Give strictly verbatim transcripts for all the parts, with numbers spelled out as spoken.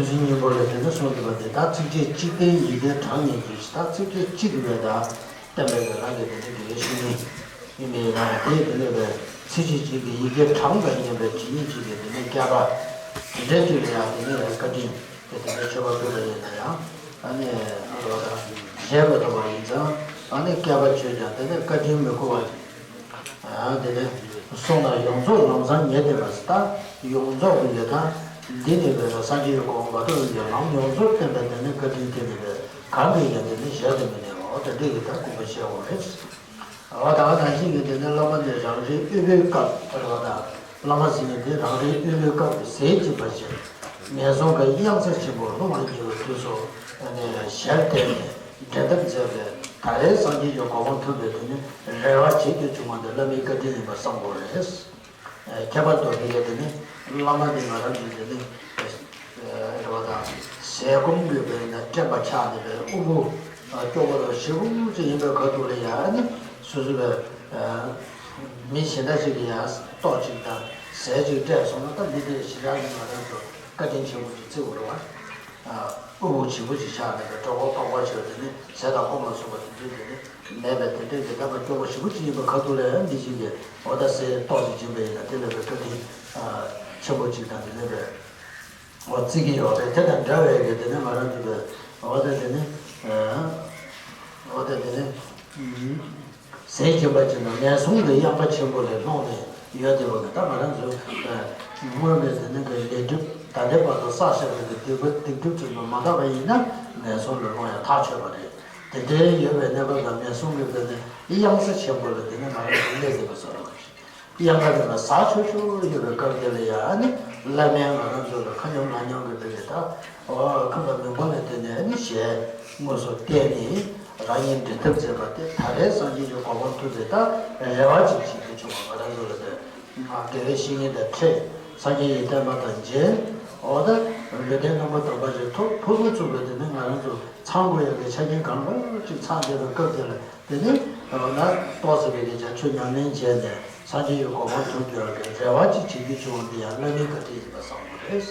ཚིག་སྙིང་པོ་ལ་དེ་ནས་གསུངས་འདུག་པ་དེ་དག་ཚིགས་བཅད་གཅིག་སྟེ་ཡི་གེ་གྲངས་སྙེད་ཀྱི་ཞིག་དང་ཚིགས་བཅད་གཅིག་གི་བའི་དག་བསྟན་པའི་གི་རང་གི་དེ་ནས་དགེ་བའི་བཤེས་གཉེན་ཡིན་པའི་ཡིན་ན་དེ་དེ་ནས་བའི་ཚིགས་བཅད་གཅིག་གི་ཡི་གེ་གྲངས་དང་མཉམ་པའི་བྲིས་ཉིན་གཅིག་གི་དེ་ནས་བསྐལ་པ་དེ་འདྲའི་དུས་ལ་ཡང་དེ་ནས་བཀའ་དྲིན་དེ་དེ་ནས་མཆོད་པ་ཕུལ་བ་ཡིན་ན་ཡང་ཨ་ནི་ཨ་རོ་དང་གཞན་མི་ཐོབ་པ་ཡིན་ཙང་ཨ་ནི་བསྐལ་པ་ཆོས་ཀྱང་དེ་ནས་བཀའ་དྲིན་མི་གོ་བ་ཡིན། དེ་ནས་གསུངས་ན་ཡོངས་རྫོགས་ལམ་སང་ཉེ་བསྟན་པ་ཟེར་ད་ཡོངས་རྫོགས་ཀྱི་ཡོད་ཐང་འདི་ནི་བས་ན་སངས་རྒྱས་ཀྱི་གོ་འཕང་མ་ཐོབ་ཀྱི་ལམ་ཡོངས་རྫོགས་བསྟན་པ་དེ་ནི་བཀའ་དྲིན་དེ་ནི་བས་གང་གིས་ཀྱང་དེ་ནི་གཞལ་དུ་མི་ནུས་པའོ། ད་འདི་གི་ད་དགོངས་པ་བཞེས་འོ་རེད། འོ་ད་ག་ནང་བཞིན་གྱི་དེ་ནི་བླ་མ་ནི་རང་རེའི་དབུལ་པོའི་སྐབས་ལྟར་བ་དང་། བླ་མ་ཟེར་མཁན་དེ་རང་རེའི་དབུལ་པོའི་སྐབས་ཀྱི་ཟས་སྦྱིན་པ་བྱས། ངན་སོང་གི་གཡང་ས་ཆེན་པོར་ལྷུང་བར་འགྱུར་བའི་དུས་སུ་ནས་ཞལ་བསྟན་ནས་འདྲེན་ཐབས་མཛད་པས་ད་རེས་སངས་རྒྱས་ཀྱི་གོ་འཕང་ཐོབ་པའི་དེ་ནི་རེ་བ་བྱེད་དུ་བྱུང་བ་འདི་བླ་མའི་བཀའ་དྲིན་ཡིན་པ་བསམ་དགོས་རེད། ཁྱད་པར་དུ་དེ་ལས་དེ་ནི་བླ་མ་དེ་ང་རང་ཚོའི་དེ་ནི་རེ་བ་དང་ཟས་སྐོམ་དགོས་པའི་ནས་བཀྲེན་པ་ཆགས་ནས་པའི་དབུལ་པོ་སྐྱོ་པོ་དང་ཞེ་པོ་ཅིག་ཡིན་པའི་ཁ་ཐུག་ལ་ཡང་ནི་སོ་སོ་བའི་མི་གཞན་དག་ཅིག་གིས་ཡང་ལྟོ་ཅིག་དང་ཟས་ཅིག་སྤྲད་སོང་ན་ད་མི་དེ་ཞེ་དྲག་གི་ང་རང་ཚོ་བཀའ་དྲིན་ཆེན་པོ་ཅིག་བརྩི་དགོས་རེད་བ། དབུལ་པོ་ཞེ་པོ་ཅིག་ཆགས་ནས་པའི་གྲོད་ཁོག་ལྟོགས་པ་ཆེ་བ་དེ་ནི་ཟས་དང་སྐོམ་ལ་སོགས་པ་དེ་ཚོའི་དེ་ནི་མེད་པའི་དེ་འདྲའི་གི་ད་པ་སྐྱོ་པོ་ཞེ་པོ་ཅིག་ཡིན་པའི་ཁ་ཐུག་ལ་ཡང་མི་ཞིག་གིས་འོ་ད་ཟས་ཏོག་ཙམ་སྦྱིན་པ་ཡིན་ན་དེ་ལས་པའི་བཀའ་དྲིན་ཆེན་པོ་ཅིག་དང་དེ་ལས་པའི་འོ་བརྩི་གི་ཡོད་རེད། དེ་དང་འདྲ་བའི་གི་དེ་ནི་ང་རང་ཚོ་གི་འོ་ད་དེ་ནི་འོ་ད་དེ་ནི། ཟས་སྦྱིན་པ་བྱས་ན་ངན་སོང་གི་གཡང་ཁ་ཆེན་པོ་ལས་ལྷུང་ནས་ཡོད་དེ་བ་གི་ད་ང་རང་ཚོའི་སྔོན་མའི་དེ་ནི་གི་ལས་སྒྲིབ་ད་ལྟའི་བར་དུ་བསགས་བཞག་པའི་གི་སྡིག་པ་སྡིག་སྒྲིབ་ཚོ་མ་དག་པ་ཡིན་ན་ངན་སོང་ལ་ལྷུང་ཡང་ཐག་ཆོད་པ་རེད། དེ་འདྲའི་ཡོད་པའི་གནས་སྐབས་ལ་ངན་སོང་གི་དེ་ནི་གཡང་ས་ཆེན་པོ་ལ་དེ་ནི་ང་རང་ཚོ་སླེབས་ཟིན་པ་བཟོ་འདྲ་བ་རེད། གཡང་ཁ་དེ་ལ་ཟག་ཆོག་ཆོག་ཡོད་པའི་སྐབས་དེ་ལ་ཡང་ནི་བླ་མས་ང་རང་ཚོ་ལ་ཁ་ཉོམ་ལག་ཉོམ་གི་སྒྲིག་གི་ད་ཁམས་པ་མི་འབོར་ལ་བརྟེན་ནས་ནི་ཞལ་དངོས་སུ་བསྟན་ནས་རང་ཉིད་འདྲེན་ཐབས་མཛད་པ་དེ་ད་རེས་སངས་རྒྱས་ཀྱི་གོ་འཕང་ཐོབ་པའི་ད་རེ་བ་ཅིག་བྱེད་དུ་བྱུང་བ་ང་རང་ཚོ་ལ་དེ་དགེ་བའི་བཤེས་གཉེན་དང་འཕྲད། སངས་རྒྱས་ཀྱི་བསྟན་པ་དང་མཇལ། འོ་ད་ལུས་རྟེན་རྣམ་པར་དག་པ་ཞིག་ཐོབ་ཕུན་སུམ་ཚོགས་པའི་དེ་ནི་ང་རང་ཚོ་ཚང་དགོས་ཡག་གི་ཆ་རྐྱེན་གང་ལ་ཅིག་ཚང་བསྡད་པའི་སྐབས་དེ་ལ། དེ་ནས་ད་ལྟ་ཏོག་ཙམ་གྱི་ཆ་ཆོས་ཉམས་ལེན་བྱས་ནས་སངས་རྒྱས་ཀྱི་གོ་འཕང་ཐོབ་རྒྱུ་ཡང་གི་རེ་བ་ཅིག་བྱེད་རྒྱུ་བྱུང་བ་འདི་ཡང་བླ་མའི་བཀའ་དྲིན་ཡིན་པ་བསམ་དགོས་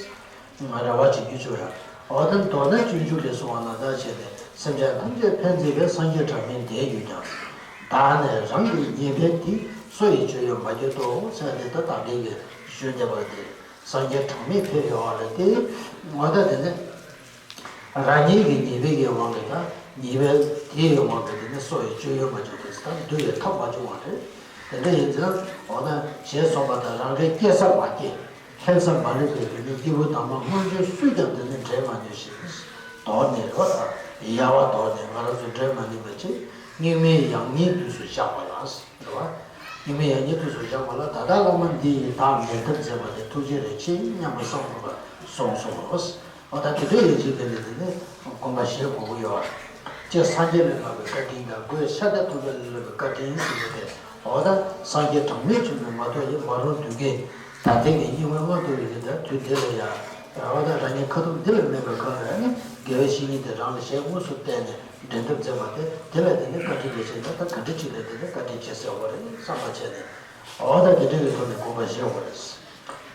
རེད། ང་རེ་བ་བྱེད་རྒྱུ་བྱུང་ཡང་། འོ་ད་མདོར་ན་སྤྱོད་འཇུག་ལས་གསུངས་པ་ནང་ལྟར་བྱས་ནས་སེམས་ཅན་ཐམས་ཅད་ཕན་མཛད་པའི་སངས་རྒྱས་གྲངས་མེད་འདས་ཡོད་ཀྱང་། བདག་ནི་རང་གི་ཉེས་པས་འདི་སོ་ཡི་སྤྱོད་ཡུལ་མ་གྱུར་ཏོ་ཟེར་ཏེ་ད་བདག་གིས་ཞུས་བསྡད་པ་དེ་སངས་རྒྱས་གྲངས་མེད་ཕེབས་ཡོད་པ་རེད་དེ། འོ་ད་དེ་ནི། རང་ཉིད་ཀྱི་ཉེས་པའི་གི་དབང་གིས་དང་ཉེས་པའི་དེའི་དབང་གིས་དེ་ནི་སོ་ཡི་སྤྱོད་ཡུལ་མ་བྱུང་བས་དང་འདུལ་བའི་ཐབས་མ་བྱུང་བ་རེད། དེ་འདྲ་ཡིན་ཙང་འོ་ན་ཞེས་གསུངས་པ་དང་རང་རེ་སྐྱེ་ས་མ་སྐྱེ། ལྷན་ས་མ་ལུས་པའི་དེ་ནི་སྐྱེས་བུ་དམ་པ་སྔོན་བྱོན་སུས་ཀྱང་དེ་ནི་འདྲེན་མ་ནུས་ཤིང་། དོར་ནས་རོ་དང་ཡལ་བ་དོར་ནས་ང་རང་ཚོ་འདྲེན་མ་ནུས་པ་ཅིག་སྙིགས་མའི་ཡང་སྙིགས་དུས་སུ་བཞག་པ་ལ། རེད་བ། སྙིགས་མའི་ཡང་སྙིགས་དུས་སུ་བཞག་པ་ལ་ད་ལྟ་བླ་མ་འདི་ཡིས་བདག་འདྲེན་ཐབས་མཛད་པ་དེ་ཐུགས་རྗེ་རེ་ཆེ་སྙམ་པ་བསམ་དགོས་པ་གསུངས་སོ། འོ་ད་དེ་འདྲ་ཡིན་ཕྱིན་དེ་ནི་དེ་ནི་དགོངས་པ་བཞེས་དགོས་ཀྱི་ཡོད་རེད། སྤྱིར་སངས་རྒྱས་ལས་ལྷག་པའི་བཀའ་དྲིན་དང་སྒོས་ཤཱཀྱ་ཐུབ་པ་ལས་ལྷག་པའི་བཀའ་དྲིན་ཟེར་བ་དེ་འོ་ད་སངས་རྒྱས་གྲངས་མེད་བྱུང་ནས་མ་གཏོགས་ཡིན་མ་རུང་དུས་ཀྱི་ད་ལྟའི་གི་སྙིགས་མའི་མངོན་མཐོ་ཡོད་ཀྱི་ད་དུས་འདི་ལ་ཡང་འོ་ད་རང་ཉིད་ཁ་ཐུག་འདི་ལ་མེད་པའི་སྒང་ལ་ནི་དགེ་བའི་བཤེས་གཉེན་དེ་རང་ལ་ཞལ་དངོས་སུ་བསྟན་ནས། འདྲེན་ཐབས་མཛད་པ་དེ་དེ་ལ་དེ་ནི་བཀའ་དྲིན་རེ་ཆེ་ན་ད་ག་འདྲ་ཅིག་ལ་དེ་ནི་བཀའ་དྲིན་ཆེ་ཟེར་བ་རེད་བསམ་པ་བྱས་ནས། འོ་ད་དེ་འདྲ་གི་ཐོག་ནས་དགོངས་པ་བཞེས་པ་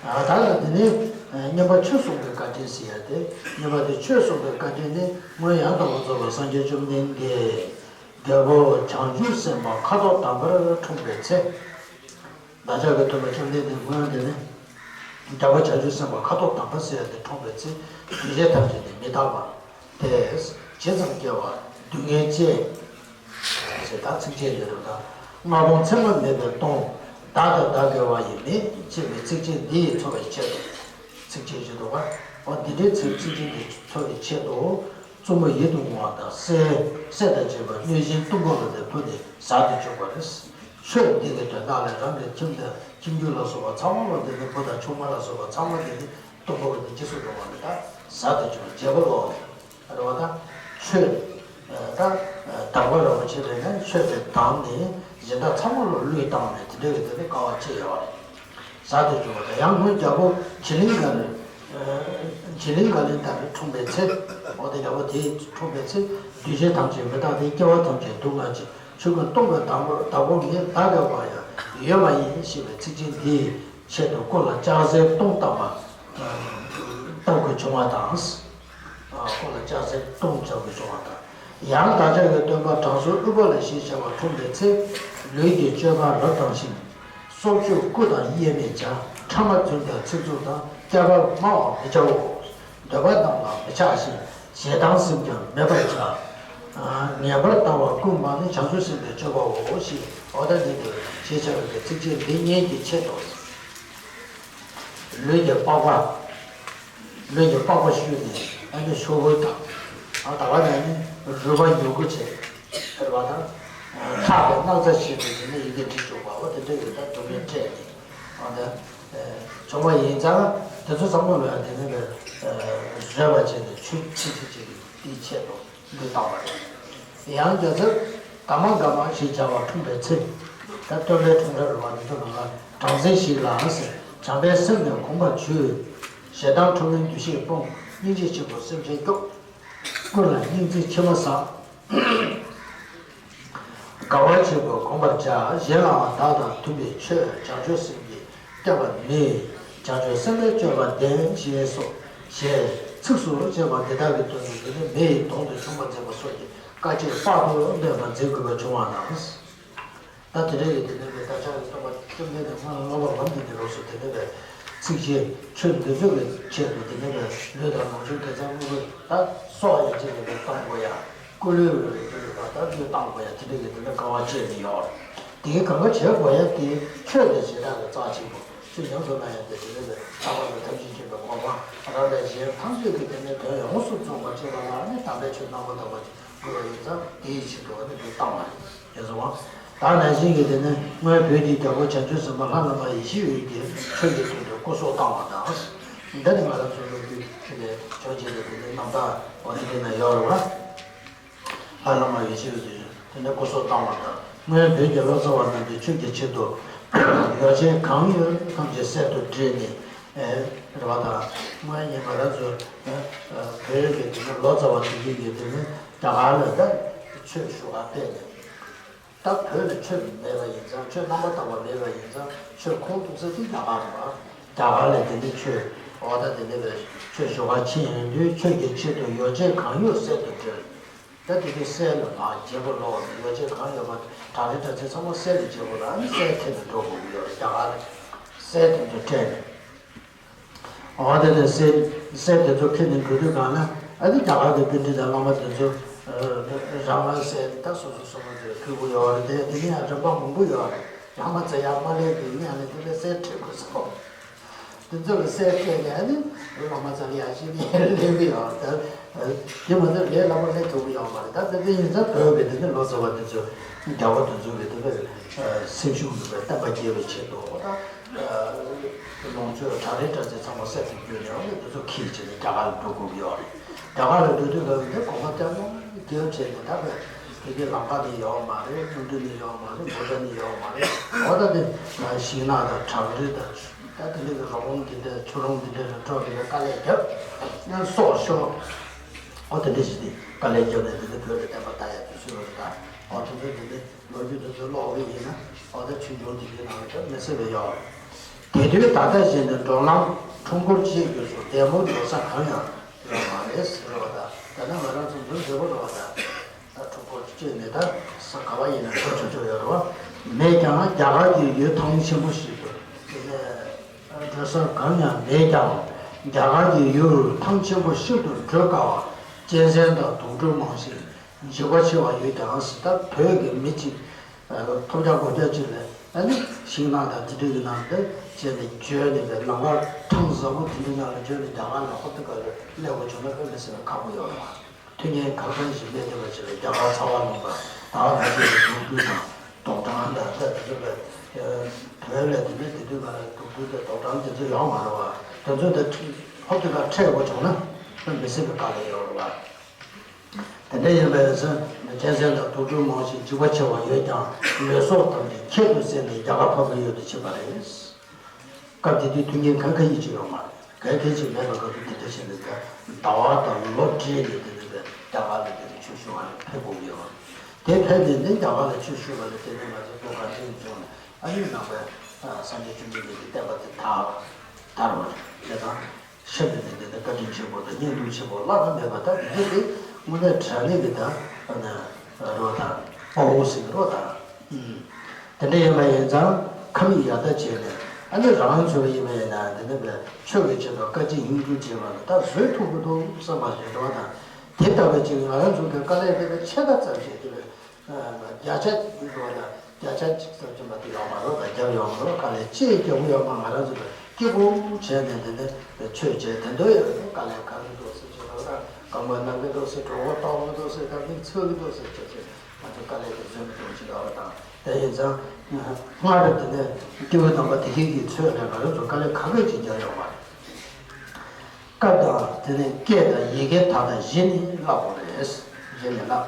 རེད། ད་ལ་དེ་ནི་སྙན་པ་ཆོས་གསུངས་པའི་བཀའ་དྲིན་ཟེར་ཡ་དེ་སྙན་པ་དེ་ཆོས་གསུངས་པའི་བཀའ་དྲིན་ནི་སྔོན་ཡང་དག་པར་རྫོགས་པའི་སངས་རྒྱས་བཅོམ་ལྡན་འདས་རྒྱལ་པོ་བྱང་ཆུབ་སེམས་དཔའ་ཁ་དོག་དམ་པར་འཁྲུངས་པའི་ཚེ། བདག་ཅག་གི་སྟོན་པ་བཅོམ་ལྡན་འདས་སྔོན་དེ་ནི། རྒྱལ་པོ་བྱང་ཆུབ་སེམས་དཔའ་ཁ་དོག་དམ་པ་ཟེར་ཡ་དེ་འཁྲུངས་པའི་ཚེ། འདུས་བྱས་ཐམས་ཅད་ནི་མི་རྟག་པ། དེས་ཇི་ཙམ་སྐྱེ་བ་སྡུག་བསྔལ་ཅན། ཞེས་དག་ཚིགས་བཅད་ཡོད་རེད་ད། སྔ་དགོང་མཚན་མ་མེད་པའི་སྟོང་། བདག་དང་བདག་འགལ་བ་ཡི་མེད་ཅེས་པའི་ཚིགས་བཅད་འདི་ཡིས་འཚོ་བའི་ཆེད་དུ། ཚིགས་བཅད་ཅེས་འདུག་པ། འོ་འདི་འདྲའི་ཚིག་ཚིགས་བཅད་འདི་འཚོ་བའི་ཆེད་དུ། བཙུན་མོ་ཡིད་དུ་འོང་བ་དང་སྲས། སྲས་དང་བཅས་པ་གནོད་སྦྱིན་གཏུམ་པོ་ལ་དེ་བུ་དེ་ཟ་དུ་བཅུག་པ་རེད། ཆོས་འདི་གི་དོན་དག་ལས་རང་གི་ཁྱིམ་དང་ཁྱིམ་རྒྱུད་ལ་སོགས་པ་ཚང་མ་ལ་དེ་ནི་བུ་དང་ཆུང་མ་ལ་སོགས་པ་ཚང་མ་དེ་ནི་གཏུམ་པོ་གི་དེ་འཇིགས་སུ་རུང་བ་ལས་ད་ཟ་དུ་བཅུག་པ་བྱེད་པ་ལོ། རེད་བ་ད། ཆོས། ད། དག་པ་རིན་པོ་ཆེ་ལས་ནི་ཆོས་དེ་དང་ནི་གཞན་དག་ཚང་མ་ལ་བློས་བཏང་ནས་དེ་འདྲ་གི་དེ་ནི་དཀའ་བ་སྤྱད་ཡོད་རེད། ཟ་དུ་བཅུག་པ་དང་ཡང་སྔོན་རྒྱལ་པོ་བྱི་ལིང་ག་ལི། བྱི་ལིང་ག་ལི་ལྟ་བུ་འཁྲུངས་པའི་ཚེ། འོ་དེ་རྒྱལ་པོ་དེ་འཁྲུངས་པའི་ཚེ། འདུས་བྱས་ཐམས་ཅད་མི་རྟག་སྟེ་སྐྱེ་བ་ཐམས་ཅད་སྡུག་བསྔལ་ཅན། ཆོས་ཀུན་སྟོང་པའི་བདག་པོ་བདག་པོ་ངས་བདག་གི་བ་ཡང་ཡོད་མ་ཡིན་ཞེས་པའི་ཚིགས་བཅད་འདིའི་ཆེད་དུ་སྐུ་ལ་ལྕགས་གཟེར་སྟོང་བཏབ་པ། བརྩམ་དགོས་བྱུང་བ་དང་། ཁོ་ལ་ལྕགས་གཟེར་གཏོང་བརྩམ་དགོས་བྱུང་བ་དང་། ཡང་བདག་ཅག་གི་སྟོན་པ་དྲང་སྲོང་ཨུཏྤ་ལ་ཞེས་བྱ་བ་འཁྲུངས་པའི་ཚེ། ལུས་ཀྱི་སྤྱོད་པ་རབ་དང་ཞིང་། སྲོག་གཅོད་སྐུ་དང་དབྱེར་མེད་བྱ། ཕྲ་མ་རྫུན་དང་ཚིག་རྩུབ་དང་། བསྐལ་པར་སྨྲ་བར་མི་བྱའོ། འདོད་པ་རྣམས་ལ་མི་ཆགས་ཤིང་། ཞེ་སྡང་སེམས་ཀྱང་མེད་པར་བྱ། ངེས་པར་ལྟ་བ་ཀུན་སྤངས་ནས། བྱང་ཆུབ་སེམས་དཔའི་སྤྱོད་པའོ་ཞེས། འོ་ད་འདི་འདུག་ཞེས་བྱ་བའི་ཚིགས་བཅད་འདི་གཉིས་ཀྱི་ཆེད་དུ། ལུས་ཀྱི་པགས་པ། ལུས་ཀྱི་པགས་པ་བཤུས་ནས་ཨ་ནི་ཤོག་བུ་དང་། ཨ་ད་བ་ནས་ནི་རུས་པ་ཉུག་གུ་བྱས། ཟེར་བ་དང་། ཁྲག་གི་སྣག་ཚ་ཞིག་ཏུ་ཡིན་ན་ཡི་གེ་བྲིས་བཅུག་པ་འོ་དེ་འདྲ་ཡོད་ད་དུ་མའི་སྤྲད་ནས། འོ་ད། བྱུང་བ་ཡིན་ཙང་དེ་ཚོ་ཚང་མ་ལ་ཡང་དེ་ནི་བཟོད་པ་བྱས་ནས་ཆུ་ཆི་ཆི་ཆི་དེའི་ཆེད་དུ། འདི་བཏང་བ་རེད། ཡང་རྒྱལ་ཚབ་ག་མ་ག་མ་ཞེས་བྱ་བ་འཁྲུངས་པའི་ཚེ། ད་སྟོན་པའི་འཁྲུངས་སྐར་རེད་བ། འདི་ཚོ་ནང་ལ་བྲམ་ཟེ་ཞིག་ལ་ཟེར། བྱམས་པའི་སེམས་ནི་གོམས་པར་བྱོས། ཞེ་སྡང་ཁྲོ་བོའི་འདུ་ཤེས་སྤོངས། སྙིང་རྗེ་ཆེན་པོས་སེམས་ཅན་སྐྱོབས། ཀུན་ལ་སྙིང་བརྩེ་མཆི་མ་བསགས། དགའ་བ་ཆེན་པོས་གོམས་པར་བྱ། གཞན་ལའང་བདག་དང་མཐུན་པའི་ཆོས། བྱང་ཆུབ་སེམས་ཀྱིས་བསྐྱབ་པ་ནི། བྱང་ཆུབ་སེམས་དཔའི་སྤྱོད་པ་བདེན། ཞེས་སོགས་ཞེས་ཚིགས་སུ་བཅད་པ་འདི་དག་གི་དོན་དུ་འདི་ནི་མེ་ཡི་དོང་དུ་ཕྱུང་པ་འཛིན་པ་སོགས་ཀྱི་བཀའ་བཅད་དཔག་ཏུ་མེད་པ་འཛིན་དགོས་པ་བྱུང་བ་ན། ད་དེ་འདྲ་ཡི་དེ་ནི་བདག་ཅག་གི་སྟོན་པ་བཅོམ་ལྡན་འདས་སྔོན་ལ་སློབ་པ་ལམ་གྱི་ནི་རོགས་སུ་དེ་ནི་བས་ཚིགས་བཅད་ཆོས་འདི་ཚོ་གི་ཆེད་དུ་དེ་ནི་བས་ལུས་དང་ལོངས་སྤྱོད་དགེ་རྩ་དངོས་པོ་ད་སྲོག་ཡན་ཆད་ལས་བས་བཏང་དགོས་ཡ། སྐུ་ལུས་རེ་རེ་ལ་ད་ལུས་བཏང་དགོས་ཡ་དེ་འདྲ་གི་དེ་འདྲ་དཀའ་བ་སྤྱད་ནས་ཡོད། དེའི་གང་ག་བྱེད་དགོས་ཡ་དེ་ཆོས་དང་བྱེ་བྲག་གི་རྩ་ཆེན་པོ་ཆོས་ཉམས་སུ་བླང་ཡ་དེ་དེ་འདྲ་གི་ལྷག་པར་དུ་ཐམས་ཅད་མཁྱེན་པའི་གོ་འཕང་རབ་དང་གཞན་ཐམས་ཅད་ཀྱི་དེ་ནས་དོན་ཡོངས་སུ་རྫོགས་པར་སྤྱད་པ་ལ་ནི་དམ་པའི་ཆོས་རྣམ་པར་དག་པ་དགོས་པ་ཡིན་ཙང་དེའི་ཆེད་དུ་ནི་དེ་བཏང་བ་རེད། ཡིན་སོང་བ། ད་ནང་བཞིན་གྱི་དེ་ནི་སྔོན་བོད་ཀྱི་རྒྱལ་པོ་བྱང་ཆུབ་སེམས་དཔའ་ལྷ་བླ་མ་ཡེ་ཤེས་འོད་ཀྱིས་ཆོས་ཀྱི་དོན་དུ་སྐུ་སྲོག་བཏང་བ་དང་། འདི་ནི་ང་རང་ཚོ་ལོ་རྒྱུས་ཁྲོད་ནས་བྱུང་བྱས་ཏེ་དེ་ནི་རྣམ་ཐར་འོ་དེ་འདྲ་ན་ཡོད་རེད་བ། ལྷ་བླ་མ་ཡེ་ཤེས་འོད་ཀྱིས་དེ་ནི་སྐུ་སྲོག་བཏང་བ་དང་། སྔོན་བོད་ཀྱི་ལོ་ཙཱ་བ་རྣམས་ཀྱིས་ཆོས་ཀྱི་ཆེད་དུ་ཡོ་བྱད་གང་ཡོད་ཐམས་ཅད་གསེར་དུ་སྦྲེལ་ནས་རེད་བ་དང་། སྔོན་ནས་ང་རང་ཚོ་བོད་ཀྱི་དེ་ནི་ལོ་ཙཱ་བ་དེ་གཉིས་ཀྱིས་དེ་ནི་རྒྱ་གར་ལ་ད་ཆོས་ཞུ་བར་ཕེབས་ནས། ད་བོད་ལ་ཆོས་མེད་པ་ཡིན་ཙང་། ཆོས་རྣམ་པར་དག་པ་མེད་པ་ཡིན་ཙང་། ཆོས་ཁུངས་གཏུགས་ས་དེ་རྒྱ་གར་རེད་པ། རྒྱ་གར་ལ་དེ་འདྲའི་ཆོས་འོ་ད་དེ་འདྲ་བའི་ཆོས་ཞུ་བར་ཕྱིན་ཡོང་དུས། ཆོས་ཀྱི་ཆེད་དུ་ཡོ་བྱད་གང་ཡོད་གསེར་དུ་སྦྲེལ། ད་དེ་དུས་གསེར་ལ་མར་བརྗེ་པོ་ལོག་ནས་ཡོ་བྱད་གང་ཡོད་པ་བྲག་རི་བྲག་རྩེ་ཚང་མ་གསེར་ལ་བརྗེ་པོ་ལ་ནི་གསེར་ཁྱེར་ནས་འགྲོ་དགོས་ཀྱི་ཡོད་རེད། རྒྱ་གར་ལ་གསེར་དེ་ཚོ་སྤྲད་ནས། འོ་དེ་ནས་གསེར་གསེར་དེ་ཚོ་ཁྱེར་ནས་འགྲོ་དུས་གང་ན། ཨ་ནི་རྒྱ་གར་གྱི་པཎྜི་ཏ་བླ་མ་དེ་ཚོ་རང་རང་གསེར་ད་སོ་སོ་སོ་སོ་ཚོས་ཕུལ་གྱི་ཡོད་རེད་དེ། དེ་ནས་ཡང་རིམ་པ་མང་པོ་ཡོད་རེད། བླ་མ་ཙཱ་ཡ་མ་ལེ་གི་མཉམ་ལ་དེ་ལ་གསེར་སྤྲད་དགོས་སོ། དེ་ཚོ་ལ་གསེར་སྤྲད་ནས་ཨ་ནི་བླ་མ་ཙཱ་ལེ་ཡ་ཞིག་ནས་ལེན་གྱི་ཡོད་རེད་ད། དེ་མ་ཚད་ལས་སླ་པོ་ལས་ཐུབ་ཀྱི་ཡོད་མ་རེད་ད། དེ་འདྲ་ཡིན་ཙང་བོད་ཀྱི་དེ་ནི་ལོ་ཙཱ་བ་དེ་ཚོ་རྒྱལ་བ་དེ་ཚོ་གི་དེ་ལ་སེམས་ཤུགས་ཡོད་པའི་བསྟན་པ་རྒྱས་པའི་ཆེད་དུ་ད། ལོངས་སྤྱོད་བྲག་རི་བྲག་རྩེ་ཚང་མ་གསེར་དུ་བསྒྱུར་ནས་འོ་ན་དེ་ཚོ་ཁྱེར་བྱས་ནས་རྒྱ་གར་ལ་འགྲོ་དགོས་ཀྱི་ཡོད་རེད། རྒྱ་གར་ལ་འགྲོ་དུས་སྐབས་དེ་གོང་མ་སྐྱབས་མགོན་རྒྱལ་བྱས་ནས་ད་བས་དེ་གའི་ལམ་ཁ་ནི་ཡོད་མ་རེད། གླིང་ཕྲན་ནི་ཡོད་མ་རེད། འབོ་ད་ནི་ཡོད་མ་རེད། འོ་ད་དེ་ཤིང་ནགས་དང་བྲག་རི་དང་ད་དེ་འདྲ་གི་རི་བོང་འདི་འདྲ་ཆུ་རོང་འདི་འདྲ་ལ་འགྲོ་དེ་གའི་དཀའ་ལས་རྒྱབ་ཡང་སྲོག་ཤོར། འོ་དེ་འདྲ་ཞིག་དེ་དཀའ་ལས་རྒྱབ་ནས་དེ་འདྲ་བོད་ལ་བསྟན་པ་དར་ཡག་དུས་ཚོད་རེད་ད། འོ་དེ་ཚོ་དེ་འདྲ། ལོ་རྒྱུས་དེ་ཚོ་ཀློག་གི་ཡིན་ན། འོ་ད་ཆོས་འབྱུང་དེ་ཚོའི་ནང་ལ་ད་མི་སྲིད་པ་ཡོད་རེད། དེ་དུས་ད་ལྟ་བཞིན་དུ་འགྲོ་ལམ་འཁྲུལ་འཁོར་ཅན་དུས་སུ་བདེ་མོ་འགྲོ་ས་གང་ཡང་ཡོད་མ་རེད་ཟེར་བ་ད། ད་ནི་ང་རང་ཚོ་འདིར་བསྡད་པ་རེད་བ་ད། ད་འཁྲུལ་འཁོར་ཅན་ནི་ད་ས་ག་བ་ཡིན་ན་འགྲོ་ཆོག་ཆོག་ཡོད་རེད་བ། མེད་ཀྱང་རྒྱ་གར་གྱི་ཡུལ་ཐང་ཆེན་པོ་ཞིག་ཏུ་དེ་ནས་འགྲོ་ས་གང་ཡང་མེད་ཀྱང་། རྒྱ་གར་གྱི་ཡུལ་ཐང་ཆེན་པོ་ཤིན་ཏུ་བགྲོད་དཀའ་བ། གཅན་གཟན་དང་དུག་སྦྲུལ་མང་ཞིང་། འཇིགས་པ་ཆེ་བ་ཡོད་ཀྱང་ཟེར། ད་བོད་ཀྱི་མི་གཅིག་ཐོབ་རྒྱག་སྒོ་རྒྱག་ཅིག་ལ་ཨ་ནི་ཤིང་ནགས་དང་དེ་འདྲ་གི་ནང་དུ་བྱས་ནས་འགྱོད་ནས་པའི་ལམ་ཁ་གྲང་ཟབ་པོ་དེ་འདྲའི་ནང་ལ་འགྱོད་ནས་རྒྱ་གར་ལ་ཧོབ་ཏེ་ག་ལ་སླེབས་དགོས་བྱུང་ན་དཔེ་མི་སྲིད་པའི་ཁག་པོ་ཡོད་རེད་བ། མཐུན་རྐྱེན་ཁག་ཕན་ཞིག་སླེབས་བསྡད་པ་ཅིག་ལ་རྒྱ་གར་ཚ་བ་ལངས་པ་ད་ག་ནང་བཞིན་གྱི་དུག་སྦྲུལ་དང་དུག་སྦྲང་དང་ད་དེ་ཚོ་པའི་བོད་ལ་དེ་འདྲའི་དེ་དུས་ག་ལ་དུག་སྦྲུལ་དང་དུག་སྦྲང་དེ་ཚོ་ཡོད་མ་རེད་བ། དེ་ཚོ་ད་ཧོབ་ཏེ་ག་འཕྲད་དགོས་བྱུང་ན་དཔེ་མི་སྲིད་པའི་དཀའ་ལས་ཡོད་རེད་བ། དེ་འདྲ་ཡིན་པས་ཟེར། གཅན་གཟན་དང་དུག་སྦྲུལ་མང་ཞིང་འཇིགས་པ་ཆེ་བ་ཡོད་ཀྱང་། ལུས་སྲོག་ཐམས་ཅད་ཁྱད་དུ་བསད་ནས་རྒྱ་གར་ཕ་གི་ཡུལ་དུ་ཕྱིན་པ་རེད། སྐབས་དེ་དུས་མཐུན་རྐྱེན་གང་ག་ཡིད་ཆེས་ཡོད་མ་རེད། གལ་གལ་ཆེ་མེད་པའི་སྐབས་སུ་དེ་འདྲ་བྱས་ནས་ད་ཟླ་བ་དང་ལོ་བགྲེས་ནས་དེ་འདྲ་བའི་རྒྱ་གར་ལ་དེ་འདྲ་ཆོས་ཞུ་བ་ལ་ཕེབས་དགོས་ཀྱི་ཡོད་རེད། དེ་ཕེབས་ནས་ནི་རྒྱ་གར་ལ་ཆོས་ཞུ་བ་ལ་དེ་ནས་ང་ཚོ་ལོ་ག་ཚོད་བྱུང་ནས་ཨ་ནི་ནང་པའི་སངས་རྒྱས་བཅོམ་ལྡན་འདས་ཀྱི་བསྟན་པ་དེ་དར་དར་བ་རེད། དེ་དང་། ཤེས་པའི་ནི་དེ་ནི་བཀའ་དྲིན་ཆེན་པོ་དང་བསྙེན་སྡུག་ཆེན་པོ་བླ་ན་མེད་པ་དང་དེ་ཚོ་དེ་དངོས་གནས་དྲང་གནས་ཀྱི་དང་རོ་དང་དཔའ་བོ་ཟེར་གྱི་རོ་དང་། དེ་འདྲ་ཡིན་པ་ཡིན་ཙང་ཁ་མིག་ཡར་ལྟ་བྱས་ནས་ཨ་ནི་རང་ཚོ་ཡིན་པ་ཡིན་ན་དེ་ནི་བས་ཆོས་ཀྱི་ཆེད་དུ་དཀའ་སྤྱད་ཡོངས་རྫོགས་བྱས་པ་ལ་ད་བཟོད་ཐུབ་ཀྱི་འདུག་བསམ་པ་ཞིག་འགྲོ་བ་དང་། དེ་ལྟ་བུའི་ཅིག་ང་རང་ཚོ་གི་དཀའ་ལས་དེ་ལ་ཕྱེད་ཀ་ཙམ་ཞིག་དེ་ལ་བརྒྱ་ཆ་ཡོད་པ་ལ་བརྒྱ་ཆ་གཅིག་ཙམ་ཅུང་མ་དེ་ཡོང་མ་རེད་པ། རྒྱབ་ཡོང་མ་རེད་པ། དཀའ་ལས་ཅི་རྒྱབ་ཀྱི་ཡོད་མ་ང་རང་ཚོ་ལ་སྐྱིད་པོ་བྱས་ནས་དེ་ནས་ཆོས་བྱས་དེ་འདྲ་ཡོད་རེད། དཀའ་ལས་ཁག་གི་འདུག་ཟེར་གྱི་རེད་པ། རྐང་པ་ན་གི་འདུག་ཟེར། གྲོད་ཁོག་ལྟོགས་ཀྱི་འདུག་ཟེར། ད་མིག་ཚོས་ཀྱི་འདུག་ཟེར་བྱས་བྱས་ང་ཚོ་དཀའ་ལས་དེ་བཟོད་མི་ཐུབ་ཅིག་ཡོད་རེད་དང་། དེ་ཡིན་ཙང་སྔར་དེ་ནས་སྐྱེས་བུ་དམ་པ་དེ་ཤེས་ཀྱི་ཚོད་ནས་ང་རང་ཚོ་དཀའ་ལས་ག་གེ་ཅིག་རྒྱག་ཡོད་མ་རེད། སྐབས་དང་དེ་ནས་སྐད་དང་ཡི་གེ་དག་དང་གཞི་ནས་བསླབ་དགོས་རེད། གཞི་ནས་བསླབ།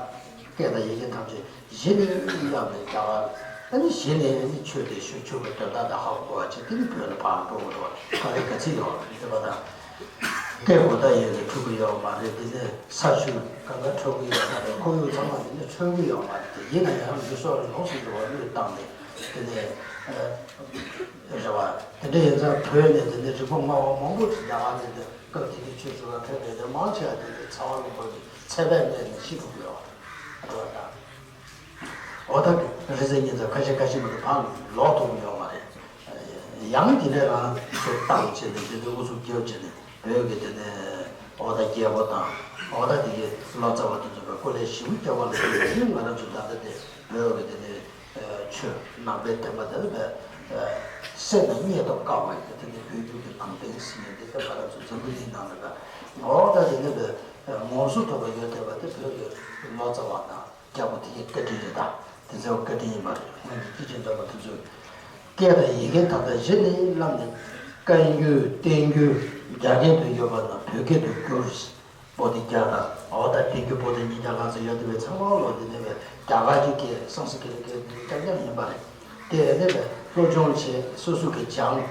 སྐད་དང་ཡི་གེ་ཐམས་ཅད་གཞི་ནས་བསླབ་ནས་རྒྱ་གར་ཨ་ནི་གཞི་ནས་ནི་ཆོས་དེ་ཞུ་ཆོས་ཀྱི་དོན་དག་དེ་ཧ་གོ་བ་བྱེད། དེ་ནི་བོད་ལ་ཕར་འགྲོ་དགོས་རེད་པ། དཀའ་ལས་ག་ཚོད་ཡོད་རེད་བསྟན་པ་དང་། སྐད་གོ་བརྡ་ཡོད་ནས་འཁྲུལ་གྱི་ཡོད་མ་རེད། དེ་ནས་ས་ཆུ་གང་ག་འཁྲུལ་གྱི་ཡོད་མ་རེད། ཁོར་ཡུག་ཚང་མ་དེ་ནས་འཁྲུལ་གྱི་ཡོད་མ་རེད། དེ་ཡིན་ན་ཡང་ལུས་སྲོག་ལ་ལོངས་སུ་སྤྱོད་པར་བློས་བཏང་ནས་དེ་ནས་རེད་པ། དེ་འདྲ་ཡིན་ཙང་བོད་ནས་དེ་ནས་རིག་པ་སྨྲ་བ་མང་པོ་ཅིག་རྒྱ་གར་ནས་དེ་སྐབས་དེ་དུས་ཆོས་ཞུ་བར་ཕེབས་པའི་དེ་མང་ཆེ་བ་དེ་ནས་ཚ་བ་རླུང་པོ་གི་ཚད་པས་གནས་ནས་ཤི་འགྲོ་གི་ཡོད་རེད་པ། འོ་ད་རེས་གཟའ་ཉི་ཚེ་ཁ་ཤས་ཁ་ཤས་མ་གཏོགས་ཕར་ལོག་ཐུབ་ཀྱི་ཡོད་མ་རེད། ཡང་དེ་འདྲ་རང་ཚོ་བཏང་བྱས་ནས་དེ་འདྲ་ཨུ་ཚུགས་རྒྱབ་བྱས་ནས་བོད་ཀྱི་དེ་ནས་འོ་ད་རྒྱལ་པོ་དང་འོ་ད་དེ་གའི་ལོ་ཙཱ་བ་དེ་ཚོ་གི་སྐུ་ལས་ཞེ་པོ་བསྐྱལ་བ་ལ་བརྟེན་ནས་ང་རང་ཚོ་ད་ལྟ་དེ་བོད་ཀྱི་དེ་ནས་ཆོས་ནང་པའི་བསྟན་པ་དེ་ལ་བས་སེམས་ལ་རྙེད་ཐབས་དཀའ་བ་ཡིན། དེ་ནས་བོད་བརྒྱུད་ཀྱི་ནང་བསྟན་ཟེར་ནས་དེ་ལྟ་བ་ང་རང་ཚོ་འཛམ་བུ་གླིང་ནང་ལ་འོ་ད་དེ་ནས་བས་ངོ་སོ་ཐོབ་པ་ཡོད་བསྡད་པ་དེ་བོད་ཀྱི་ལོ་ཙཱ་བ་དང་། རྒྱལ་པོ་དེ་གའི་བཀའ་དྲིན་རེད་ད། དེ་ཚོའི་བཀའ་དྲིན་ཡིན་པ་རེད། སྔོན་གྱི་སྐྱེས་ཆེན་དམ་པ་དེ་ཚོས་སྐད་དང་ཡི་གེ་དག་དང་གཞི་ནས་བསླབས་ནས་བཀའ་འགྱུར་བསྟན་འགྱུར་རྒྱ་སྐད་དུ་ཡོད་པ་རྣམས་བོད་སྐད་དུ་བསྒྱུར། པོ་ཏི་བརྒྱ་དང་འོ་ད་བསྟན་འགྱུར་པོ་ཏི་ཉིས་བརྒྱ་ལྷག་ཙམ་ཡོད་དེ་བས་ཚང་མ་ལོ་དེ་ནས་བས་རྒྱ་གར་གྱི་སྐད་སཾ་སྐྲྀ་ཏ་སྐད་དེ་རྐྱང་རྐྱང་ཡིན་པ་རེད། དེ་ནས་བས་སློབ་སྦྱོང་བྱས་སོ་སོ་གི་སྦྱངས།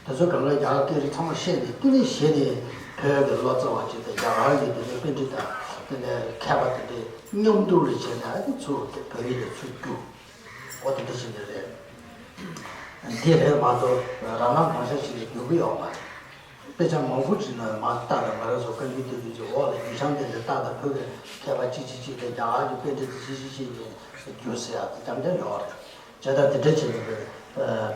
དེ་ཚོ་གང་ག་རྒྱ་གར་སྐད་རིགས་ཚང་མ་ཤེས་ནས་དེ་ནས་གཞི་ནས་བོད་ཀྱི་ལོ་ཙཱ་བ་ཅིག་དང་རྒྱ་གར་གྱི་དེ་ནས་པཎྜི་ཏ་དེ་ནས་མཁས་པ་དེ་འདྲའི་མཉམ་དུ་ལ་བྱས་ནས་ཨ་ནི་ཚུར་བོད་ཡིག་ལ་ཚུར་བསྒྱུར། འོ་དེ་འདྲ་བྱས་ནས་རེད། འདི་རེད་མ་གཏོགས་རང་རང་གང་ཤར་ཞིག་ལ་བསྒྱུར་གྱི་ཡོད་མ་རེད། དཔེ་ཆ་མང་པོ་བྲིས་ན་མ་ལྟ་དང་ང་རང་ཚོ་བཀའ་འགྱུར་དེ་ཚོའི་འོག་ལ་རྒྱུ་ཆ་དེ་འདྲ་ལྟ་དང་བོད་ཀྱི་མཁས་པ་གཅིག་གཅིག་གཅིག་དང་རྒྱ་གར་གྱི་པཎྜི་ཏ་གཅིག་གཅིག་གཅིག་ནས་བསྒྱུར་ཟེར་ཡག་དེ་རྐྱང་རྐྱང་ཡོད་རེད། བྱས་ཙང་དེ་འདྲ་བྱས་ནས་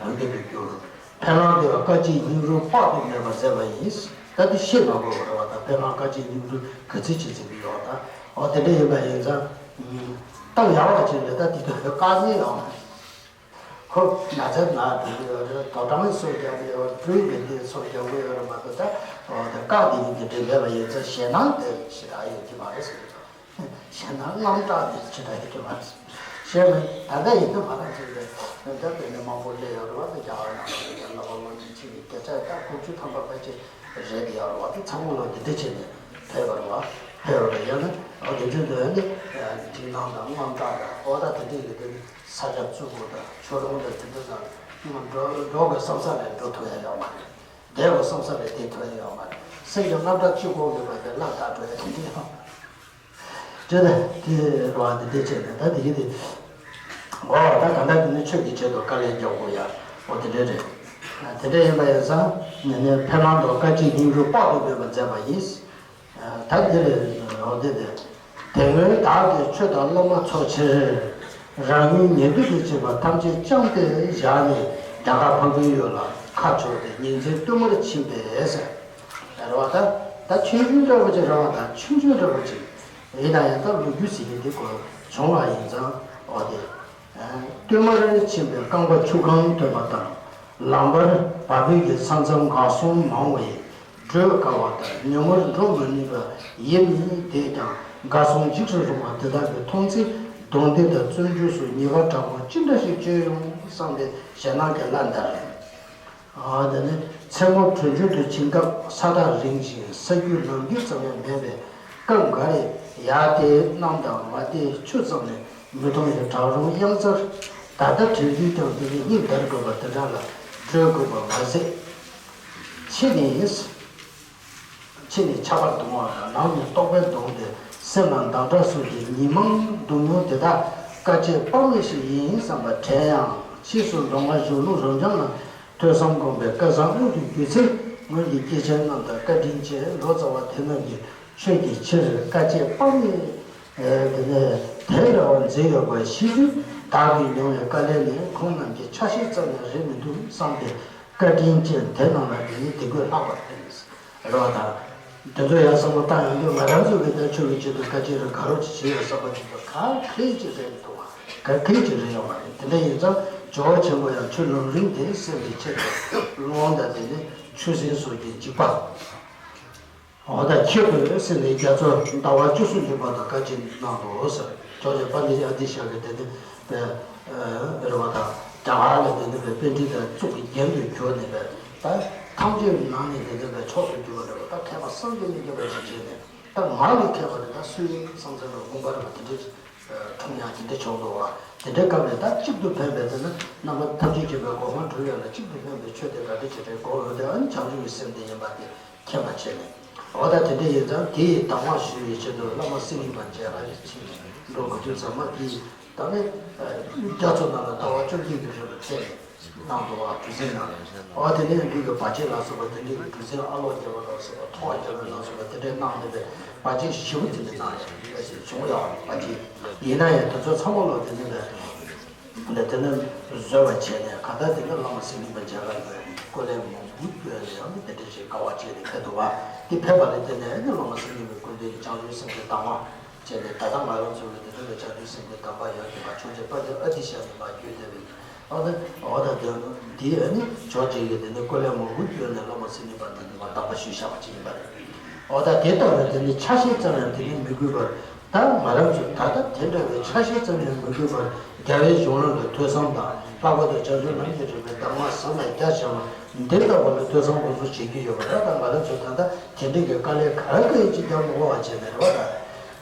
བོད་སྐད་དུ་བསྒྱུར། ཕན་བླ་འདི་བ་བཀའ་སྤྱིའི་སྙིང་རུས་དཔག་ཏུ་མེད་པར་མཛད་པ་ཡིན། ད་དེ་ཤེས་མ་དགོས་པ་རེད་བ། ད་ཕན་བླ་བཀའ་སྤྱིའི་སྙིང་རུས་ག་ཚོད་ཅིག་མཛད་ཀྱི་ཡོད་ད། འོ་དེ་འདྲ་ཡིན་པ་ཡིན་ཙང་། གཏམ་ཡག་པ་ཅིག་རེད། ད་དེ་དུས་བཀག་ཉེས་ཡོད་མ་རེད། ཁོ་ན་ཚ་ན་འགྲོ་གི་ཡོད་རེད། དོ་དམ་སོགས་རྒྱག་གི་ཡོད་རེད། སྤྲུལ་མི་དེ་སོགས་རྒྱག་གི་ཡོད་རེད་མ་གཏོགས་ད། འོ་དེ་བཀག་དེ་ཡིན་གྱི་འདྲ་མེད་པ་ཡིན་ཙང་ཞེད་སྣང་དེ་ཞེ་དྲག་ཡོད་ཀྱི་མ་རེད་ཟེར་གྱི་འདུག་གཞན་དག་རྔམ་སྐྲག་དེ་ཇི་ལྟར་ཡོད་ཀྱི་མ་རེད། གཞན་ལ་ད་ལྟ་ཡིན་ན་མ་རང་ཚོས་ལས་ད་ལྟ་དཔེ་ནི་མང་པོ་སླེབས་ཡོད་རེད་བ། དེ་རྒྱ་གར་ནང་ལ་ཡང་བསླབ་པ་སློབ་གཉེར་བྱེད་མཁན་སྐད་ཆ་ད་དགུ་བཅུ་ཐམ་པ་ཕལ་ཆེར་རེད་དེ་ཡོད་རེད་བ། དེ་ཚང་མ་ལ་འདི་འདྲ་བྱས་ནས་ཕེབས་པ་རེད་བ། ཕེབས་པ་རེད། ཡང་ན་འོ་དེ་ཚོའི་དོན་ནི་འཇིགས་སྣང་དང་རྔམ་སྐྲག་དང་འོ་ད་དེ་འདྲས་ཀྱི་དེ་ནི་ས་ཆ་བཙུགས་དགོས་དང་ཆོས་ལུང་དང་དེ་འདྲ་དང་འགྲོ་འགྲོ་དགོས་བསམ་ས་ལས་འགྲོ་ཐུབ་ཡ་ཡོད་མ་རེད། བསྡད་དགོས་བསམ་ས་ལས་བསྡད་ཐུབ་ཡ་ཡོད་མ་རེད། སེམས་ཀྱི་རྔམ་སྐྲག་གཅིག་པོ་མེད་པ་དེ་བརླག་ཐག་འགྲོ་ཡ་དེ་འདྲ་ཡོད། ཅེས་དེ་རེད་བ། འདི་འདྲས་བྱས་ནས་ད་དེ་གི་དེ། འོ་ད་གང་ལྟར་དེ་ནི་ཆོས་ཀྱི་ཆེད་དུ་དཀའ་ལས་རྒྱག་དགོས་ཡ། འོ་དེ་འདྲས་རེད། དེ་འདྲས་ཡིན་པ་ཡིན་ཙང་ངས་ནི་ཕན་བླ་དང་བཀའ་སྤྱིའི་སྙིང་རུས་དཔག་ཏུ་མེད་པར་མཛད་པ་ཡིན། ད་འདི་རེད། འོ་དེ་དེ། དེ་སྔོན་བདག་གིས་ཆོས་དང་སློབ་མ་ཚོགས་ཕྱིར། རང་ཉིད་ཉན་ཐོས་དང་བཅས་པ་ཐམས་ཅད་བསྐྱངས་ཏེ་བཞག་ནས་རྒྱ་གར་ཕ་གིའི་ཡུལ་ལ་ཁ་ཕྱོགས་ཏེ་ཉིན་མཚན་བསྟུད་མར་ཕྱིན་པས་ཟེར། རེད་བ། ད་ད་ཆུང་ཆུང་འདྲ་པོ་ཅིག་རེད་བ། ད་ཆུང་ཆུང་འདྲ་པོ་ཅིག་ཡིན་ན་ཡང་ད་ལོ་རྒྱུས་ཟེར་མཁན་དེ་གོ་བྱུང་བ་ཡིན་ཙང་། འོ་དེ། བསྟུད་མར་ཕྱིན་པའི་རྐང་པ་ཆུ་སྒང་ཐོན་པ་དང་། ལམ་བར་བ་སྤུའི་ས་མཚམས་འགག་སོང་མང་བས་བགྲོད་དཀའ་བ་དང་ཉུང་མར་འགྲོ་མི་ནུས་པ་ཡིན་མིན་དེས་ཀྱང་འགག་སོང་འཇིགས་སུ་རུང་བ་དེ་དག་གི་མཐོང་ཚེ་གདོང་བདེ་དང་བརྩོན་འགྲུས་སུ་ཉེས་པ་དྲག་པོ་ཅི་འདྲ་ཞིག་བྱས་ཡོང་བསམ་པའི་ཞེད་སྣང་གིས་བླངས་ཏེ། དེ་ནས་མཚན་མོ་གྲོན་ཆུང་དུ་ཕྱིན་སྐབས་ས་ཐག་རིང་ཞིང་ས་རྒྱུས་ལམ་རྒྱུས་ཙམ་ཡང་མེད་པས་སྐབས་འགའ་རེ་ཡར་ལྟའི་གནམ་དང་མར་ལྟའི་ཆུ་ཙམ་ལས་མི་མཐོང་བའི་བྲག་རོང་གཡང་གཟར། ད་ལྟ་དྲན་དུས་ཀྱང་དེ་ནི་སྙིང་འདར་དགོས་པ་དེ་འདྲ་ལ་བགྲོད་དགོས་པ་མ་ཟད། ཕྱི་ནས། ཕྱི་ནས་ཆར་པ་གདུང་བ་དང་ནང་ནས་ལྟོགས་པས་གདུངས་ཏེ་སེམས་ལ་འདམ་སྐྲག་སོགས་ཀྱིས་ཉིན་མང་སྡུག་མྱོང་དེ་དག་དཀའ་སྤྱད་དཔག་མེད་ཞིག་ཡིན་བསམ་པ་དྲན་ཡང་ཕྱིས་སུ་མདོ་སྔགས་གཞུང་ལུགས་རབ་འབྱམས་ལ་ཐོས་བསམ་སྒོམ་པའི་སྐལ་བཟང་མངོན་དུ་གྱུར་ཚེ། སྔོན་གྱི་སྐྱེས་ཆེན་རྣམས་དང་བཀའ་དྲིན་ཅན་ལོ་ཙཱ་བ་དེ་རྣམས་ཀྱིས་ཆོས་ཀྱི་ཕྱིར་དཀའ་སྤྱད་སྤངས་ནས། དེ་ནས་དེ་འདྲ་བ་མཛད་ཡོད་པ་ཤེས་དུས། བདག་གིས་མྱོང་བའི་དཀའ་ལས་ནི་ཁོང་རྣམས་ཀྱི་ཆ་ཤས་ཙམ་ཡང་རེད་མི་འདུག་བསམ་སྟེ། བཀའ་དྲིན་ཅན་དེ་རྣམས་ལ་དེ་ནི་དད་གུས་ལྷག་པར་ཕེབས། རེད་བ་དང་། དེ་ཚོ་ཡང་བསམ་བློ་བཏང་ཡོང་དུས། ང་རང་ཚོ་གི་ད་ཆོས་ཀྱི་ཆེད་དུ་དཀའ་སྤྱད་རེ་ག་རོ་ཅིག་བྱེད་ཡོད་བསམ་པ་ཅིག་ད་ག་གེ་ཅིག་རེད་འདུག་བ། ག་གེ་ཅིག་རེད་ཡོད་མ་རེད། དེ་འདྲ་ཡིན་ཙང་ཇོ་བོ་ཆེན་པོ་ཡང་ཆོས་ལམ་རིམ་དེ་སེམས་ཀྱི་ཆེད་དུ་སློང་དང་། དེ་ནི་ཆུ་སྲིན་སོགས་ཀྱི་འཇིགས་པ། འོ་ད་ཁྱེད་ཀྱི་སེམས་ནི་རྒྱ་མཚོ་ཟླ་བ་བཅུ་གསུམ་གྱི་བར་དུ་དཀའ་སྤྱད་གནང་དོ་ཟེར། ཇོ་བོ་རྗེ་པཎྜི་ཏ་ཨ་ཏི་ཤ་གིས་དེ་ནི་པའི་རེད་བ་དང་། རྒྱ་གར་ལ་དེ་ནི་པའི་པཎྜི་ཏ་གཙུག་གི་རྒྱན་དུ་གྱུར་ནས། པའི་ད་ཐམས་ཅད་ནང་ནས་དེ་ནི་པའི་མཆོག་ཏུ་གྱུར་པ་རེད་བ། ད་མཁས་པ་བསམ་གྱིས་མི་ཁྱབ་པ་ཞིག་བྱས་ནས། ད་ང་ལས་མཁས་པ་དེ་ད་སུ་ཡིན་བསམ་ཚར་བའི་དགོངས་པ་རེད་བ། དེ་འདྲའི་འཁྲུངས་ཡག་དེ་འདྲ་བྱུང་འདུག་བ། དེ་འདྲའི་སྐབས་ལ་ད་གཅིག་ཏུ་ཕན་པའི་དེ་ནི་རྣམ་པ་ཐམས་ཅད་མཁྱེན་པའི་གོ་འཕང་སྒྲུབ་ཡག་ལ་གཅིག་ཏུ་ཕན་པའི་ཆོས་དེ་ག་འདྲ་ཅིག་རེད་དགོས་འོས་ཏེ། ཨ་ནི་བྱང་ཆུབ་ཀྱི་སེམས་དེ་ཡིན་པ་དེ་མཁྱེན་པར་བྱས་ནས། འོ་ད་དེ་འདྲ་ཡིན་ཙང་། དེ་ཡི་གདམས་ངག་ཞུ་བའི་ཆེད་དུ་བླ་མ་སེང་གེ་པ་མཇལ་ཁ་ཞིག་ཕྱིན་ནས། འགྲོ་དགོས་དུས་ཙམ་པ་དེ་ཡི་ད་ནི་རྒྱ་མཚོ་ནང་ལ་ཟླ་བ་བཅོ་བརྒྱད་ཀྱི་རིང་ལ་ཕེབས་ནས། གནང་འདུག་བ། གྲུ་གཟིངས་ནང་། འོ་དེ་ནས་འདི་གི་བར་ཆད་ལ་སོགས་པ་དེ་འདྲའི་གི་གྲུ་གཟིངས་ཨ་ལོག་རྒྱབ་པ་ལ་སོགས་པ། ཐོག་རྒྱབ་པ་ལ་སོགས་པ་དེ་འདྲའི་གནང་སྟེ། བར་ཆད་ཞེ་པོ་དེ་འདྲ་གནང་ཡོད་ཞེས་བྱུང་ཡོད་བ། བར་ཆད་ཡིན་ན་ཡང་དེ་ཚོ་ཚང་མ་ལོག་དེ་ནས་ལས་དེ་ནས་བཟོད་པ་བྱས་ནས། གང་ལྟར་དེ་ནས་བླ་མ་སེང་གེ་པ་མཇལ་ཁ་ཡོད། སྐུ་ལས་མང་པོ་བསྐྱོན་ནས་ཡང་དེ་འདྲ་ཞིག་དཀའ་བ་སྤྱད་དེ་ཕེབས་འདུག་བ། དེ་ཕེབས་པ་ལས་བརྟེན་ནས་ནི་བླ་མ་སེང་གེ་པའི་སྐུ་མདུན་བྱང་ཆུབ་སེམས་ཀྱི་གདམས་ངག་བྱས་ནས། ད་ལྟ་ང་རང་ཚོ་གི་འདི་ཚོ་ལ་བྱང་ཆུབ་སེམས་ཀྱི་གདམས་པ་ཡོད་དེ་མ་བྱུང་རྗེས། དཔལ་ལྡན་ཨ་ཏི་ཤ་ནས་མར་བརྒྱུད་བསྡད་པའི། འོ་ད་འོ་ད་དེ་འདི་ཨ་ནི་ཇོ་བོ་རྗེ་གིས་དེ་ནི་སྐུ་ལས་མང་པོ་བསྐྱོན་ནས་བླ་མ་སེང་གེ་པ་དང་དེ་མར་གདམས་པ་ཞུས་བཞག་པ་ཅིག་ཡིན་པ་རེད། འོ་ད་དེ་ལྟ་བུའི་དེ་ནི་ཆ་ཤས་ཙམ་ཡང་དེ་ནི་མི་དགོས་པར། ད་ང་རང་ཚོས་ད་ལྟ་དེ་འདྲ་བའི་ཆ་ཤས་ཙམ་ཡང་མི་དགོས་པར། རྒྱལ་བའི་གཞུང་ལུགས་ལ་ཐོས་བསམ་དང་། ལྷག་པར་དུ་བྱང་ཆུབ་ལམ་གྱི་རིམ་པའི་གདམས་ངག་ཟབ་ལ་རྒྱ་ཆེ་བ་འདི་ལྟ་བུ་ལ་ཐོས་བསམ་དགོས་ཚུལ་བྱེད་ཀྱི་ཡོད་པ་རེད། ད་ང་རང་ཚོས་ད་ལྟ་དེ་འདྲའི་གི་དཀའ་ལས་ག་རེ་ག་ཡིན་ཅིག་ཀྱང་མི་དགོས་པ་བྱས་ནས། རེད་བ། ད་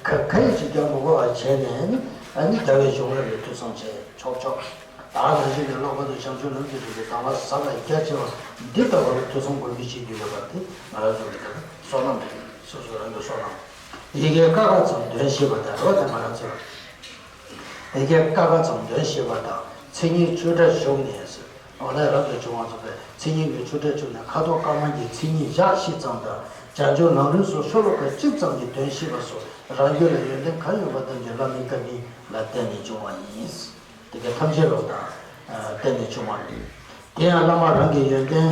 ག་ག་ཡིན་ཅིག་ཀྱང་མི་དགོས་པ་བྱས་ནས་ནི། ཨ་ནི་རྒྱལ་བའི་གཞུང་ལུགས་ལ་ཐོས་བསམ་བྱས་ཆོག་ཆོག་ད་ནང་བཞིན་གྱི་ལྷག་པར་དུ་བྱང་ཆུབ་ལམ་གྱི་རིམ་པའི་གདམས་ངག་ཟབ་ལ་རྒྱ་ཆེ་བ་འདི་ལྟ་བུ་ལ་ཐོས་བསམ་དགོས་མི་བྱེད་རྒྱུ་ཡོད་པ་དེ་ང་རང་ཚོ་གི་ད་ལྟ་བསོད་ནམས་རེད། སོ་སོ་རང་གི་བསོད་ནམས། ཡི་གེ་ཀ་ཁ་ཙམ་འདོན་ཤེས་པ་དང་། རེད་བ། ད་ང་རང་ཚོ་ཡི་གེ་ཀ་ཁ་ཙམ་འདོན་ཤེས་པ་དང་། མཚན་ཉིད་ཆོས་སྒྲ་ཞུགས་ནས་ཟེར། འོ་ན་རབ་ཏུ་བྱུང་བ་ཚོ་པས་མཚན་ཉིད་ཀྱི་ཆོས་སྒྲ་ཞུགས་ནས། ཁ་དོག་དཀར་དམར་གྱི་མཚན་ཉིད་ཞག་བཞི་ཙམ་དང་། བྱང་ཆུབ་ལམ་རིམ་སོགས་ཤོ་ལོ་ཀ་གཅིག་ཙམ་གྱིས་འདོན་ཤེས་པ་སོགས། རང་རྒྱུད་ལ་ཡོན་ཏན་གང་ཡོད་པ་ཐམས་ཅད་བླ་མའི་བཀའ་དྲིན་ལ་བརྟེན་ནས་བྱུང་བ་ཡིན། དེ་ག་ཐམས་ཅད་ལོག་དང་བརྟེན་ནས་བྱུང་བ་རེད། དེ་ཡང་བླ་མ་རང་གི་ཡོན་ཏན་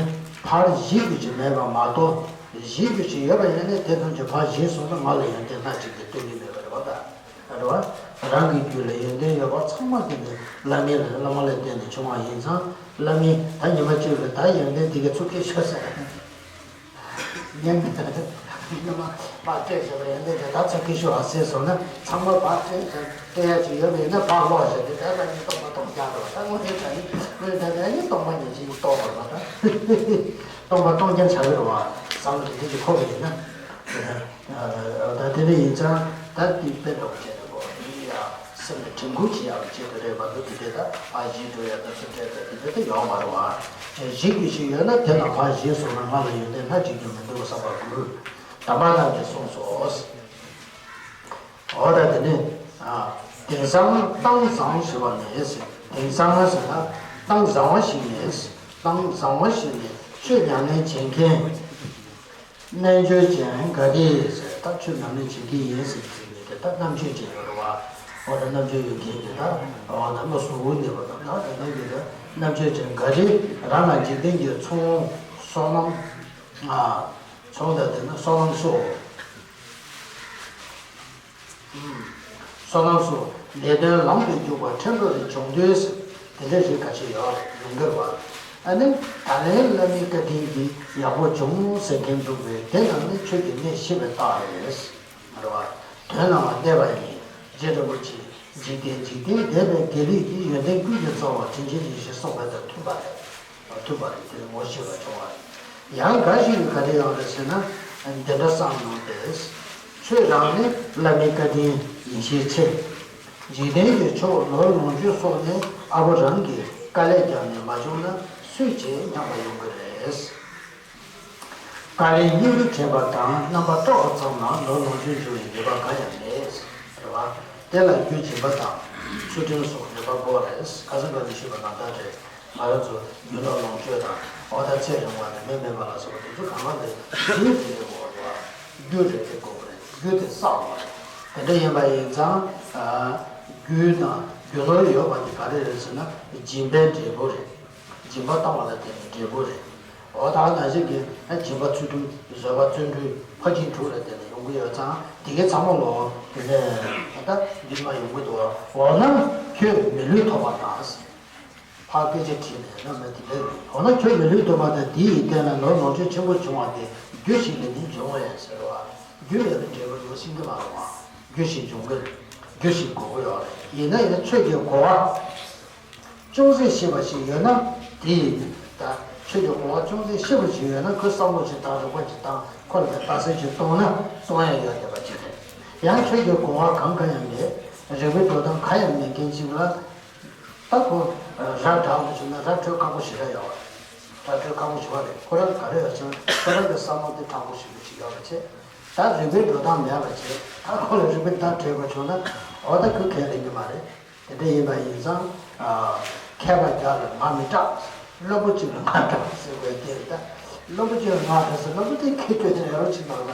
ཕར་བཞེས་རྒྱུ་ཅིག་མེད་པ་མ་གཏོགས། བཞེས་རྒྱུ་ཅིག་ཡོད་པ་ཡིན་ན་དེ་ཐམས་ཅད་ཕར་བཞེས་སོང་ན་ང་ལ་ཡོན་ཏན་སྣ་གཅིག་ཀྱང་སྟོན་གྱི་མེད་པ་རེད་བ། ད་རེད་བ། རང་གི་རྒྱུད་ལ་ཡོན་ཏན་ཡོད་པ་ཚང་མ་དེ་ནི་བླ་མའི་ལ། བླ་མ་ལ་བརྟེན་ནས་བྱུང་བ་ཡིན་ཙང་། བླ་མས་ད་ཉི་མ་གཅིག་ལ་ད་ཡོན་ཏན་དེ་ག་ཚུར་སྐྱེལ་ཤོག་ཟེར། ཉན་གི། ཉི་མ་ཕར་སྤྲད་བཞག་པ་ཡོན་ཏན་དེ་ད་ཚུར་སྐྱེལ་ཤོག་ཨ་ཟེར་སོང་ན། ཚང་མ་ཕར་སྤྲད་བཞག་སྤྲད་ཡ་ཅིག་ཡོད་པ་ཡིན་ན་ཕར་སློག་བཞག་སྟེ། ད་ལྟ་ངས་སྟོང་པ་སྟོང་རྐྱང་རེད་བ། ད་དངོས་གནས་དྲང་གནས་དངོས་གནས་དྲང་གནས་ཨ་ནི་སྟོང་པ་ཉིད་ཅིག་རྟོགས་དགོས་པ། ད་སྟོང་པ་སྟོང་རྐྱང་ཆགས་ཀྱི་རེད་བ། བསམ་བློ་དེ་འདྲ་ཅིག་འཁོར་བ་ཡིན་ན། ད་དེ་འདྲ་ཡིན་ཙང་ད་དེ་དཔེ་འདྲ་བོ་བྱས་འདུག་གོ། དེ་ཡ་སེམས་ལ་དྲན་སྐུལ་བྱེད་ཡག་ཆེད་དུ་རེད་པ། འདུག་དེ་འདྲ་ད་ཕར་བཞེས་འགྲོ་ཡ་ད་ཚུར་སྤྲད་ད་དེ་འདྲ་ད་ཡོད་མ་རེད་བ། བཞེས་རྒྱུ་ཞིག་ཡོད་ན་དེ་ལ་ཕར་བཞེས་སོང་ན་ང་ལ་ཡོན་ཏན་སྣ་གཅིག་ཀྱང་མི་འདུག་བསམ་པ་དགོས། གདམས་པ་རྣམས་ཀྱིས་གསུངས་སོ། འོ་ད་དེ་ནས་ཨ། དེང་སང་གཏམ་བཟང་ཞུ་བ་ནས་ཟེར། དེང་སང་ཟེར་ན་གཏམ་བཟང་བ་ཞིག་ནས། གཏམ་བཟང་བ་ཞིག་ནས་ཆོས་ཉམས་ལེན་བྱེད་མཁན། རྣལ་འབྱོར་ཅན་འགའ་རེ་ཟེར། ད་ཆོས་ཉམས་ལེན་བྱེད་ཀྱི་ཡིན་ཟེར་ཟེར་ནས། དེ་ད་རྣམ་དཔྱོད་ཅན་ཡོད་རེད་བ། འོ་ད་རྣམ་དཔྱོད་ཡོད་མཁན་གྱི་ད་འོ་ད་བློ་གཟུ་བོར་གནས་པ་དང་། ད་དེ་ནང་གི་ད་རྣམ་དཔྱོད་ཅན་འགའ་རེ་རང་ལ་འཇིག་རྟེན་གྱི་ཚོང་བསོད་ནམས། ཨ། ཚོང་དང་དེ་ནི་བསོད་ནམས་སོགས། བསོད་ནམས་སོགས་ལས་དོན་ལམ་དུ་འཇུག་པར་ཕྲན་བུ་རེ་འབྱུང་དུས་ཟེར། དེ་འདྲ་རིགས་ཁ་ཤས་ཡོད་རེད། ཡོང་གི་རེད་བ། ཨ་ནི་ད་ལན་བླ་མའི་བཀའ་དྲིན་གྱིས་ཡག་པོ་བྱུང་ཟེར་མཁན་འདུག་པས། དེ་རྣམས་ནི་ཆོས་ཀྱི་གནད་ཤེས་པའི་རྟགས་རེད། རེད་བ། དོན་རྣམ་པར་གནས་པ་ཡིན། རྗེ་རིན་པོ་ཆེས་འཇིག་རྟེན་འཇིག་རྟེན་འདས་པའི་དགེ་ལེགས་ཀྱི་ཡོན་ཏན་ཀུན་གྱི་རྩ་བ་དྲིན་ཅན་ཡེ་ཤེས་གསུངས་པ་དང་མཐུན་པ་རེད། མཐུན་པ་རེད། དེ་ངོ་ཤེས་པ་བྱུང་བ་རེད། ཡང་འགའ་ཞིག་གིས་ག་རེ་ཡོང་རེད་ཟེར་ན། འདི་འདྲ་བསམ་ཡོང་སྟེ། ཆོས་རང་ནི་བླ་མའི་བཀའ་དྲིན་ཡིན་ཤས་ཆེ། འཇིག་རྟེན་གྱི་ཕྱོགས་ནོར་ལོངས་སྤྱོད་སོགས་ནི་ཨ་ཕོ་རང་གིས་དཀའ་ལས་བརྒྱབ་ནས་མ་བྱུང་ན་སུས་བྱེད་སྙམ་པ་ཡོང་གི་རེད། དཀའ་ལས་སྙིང་རུས་དྲན་པ་དང་རྣམ་པར་རྟོག་པ་ཙམ་ལ་ནོར་ལོངས་སྤྱོད་འབྱུང་བའི་ནུས་པ་གང་ཡང་མེད། རེད་བ། དེ་ལ་རྒྱུ་སྦྱིན་པ་དང་ཚུལ་ཁྲིམས་སོགས་ནུས་པ་དགོས་རེད། ཁ་སང་ཁ་ནས་ཞུས་པ་ནང་ལྟར་རེད། ང་རང་ཚོ་རྒྱུ་ནོར་ལོངས་སྤྱོད་དང་འོ་ད་ཚེ་རིང་བ་དང་མི་སྨད་པ་ལ་སོགས་པ་དེ་ཚོ་གང་ག་ལ་རྒྱུ་དེ་ལས་འོ་རེད་བ། རྒྱུ་རེད་དེ་དགོས་པ་རེད། རྒྱུ་དེ་བསགས་པ་རེད། དེ་འདྲ་ཡིན་པ་ཡིན་ཙང་། རྒྱུ་དང་རྒྱུ་ནོར་ཡོད་པ་དེ་ག་རེ་རེད་ཟེར་ན་སྦྱིན་པའི་འབྲས་བུ་རེད། སྦྱིན་པ་བཏང་བ་ལ་བརྟེན་ནས་འབྲས་བུ་རེད། འོ་ད་ནང་བཞིན་གྱི་སྦྱིན་པ་ཚུལ་ཁྲིམས་བཟོད་པ་བརྩོན་འགྲུས་ཕར་ཕྱིན་དྲུག་ལ་བརྟེན་ནས་ཡོང་གི་ཡོད་ཙང་དེ་གའི་ཚང་མ་ལོ་དེ་ནས་ད་འདི་མ་ཡོང་གི་འདུག་འོ་ན་ཁྱོད་མི་ལུས་ཐོབ་པ་དང་། ཕར་སྐད་ཆ་དྲིས་ནས་རྣམ་པ་དེ་འདྲ་རེད། འོ་ན་ཁྱོད་མི་ལུས་ཐོབ་པ་དང་དེ་ཡི་སྟེང་ན་ནོར་ལོངས་སྤྱོད་ཆེན་པོ་བྱུང་བ་དེ་རྒྱུ་ཞིག་ལས་ནི་འབྱུང་བས་ཟེར་བ། རྒྱུ་མེད་པའི་འབྲས་བུ་ཡོང་སྲིད་ཀྱི་མ་རེད་བ། རྒྱུ་ཞིག་འབྱུང་གི་རེད། རྒྱུ་ཞིག་དགོས་ཀྱི་ཡོད་རེད། ཡིན་ན་ཡང་ཆོས་ཀྱི་གོ་བ་ཅུང་ཟད་ཤེས་པ་ཞིག་ཡོད་ན་དེ་ཡིན་ད། ཆོས་ཀྱི་གོ་བ་ཅུང་ཟད་ཤེས་པ་ཞིག་ཡོད་ན་ཁོས་བསམ་བློ་ཞིག་བཏང་རོགས་པ་ཞིག་བཏང་ཁོ་ལ་རྟགས་གསལ་ཞིག་གཏོང་ན་གཏོང་ཡ་ཡོད་བསྡད་པ་ཅིག་རེད། ཡང་ཆོས་ཀྱི་གོ་བ་གང་གང་ཡང་མེད། རིག་པའི་འགྲོ་སྟངས་གང་ཡང་མེད་མཁན་ཞིག་ལ། ད་ཁོ་ར་དྲག་པོ་བྱུང་ན་ར་འཕྲོད་ཁག་པོ་ཞེ་དྲག་ཡོད་རེད། ར་འཕྲོད་ཁག་པོ་ཞེ་པོ་རེད། ཁོ་རང་ག་རེ་ཡོད་ཅེ་ན་ཁོ་རང་གི་བསམ་བློ་དེ་དྲག་པོ་ཞེ་པོ་ཅིག་ཡོད་པ་བྱས། ད་རིག་པའི་འགྲོ་སྟངས་མེད་པ་བྱས། ད་ཁོ་ལ་རིག་པའི་བརྡ་སྤྲོད་པ་བྱུང་ན་འོ་ད་ཁོས་ཁས་ལེན་གྱི་མ་རེད། དེ་འདྲ་ཡིན་པ་ཡིན་ཙང་། མཁས་པ་བརྒྱ་ལ་ང་མི་སྐྲག་བླུན་པོ་གཅིག་ལ་ང་སྐྲག་ཟེར་བའི་དེ་རེད་ད། བླུན་པོ་གཅིག་ལ་ང་སྐྲག་ཟེར་བླུན་པོ་དེ་ཁྱི་ཁྱོད་དེ་ལས་རོ་གཅིག་དང་ལ་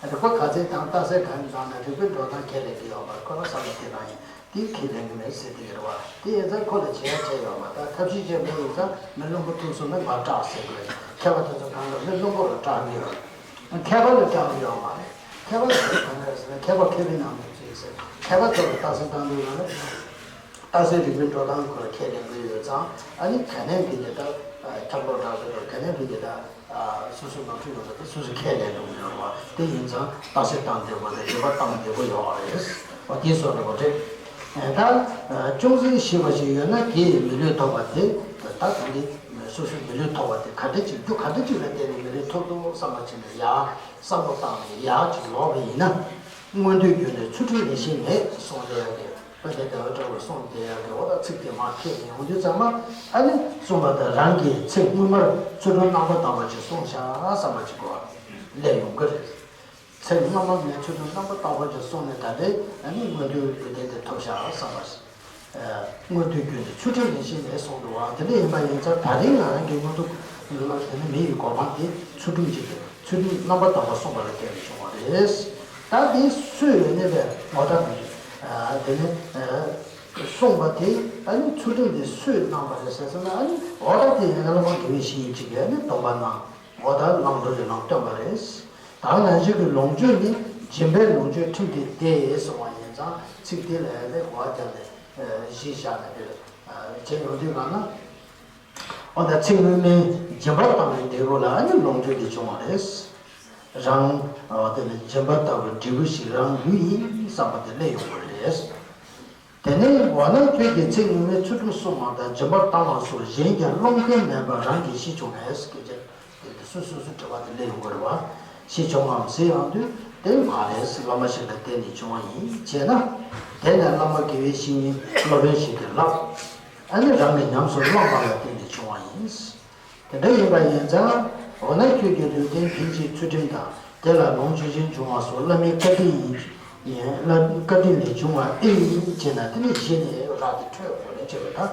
རིག་པ་ག་ཚད་དང་རྟགས་གསལ་གང་ཡིན་དང་ན་རིག་པའི་འགྲོ་སྟངས་ཁས་ལེན་གྱི་ཡོད་མ་རེད། ཁོ་རང་བསམ་བློ་དེ་རང་ཡིན། དེ་ཁས་ལེན་གྱི་མེད་ཟེར་དེ་རེད་བ། དེ་ཡིན་ཙང་ཁོ་ལ་བྱེད་ཡ་བྱས་ཡོད་མ་རེད། ཐབས་ཤེས་ཅན་མི་ཡིན་ཙང་མི་བླུན་པོ་ཐུག་སོང་ན་ང་སྐྲག་ཟེར་དགོས་རེད། མཁས་པ་དེ་ཚོ་གང་ལ་མི་བླུན་པོ་ལ་སྐྲག་གི་ཡོད་རེད། མཁས་པ་ལ་སྐྲག་གི་ཡོད་མ་རེད། མཁས་པ་ཚོ་གང་ལ་ཟེར་ན་མཁས་པ་མཁས་པའི་ནང་དུ་བརྩིས་ཟེར། མཁས་པ་ཚོ་ལ་རྟགས་གསལ་བཏང་དུས་ལ་ནི། རྟགས་གསལ་རིག་པའི་འགྲོ་སྟངས་ཁོ་ལ་ཁས་ལེན་དགོས་ཡོད་ཙང་ཨ་ནི་ག་ནས་ཕིན་གྱི་ད་ཁྱབ་བློ་དྲག་ཟེར་རོ་ག་ནས་ཕིན་གྱི་ད། སོ་སོའི་ནོར་འཁྲུལ་ཡོད་པ་དེ་སོ་སོས་ཁས་ལེན་འགྲོ་གི་ཡོད་རེད་བ། དེ་ཡིན་ཙང་རྟགས་གསལ་བཏང་བདེ་པོ་དང་རིག་པ་བཏང་བདེ་པོ་ཡོད་རེད། འོ་དེ་སོགས་རེད་བ་རེད། ད་ཅུང་ཟད་ཤེས་པ་ཞིག་ཡོད་ན་དེ་ཡི་མི་ལུས་ཐོབ་པ་དེ་ད་ད་འདི་སོ་སོའི་མི་ལུས་ཐོབ་པ་དེ་ག་འདྲ་ཅིག་རྒྱུ་ག་འདྲ་ཅིག་ལ་བརྟེན་ནས་མི་ལུས་ཐོབ་འདུག་བསམ་པ་ཅིག་ནས་ཡག་བསམ་བློ་བཏང་ནས་ཡག་ཅིག་ལོག་པ་ཡིན་ན། མངོན་མཐོའི་རྒྱུ་ནི་ཚུལ་ཁྲིམས་ལས་གཞན་མེད་གསུངས་ཡོད་ཀྱི། དཔེ་དེ་དལ་བ་བཀྲ་བའི་གསུང་དེ་ཡང་དགེ་བ་དང་ཚིག་དེ་མ་ཁས་ནས་འོང་དུས་ཙམ་པ་ཨ་ནི་གསུངས་པ་དང་རང་གིས་ཚེ་སྔོན་མར་ཚུལ་ཁྲིམས་རྣམ་པར་དག་པ་ཅིག་བསྲུངས་བཞག་བསམ་པ་ཅིག་གོ་སླེབས་ཡོང་གི་རེད། ཚེ་སྔོན་མ་ངས་ཚུལ་ཁྲིམས་རྣམ་པར་དག་པ་ཅིག་བསྲུངས་ནས་ད་ལྟའི་ཨ་ནི་མངོན་མཐོའི་རྒྱུ་དེ་དེ་ཐོབ་བཞག་བསམ་པ། མངོན་མཐོའི་རྒྱུ་ནི་ཚུལ་ཁྲིམས་ལས་གཞན་མེད་གསུངས་འདུག་བ། དེ་འདྲ་ཡིན་པ་ཡིན་ཙང་ད་རིང་ང་རང་གི་མངོན་མཐོ་ལ་དེ་ནི་མི་ཡི་གོ་འཕང་དེ་ཚུལ་ཁྲིམས་ཀྱི་ཚུལ་ཁྲིམས་རྣམ་པར་དག་པ་བསྲུངས་པ་ལ་བརྟེན་ནས་བྱུང་བ་རེད། ད་དེ་སུས་ཡོད་ནས་པའི་ངོ་ཐག་མི་ཡོད། དེ་ནི་གསུངས་པ་དེ་ཨ་ནི་ཚུལ་ཁྲིམས་དེ་སུས་གནང་བ་རེད་ཟེར་ཟེར་ན་ཨ་ནི་འོ་ད་དེ་ཡན་ལག་བླ་མ་དགེ་བའི་བཤེས་གཉེན་གཅིག་གིས་ཨ་ནི་སྡོམ་པ་གནང་། འོ་ད་བླང་དོར་གྱི་ལམ་སྟོན་པ་རེད། ད་ནང་བཞིན་གྱི་ལོངས་སྤྱོད་ནི་སྦྱིན་པའི་ལོངས་སྤྱོད་ཁྲིམས་དེ་བདེ་གསུངས་པ་ཡིན་ཙང་ཚིག་དེ་ལ་ཡང་ལེགས་པར་བརྒྱབ་ནས་གཞི་བཞག་ནས་དེར་བྱས་ཡོང་དུས་གང་ན། འོ་ད་ཚེ་སྔོན་མའི་སྦྱིན་པ་བཏང་བའི་འབྲས་བུ་ལ་ནི་ལོངས་སྤྱོད་དེ་བྱུང་བ་རེད། རང་འོ་དེ་ནི་སྦྱིན་པ་བཏང་བའི་འབྲས་བུ་ཞིག་རང་ལུས་ཡིན་བསམ་པ་དེ་སླེབས་ཡོང་བ་རེད། དེ་ནས་འོ་ན་ཁྱོད་ཀྱིས་ཚེ་སྔོན་མའི་ཚུལ་ཁྲིམས་སྲུང་བ་དང་སྦྱིན་པ་བཏང་བ་སོགས་གཞན་གྱིས་སློང་མཁན་མེད་པར་རང་གིས་ཤེས་བྱུང་ངས་སྐད་ཆ་དེ་དེ་སོ་སོ་སོ་དྲི་བ་དེ་སླེབས་ཡོང་གི་རེད་བ། ཤེས་བྱུང་ངམ་ཟེར་ཡོང་དུས་དེ་མ་རེད་ཟེར། བླ་མ་ཞིག་ལ་བརྟེན་ནས་བྱུང་བ་ཡིན་བྱས་ན། དེ་ནས་བླ་མ་དགེ་བའི་བཤེས་གཉེན་སློབ་དཔོན་ཞིག་གིས་བསླབས། ཨ་ནི་རང་གིས་ཉམས་སུ་བླངས་པ་ལ་བརྟེན་ནས་བྱུང་བ་ཡིན། དེ་འདྲ་ཡིན་པ་ཡིན་ཙང་། འོ་ན་ཁྱོད་ཀྱི་ལུས་རྟེན་ཕན་ཕྱིར་ཚུལ་ཁྲིམས་དང་། དེ་ལ་ལོངས་སྤྱོད་ཅན་འབྱུང་བ་སོགས་བླ་མའི་བཀའ་དྲིན་ཡིན། ཡིན་བླ་བཀའ་དྲིན་ལས་བྱུང་བ་ཨེ་ཡིན་ཅེ་ན་དེ་ནི་གཞི་ནས་རག་སྟེ་འཕྲོད་དགོས་རེད་ཅེས་པ་དང་།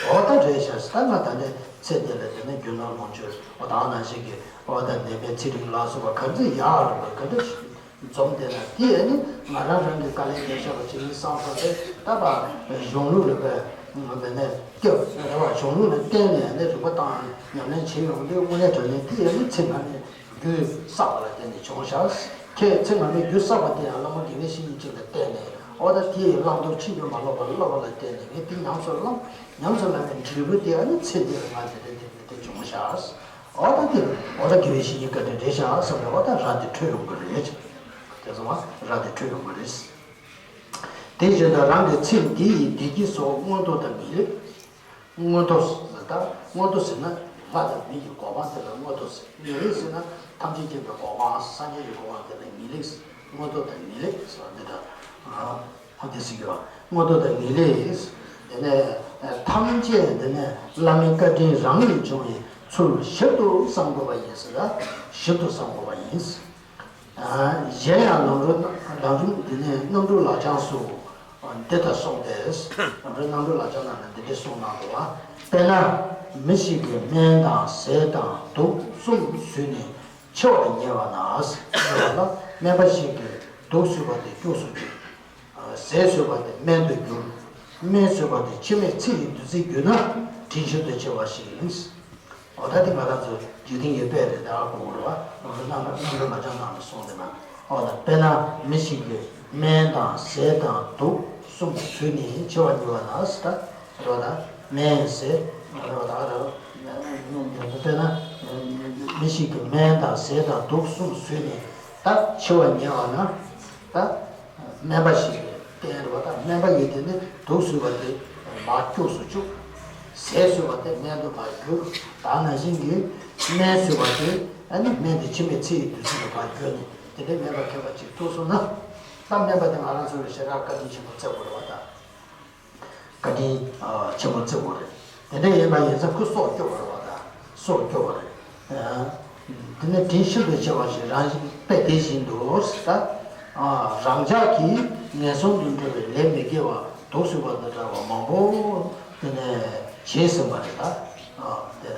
འོ་ད་རེད་ཤག་ད་ང་ད་ནས་ཚེ་འདི་ལ་དེ་ནི་རྒྱུ་ནོར་ལོངས་སྤྱོད་འོ་ད་ནང་བཞིན་གྱི་འོ་ད་ནད་མེད་ཚེ་རིང་ལ་སོགས་པ་ག་ཚོད་ཡག་རུང་བ་ག་འདྲ་ཞིག་འཛོམས་བསྡད་ན་དེ་ཨ་ནི་ང་རང་རང་གི་དཀའ་ལས་བརྒྱབ་བཞག་པ་ཅིག་ཡིན་བསམ་སོང་སྟེ་ད་ཕར་གཞུང་ལུགས་ལ་བས་བས་ནས་སྐྱོབ་རེ་བ་གཞུང་ལུགས་ལ་བརྟེན་ནས་ནི་རིག་པ་བཏང་ཉམས་ལེན་བྱེད་ཡོང་དུས་དངོས་གནས་དྲང་གནས་དེ་ཨ་ནི་ཚེ་སྔ་མའི་རྒྱུ་བསགས་པ་ལ་བརྟེན་ནས་བྱུང་ཤག་ཁྱེད་ཚེ་སྔ་མའི་རྒྱུ་བསགས་པ་དེ་ཡང་བླ་མ་དགེ་བའི་བཤེས་གཉེན་ཅིག་ལ་བརྟེན་ནས་འོ་ད་དེ་ཡི་བླང་དོར་ཕྱིན་པས་མ་ལོག་པར་བསླབ་པ་ལ་བརྟེན་ནས་ངས་དེ་ཉམས་སུ་བླངས་ཉམས་སུ་བླངས་པའི་འབྲས་བུ་དེ་ཨ་ནི་ཚེ་འདི་ལ་ང་དེ་རེད་དེ་རེད་དེ་བྱུང་ཤག་འོ་ད་དེ་འོ་ད་དགེ་བའི་བཤེས་གཉེན་བཀའ་དྲིན་རེད་ཤག་བསམ་ནས་འོ་ད་ར་དེ་འཕྲོད་ཡོང་གི་རེད། དེ་ཚོ་མ་ར་དེ་འཕྲོད་ཡོང་གི་རེད། དེ་བཞིན་དུ་རང་གི་ཚེ་འདི་ཡི་བདེ་སྐྱིད་སོགས་མངོན་མཐོ་དང་ངེས་ལེགས། མངོན་མཐོ་ཟེར་ད་མངོན་མཐོ་ཟེར་ན་ལྷ་དང་མི་ཡི་གོ་འཕང་དེ་ལ་མངོན་མཐོ་ཟེར། ངེས་ལེགས་ཟེར་ན་ཐམས་ཅད་མཁྱེན་པའི་གོ་འཕང་སངས་རྒྱས་ཀྱི་གོ་འཕང་དེ་ལ་ངེས་ལེགས། མངོན་མཐོ་དང་ངེས་ལེགས་ཟེར་བ་འདི་དང་། ཧོ་དེ་ཟེར་གྱི་བ། མངོན་མཐོ་དང་ངེས་ལེགས། དེ་ནས་ཐམས་ཅད་དེ་ནས་བླ་མའི་བཀའ་དྲིན་རང་ལས་བྱུང་བའི་ཚུལ་ཞིབ་ཏུ་བསམ་དགོས་པ་ཡིན་ཟེར་ལ་ཞིབ་ཏུ་བསམ་དགོས་པ་ཡིན། གཞན་ཡང་ལམ་རིམ་ལམ་རིམ་དེ་ནས་རྣམ་གྲོལ་ལག་བཅངས་སུ། འདི་ལྟར་གསུངས་ཏེ། རང་གི་རྣམ་གྲོལ་ལག་ཆ་ནང་ལ་འདི་འདྲ་གསུངས་གནང་འདུག་བ། དཔེར་ན། མི་ཞིག་གིས་སྨན་དང་ཟས་དང་དུག་གསུམ་ཟོས་ནས་འཆི་བར་ཉེ་བ་ན། ཟེར་བ་ལ། སྨན་པ་ཞིག་གིས་དུག་ཟོས་པ་དེ་སྐྱུགས་སུ་འཇུག། ཟས་ཟོས་པ་དེ་སྨན་དུ་འགྱུར། སྨན་ཟོས་པ་དེ་འཆི་མེད་ཚེ་ཡི་བདུད་རྩིར་གྱུར་ན། དྲིན་ཤིན་ཏུ་ཆེ་བ་ཞིག་ཡིན། འོ་ད་དེ་ང་རང་ཚོ་འཇིག་རྟེན་གྱི་དཔེ་རེད། ད་ཨ་ཁུ་རེད་བ། རྣམ་གྲོལ་རྣམ་གྲོལ་ལག་ཆ་ནང་ལ་གསུངས་འདུག་ན། འོ་ད་དཔེར་ན་མི་ཞིག་གིས་སྨན་དང་ཟས་དང་དུག་གསུམ་ཟོས་ནས་འཆི་བར་འགྱུར་བ་ན། ཟེར་ད་རེད་བ། ད་སྨན་ཟས་རེད་བ། ད་རེད་བ། དཔེར་ན་མི་ཞིག་གིས་སྨན་དང་ཟས་དང་དུག་གསུམ་ཟོས་ནས་ད་འཆི་བར་ཉེ་བ་ན། ད། སྨན་པ་ཞིག་གིས་བསྟན་རེད་བ། ད་སྨན་པ་ཡིན་དེ་ནི་དུག་ཟོས་པ་དེ་མར་སྐྱུགས་སུ་བཅུག། ཟས་ཟོས་པ་དེ་སྨན་དུ་མར་གྱུར། ད་ནང་བཞིན་གྱི་སྨན་ཟོས་པ་དེ་ཨ་ནི་སྨན་དེ་འཆི་མེད་ཚེ་ཡི་བདུད་རྩི་དུ་མར་གྱུར་ནས། དེ་འདྲའི་སྨན་པ་མཁས་པ་ཅིག་ཐུག་སོང་ན། ད་སྨན་པ་དེ་ང་རང་ཚོ་ལ་ཞེ་དྲག་བཀའ་དྲིན་ཆེན་པོ་བསྩལ་དགོས་རེད་བ་ད། བཀའ་དྲིན་ཆེན་པོ་བརྩི་དགོས་རེད། དེ་འདྲ་ཡིན་པ་ཡིན་ཙང་ཁོ་སྲོག་སྐྱོབ་པ་རེད་བ་ད། སྲོག་སྐྱོབ་པ་རེད། དེ་ནས་དྲིན་ཤིན་ཏུ་ཆེ་བ་ཞིག་རང་བཞིན་དཔེ་དེ་བཞིན་དུ་ད། རང་ཅག་གིས་ངན་སོང་དུ་འགྲོ་བའི་ལས་མི་དགེ་བ་དུག་ཟོས་པ་དང་འདྲ་བ་མང་པོ་དེ་ནས་བྱས་ཟིན་པ་རེད་ད། དེ་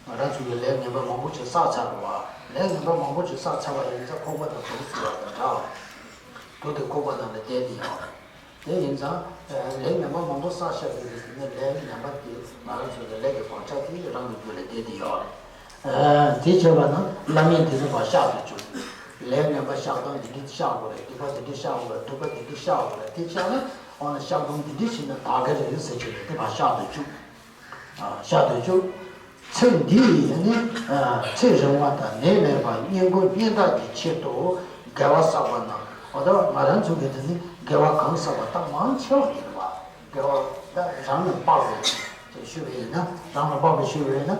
ང་རང་ཚོ་གིས་ལས་ངན་པ་མང་པོ་ཞིག་བསགས་ཚར་བ། ལས་ངན་པ་མང་པོ་ཞིག་བསགས་ཚར་བ་ཡིན་ཙང་ཁོག་པ་དང་དུག་ཟོས་པ་དང་འདྲ་བ། དུག་དེ་ཁོག་པ་ནང་ལ་བསྡད་དེ་ཡོད། དེ་ཡིན་ཙང་། ལས་ངན་པ་མང་པོ་བསགས་བཞག་པའི་རིགས་དེ་ནི་ལས་ངན་པ་དེ་ང་རང་ཚོ་ལ་ལས་ཀྱི་བག་ཆགས་དེ་རང་གི་རྒྱུད་ལ་བསྡད་དེ་ཡོད་རེད། དེ་བྱས་པ་ན་བླ་མས་དེ་ཚོ་ཕར་བཤགས་ཏུ་བཅུག། ལས་ངན་པ་བཤགས་སྟངས་འདི་འདྲས་བཤགས་དགོས་རེད། སྡིག་པ་འདི་འདྲས་བཤགས་དགོས་རེད། སྡིག་པ་འདི་འདྲས་བཤགས་དགོས་རེད། དེ་བཤགས་ན་འོ་ན་བཤགས་སྡོམ་འདི་འདྲས་བྱས་ན་དག་གི་རེད་ཟེར་བྱས་ནས་དེ་ཕར་བཤགས་ཏུ་བཅུག། བཤགས་ཏུ་བཅུག། ཚེ་འདི་ཡི་ནི། ཚེ་རིང་བ་དང་ནད་མེད་པ་བསྙེན་བཀུར་སྙན་གྲགས་ཀྱི་ཆེད་དུ་དགེ་བ་བསགས་པ་རྣམས། འོ་ད་ང་རང་ཚོ་གིས་དེ་ནི་དགེ་བ་གང་བསགས་པ་དག་མང་ཆེ་བ་ཡིན་པ། དགེ་བ་ད་རང་ལ་དཔག་པའི་ཞུ་བ་ཡིན་ན། རང་ལ་དཔག་པའི་ཞུ་བ་ཡིན་ན།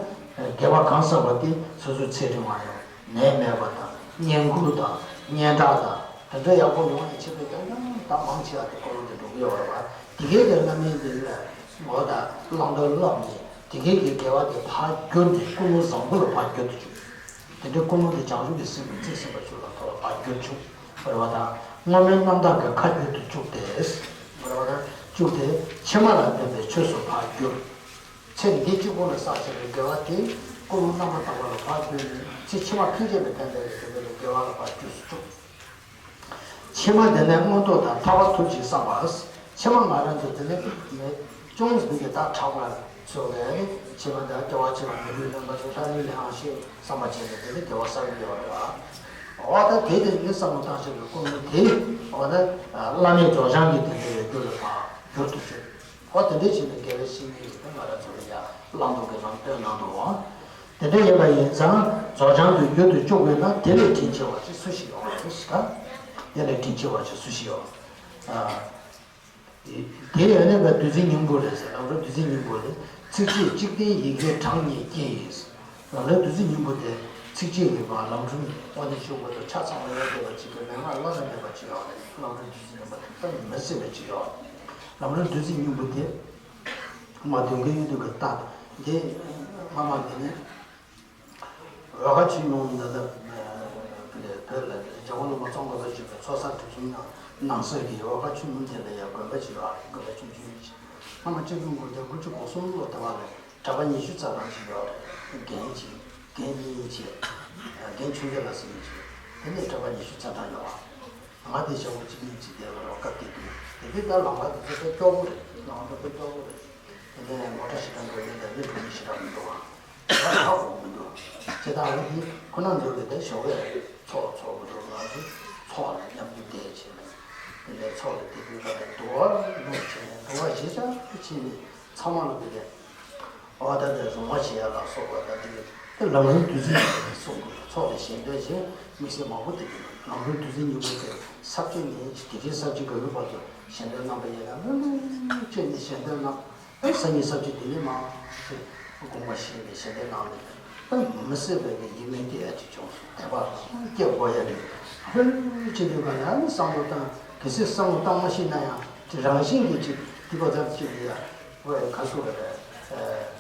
དགེ་བ་གང་བསགས་པ་དེ་སོ་སོའི་ཚེ་རིང་བ་དང་ནད་མེད་པ་དང་བསྙེན་བཀུར་དང་སྙན་གྲགས་དང་། དེ་འདྲ་ཡག་པོ་ཡོང་ཡ་ཆེད་དུ་ཀྱང་ཡང་དག་མང་ཆེ་བ་དེ་འཁོར་ལོ་དེ་འགྲོ་གི་ཡོད་རེད་བ། དེ་གའི་དེ་བླ་མའི་དེ་ལ་ངོ་ད་བླང་དོར་བསླབ་ནས་དེ་གའི་གི་དགེ་བ་དེ་ཕར་བསྒྱུར་ནས་ཀུན་སློང་བཟང་པོ་ལ་ཕར་བསྒྱུར་དུ་བཅུག། དེ་འདྲའི་ཀུན་སློང་དེ་བྱང་ཆུབ་ཀྱི་སེམས་ཀྱི་རྩིས་ཟིན་པ་ཞིག་ལ་ཐོག་ལ་ཕར་བསྒྱུར་བཅུག་རེད་བ། ད་སྔོན་མའི་རྣམ་དག་གི་ཁ་བསྒྱུར་དུ་བཅུག་སྟེ། རེད་བ། ད་བཅུག་སྟེ་ཕྱི་མ་ལ་ཕན་པའི་ཆོས་སུ་ཕར་བསྒྱུར། ཚེ་འདི་གཅིག་པོ་ལ་བསགས་བྱས་པའི་དགེ་བ་དེ་ཀུན་སློང་རྣམ་པར་དག་པ་ལ་ཕར་བསྒྱུར་ནས་ཚེ་ཕྱི་མ་ཕན་ཆད་ལ་ཕན་པའི་དེ་འདྲའི་དགེ་བ་ལ་ཕར་བསྒྱུར་དུ་བཅུག། ཕྱི་མ་དེ་ནས་མངོན་མཐོ་དང་ཐར་པ་ཐོབ་ཅིང་བསམ་པ། ཕྱི་མ་ང་རང་ཚོ་དེ་ནས་ཅུང་ཟད་ཀྱི་ད་ཕྲག་པ་ཚོ་ལས་ནི་ཕྱི་མ་དེ་སྐྱེ་བ་ཕྱི་མ་མི་ལུས་རྣམ་པ་ཚོ་ལྷ་ལུས་ལེན་ཨང་ཞེས་བསམ་པ་བྱས་ནས་དེ་ནི་དགེ་བ་བསགས་ཀྱི་ཡོད་རེད་བ། འོ་ད་དེ་དེ་ནི་བསམ་བློ་བཏང་ཤེས་པའི་ཀུན་སློང་དེ་འོ་ད་བླ་མེད་རྫོགས་བྱང་གི་དེ་འདྲ་བའི་རྒྱུ་ལ་མར་བསྒྱུར་དུ་བཅུག། འོ་དེ་འདྲ་བྱས་ནས་དགེ་བའི་བཤེས་གཉེན་ཡིན་ན་ང་རང་ཚོ་ལ་ཡ་བླང་དོར་གྱི་ལམ་སྟོན་གནང་འདུག་བ། དེ་འདྲ་ཡིན་པ་ཡིན་ཙང་རྫོགས་བྱང་དུ་བསྒྱུར་དུ་བཅུག་དགོས་ན་དེ་ལས་དྲིན་ཆེ་བ་ཅིག་སུ་ཞིག་ཡོད་རེད་ཟེར་ན། དེ་ལས་དྲིན་ཆེ་བ་ཅིག་སུ་ཞིག་ཡོད། ཨ། དེ་ཡང་ནི་བདུད་རྩི་སྙིང་པོ་རེད་ཟེར། ལམ་རིམ་བདུད་རྩི་སྙིང་པོ་ནི་ཚིགས་བཅད་གཅིག་བསྟན་ཡི་གེ་གྲངས་སྙེད་བསྐྱེད་ཡིན། ལམ་རིམ་བདུད་རྩི་སྙིང་པོ་དེ་ཚིགས་བཅད་ཡིན་པ་ལམ་རིམ་དབང་ལྡན་ཆོས་སྐུ་དང་ཆ་ཚང་བ་ཡོད་བསྡད་པ་ཅིག་གི་མན་ངག་བླ་ན་མེད་པ་ཅིག་ཡོད་རེད། ལམ་རིམ་བདུད་རྩི་སྙིང་པོ་དེ་ད་མི་སྲིད་པ་ཅིག་ཡོད། ལམ་རིམ་བདུད་རྩི་སྙིང་པོ་དེ་མ་དོན་གྱི་ཡུལ་དུ་གི་རྟགས་དེ་སྔ་མ་དེ་ནི། འོལ་ཁ་ཆུ་ནང་ད་ལྟ་བོད་ལ་རྒྱལ་བ་སློབ་དཔོན་ཙོང་ཁ་པ་ཆོས་ཀྱི་ཚོགས་བསགས་གྲུབ་ཆེན་ནང་ནང་གསེས་ཀྱི་འོལ་ཁ་ཆུ་ནང་དེ་ལ་ཡང་དགོན་པ་ཅིག་ཡོད་རེད། དགོན་པ་ཆུང་ཆུང་ཅིག། སྔ་མ་སྤྱི་ལོ་འདི་དགུ་བཅུ་གོ་གསུམ་ལོ་དེ་བ་ལ་གྲྭ་པ་ཉི་ཤུ་རྩ་གྲངས་ཅིག་ཡོད་རེད། རྒན་ཅིག་རྒན་གཉིས་ཅིག་རྒན་ཆུང་ཆུང་ལ་ཟེར་མཁན་ཅིག། དེ་ནས་གྲྭ་པ་ཉི་ཤུ་རྩ་གྲངས་ཡོད་རེད། ང་དེ་ཞག་པོ་གཅིག་གཉིས་ཅིག་བསྡད་པ་རེད། སྐབས་དེ་དུས་དེ་དུས་ད་ལམ་ཁ་དེ་ཚོ་དཔེ་སྐྱོ་པོ་རེད། ལམ་ཁ་དཔེ་སྐྱོ་པོ་རེད། དེ་ནས་མོ་ཊ་ཞེ་དྲག་འགྲོ་ཡས་དང་མི་འགྲོ་མི་ཞེ་དྲག་མི་འདུག་ཨང་། ད་ཧ་གོ་མི་འདུག་ཨང་། ཇི་ལྟར་ཨ་ནི་ཁོ་ན་ཚོ་གི་དེ་ཞོགས་ཀས་ཚོགས་འཚོགས་དགོས་འདུག་ང་ཚོ་ཚོགས་ལ་མཉམ་དུ་བསྡད་བྱས་ནས། དེ་ནས་ཚོགས་ལ་བསྡད་དུས་ཀ་ནས་འདུག་པ་ལུང་བྱས་ནས་འདུག་པ་ཞེ་དྲག་བྱས་ནས་ཚང་མ་ལ་དེ་ནས། འོ་ད་དེ་རོགས་པ་བྱེད་ཡ་ལ་སོགས་པ་ད་དེ་གི་དེ་ལམ་རིམ་བདུད་རྩི་གསུང་དགོས། ཚོགས་ལ་ཞལ་འདོན་བྱས་དམིགས་བསལ་མང་པོ་དེ་གི་ལམ་རིམ་བདུད་རྩི་སྙིང་པོ་དེ་ས་བཅད་ནས་དེ་རིང་ས་བཅད་ག་གི་བར་དུ་ཞལ་འདོན་གནང་པ་ཡིན་ན་ལྷོད་ལྷོད་བྱས་ནས་ཞལ་འདོན་གནང་། ཨ་སང་ཉིན་ས་བཅད་དེ་ནས་མར་དགོངས་པ་བཞེས་ནས་ཞལ་འདོན་གནང་ནས་ཨ་མི་བཟད་པའི་གི་ཡིད་སྨོན་སྐྱེ་ཡ་ཅིག་བྱུང་སོང་། དད་པ་སྐྱེ་དགོས་ཡ་རེད། ལྷོད་ལྷོད་བྱེད་དུས་ག་ལ་ཨ་ནི་བསམ་བློ་བཏང་། གལ་སྲིད་བསམ་བློ་བཏང་མ་ཤེས་ན་ཡང་དེ་རང་བཞིན་གྱིས་ཅིག་དེ་ག་ཚར་ཅིག་ལ་ཡ། ཝེ་ག་སུ་རེད།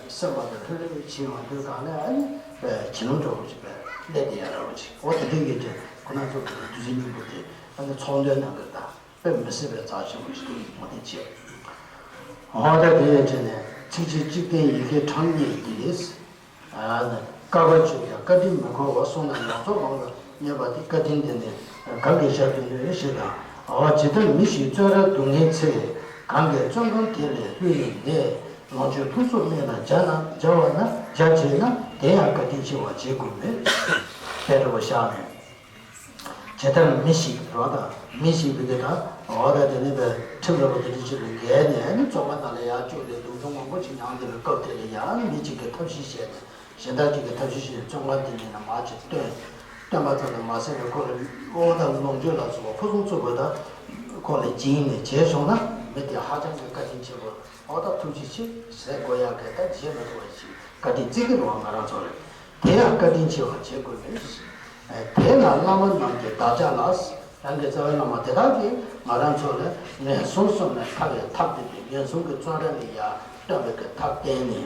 སེམས་པ་དང་ལྷོད་ལྷོད་བྱེད་ཡོང་དུས་གང་ལ་ཨ་ནི་བྱིན་རླབས་འདྲ་བོ་ཅིག་སླེབས་བསྡད་ཡ་འདྲ་བོ་ཅིག། འོ་དེ་འདྲའི་གི་དེ་ཁོ་ན་ཚོ་གི་བདུད་རྩི་སྙིང་པོ་དེ་ཨ་ནི་ཚོགས་འདོན་གནང་གི་ད། དཔེ་མི་སྲིད་པའི་རྩ་ཆེན་པོ་ཞིག་ཏུ་ངོས་འཛིན་བྱེད། འོ་ད་དེ་ཡི་དྲིན་ནས་ཚིགས་བཅད་གཅིག་བསྟན་ཡི་གེ་གྲངས་སྙེད་ཀྱིས། ཨ་ནི་བསྐལ་པ་བཅུ་ཡང་བཀའ་དྲིན་མི་འཁོར་བར་གསུངས་ནས། ཡོངས་རྫོགས་ལོངས་ལ་གནས་པ་དེ་བཀའ་དྲིན་དེ་ནི་གང་གིས་བསྐྱར་དུ་ནུས་ཞེས་དང་། འོ་ཇི་ལྟར་མི་ཞིག་བཙོན་རར་སྡུག་བསྔལ་ཚེ། གང་གིས་བཙོན་ཁང་དེ་ལས་ལྷོད་ནས་ནི། ལོངས་སྤྱོད་ཕུན་སུམ་སྨིན་ལ་སྦྱར་ན། སྦྱར་བ་ན་སྦྱར་བྱས་ན། དེ་ཡང་བཀའ་དྲིན་ཆེ་བར་བྱེད་དགོས་མོད། དཔེ་འདྲ་བོ་བཞག་ནས། ཇི་ལྟར་མི་ཞིག་རོ་དང་མི་ཞིག་བི་གེ་དང་འོ་ད་དེ་ནི་བའི་ཁྲིམས་ར་བ་དེ་འདྲ་ཅིག་ལ་འགལ་ནས། ཨ་ནི་བཙོན་ཁང་ནང་ལ་ཡར་བཅུག་ནས་སྡུག་སྦྱོང་མང་པོ་ཅིག་མྱངས་དེ་བའི་སྐབས་དེ་ལ་ཡང་མི་གཅིག་གིས་ཐབས་ཤེས་བྱས་ནས། གཞན་དག་ཅིག་གིས་ཐབས་ཤེས་བྱས་ནས་བཙོན་ཁང་དེ་ནས་ནི་མར་ཅིག་བཏོན། བཏོན་པ་ཙམ་དུ་མ་ཟད་པའི་ཁོ་ལ་འོ་ད་ལོངས་སྤྱོད་ལ་སོགས་པ་ཕུན་སུམ་ཚོགས་པ་དང་ཁོ་ལ་སྦྱིན་ནས་བྱས་བྱུང་ན། མི་དེ་ཧ་ཅང་གི་བཀའ་དྲིན་ཆེ་བོ། འོ་ད་ཐུགས་རྗེ་ཆེ་ཟེར་དགོས་ཡག་གི་ད་བརྗེད་མི་ཐུབ་པ་ཞིག་བཀའ་དྲིན་བརྩི་གི་རེད་བ། ང་རང་ཚོ་ལ། དེ་ཡང་བཀའ་དྲིན་ཆེ་བར་བྱེད་དགོས་མོད། དེས་ན་བླ་མ་རྣམས་ཀྱི་བདག་ཅག་ལ། རང་གི་རྩ་བའི་བླ་མ་དེ་དག་གིས་ང་རང་ཚོ་ལ་ངན་སོང་གསུམ་ལས་ཐར་བའི་ཐབས་དེ་དེ། ངན་སོང་གི་བཙོན་ར་ལས་ཡར་བཏོན་པའི་གི་ཐབས་བསྟན་ནས།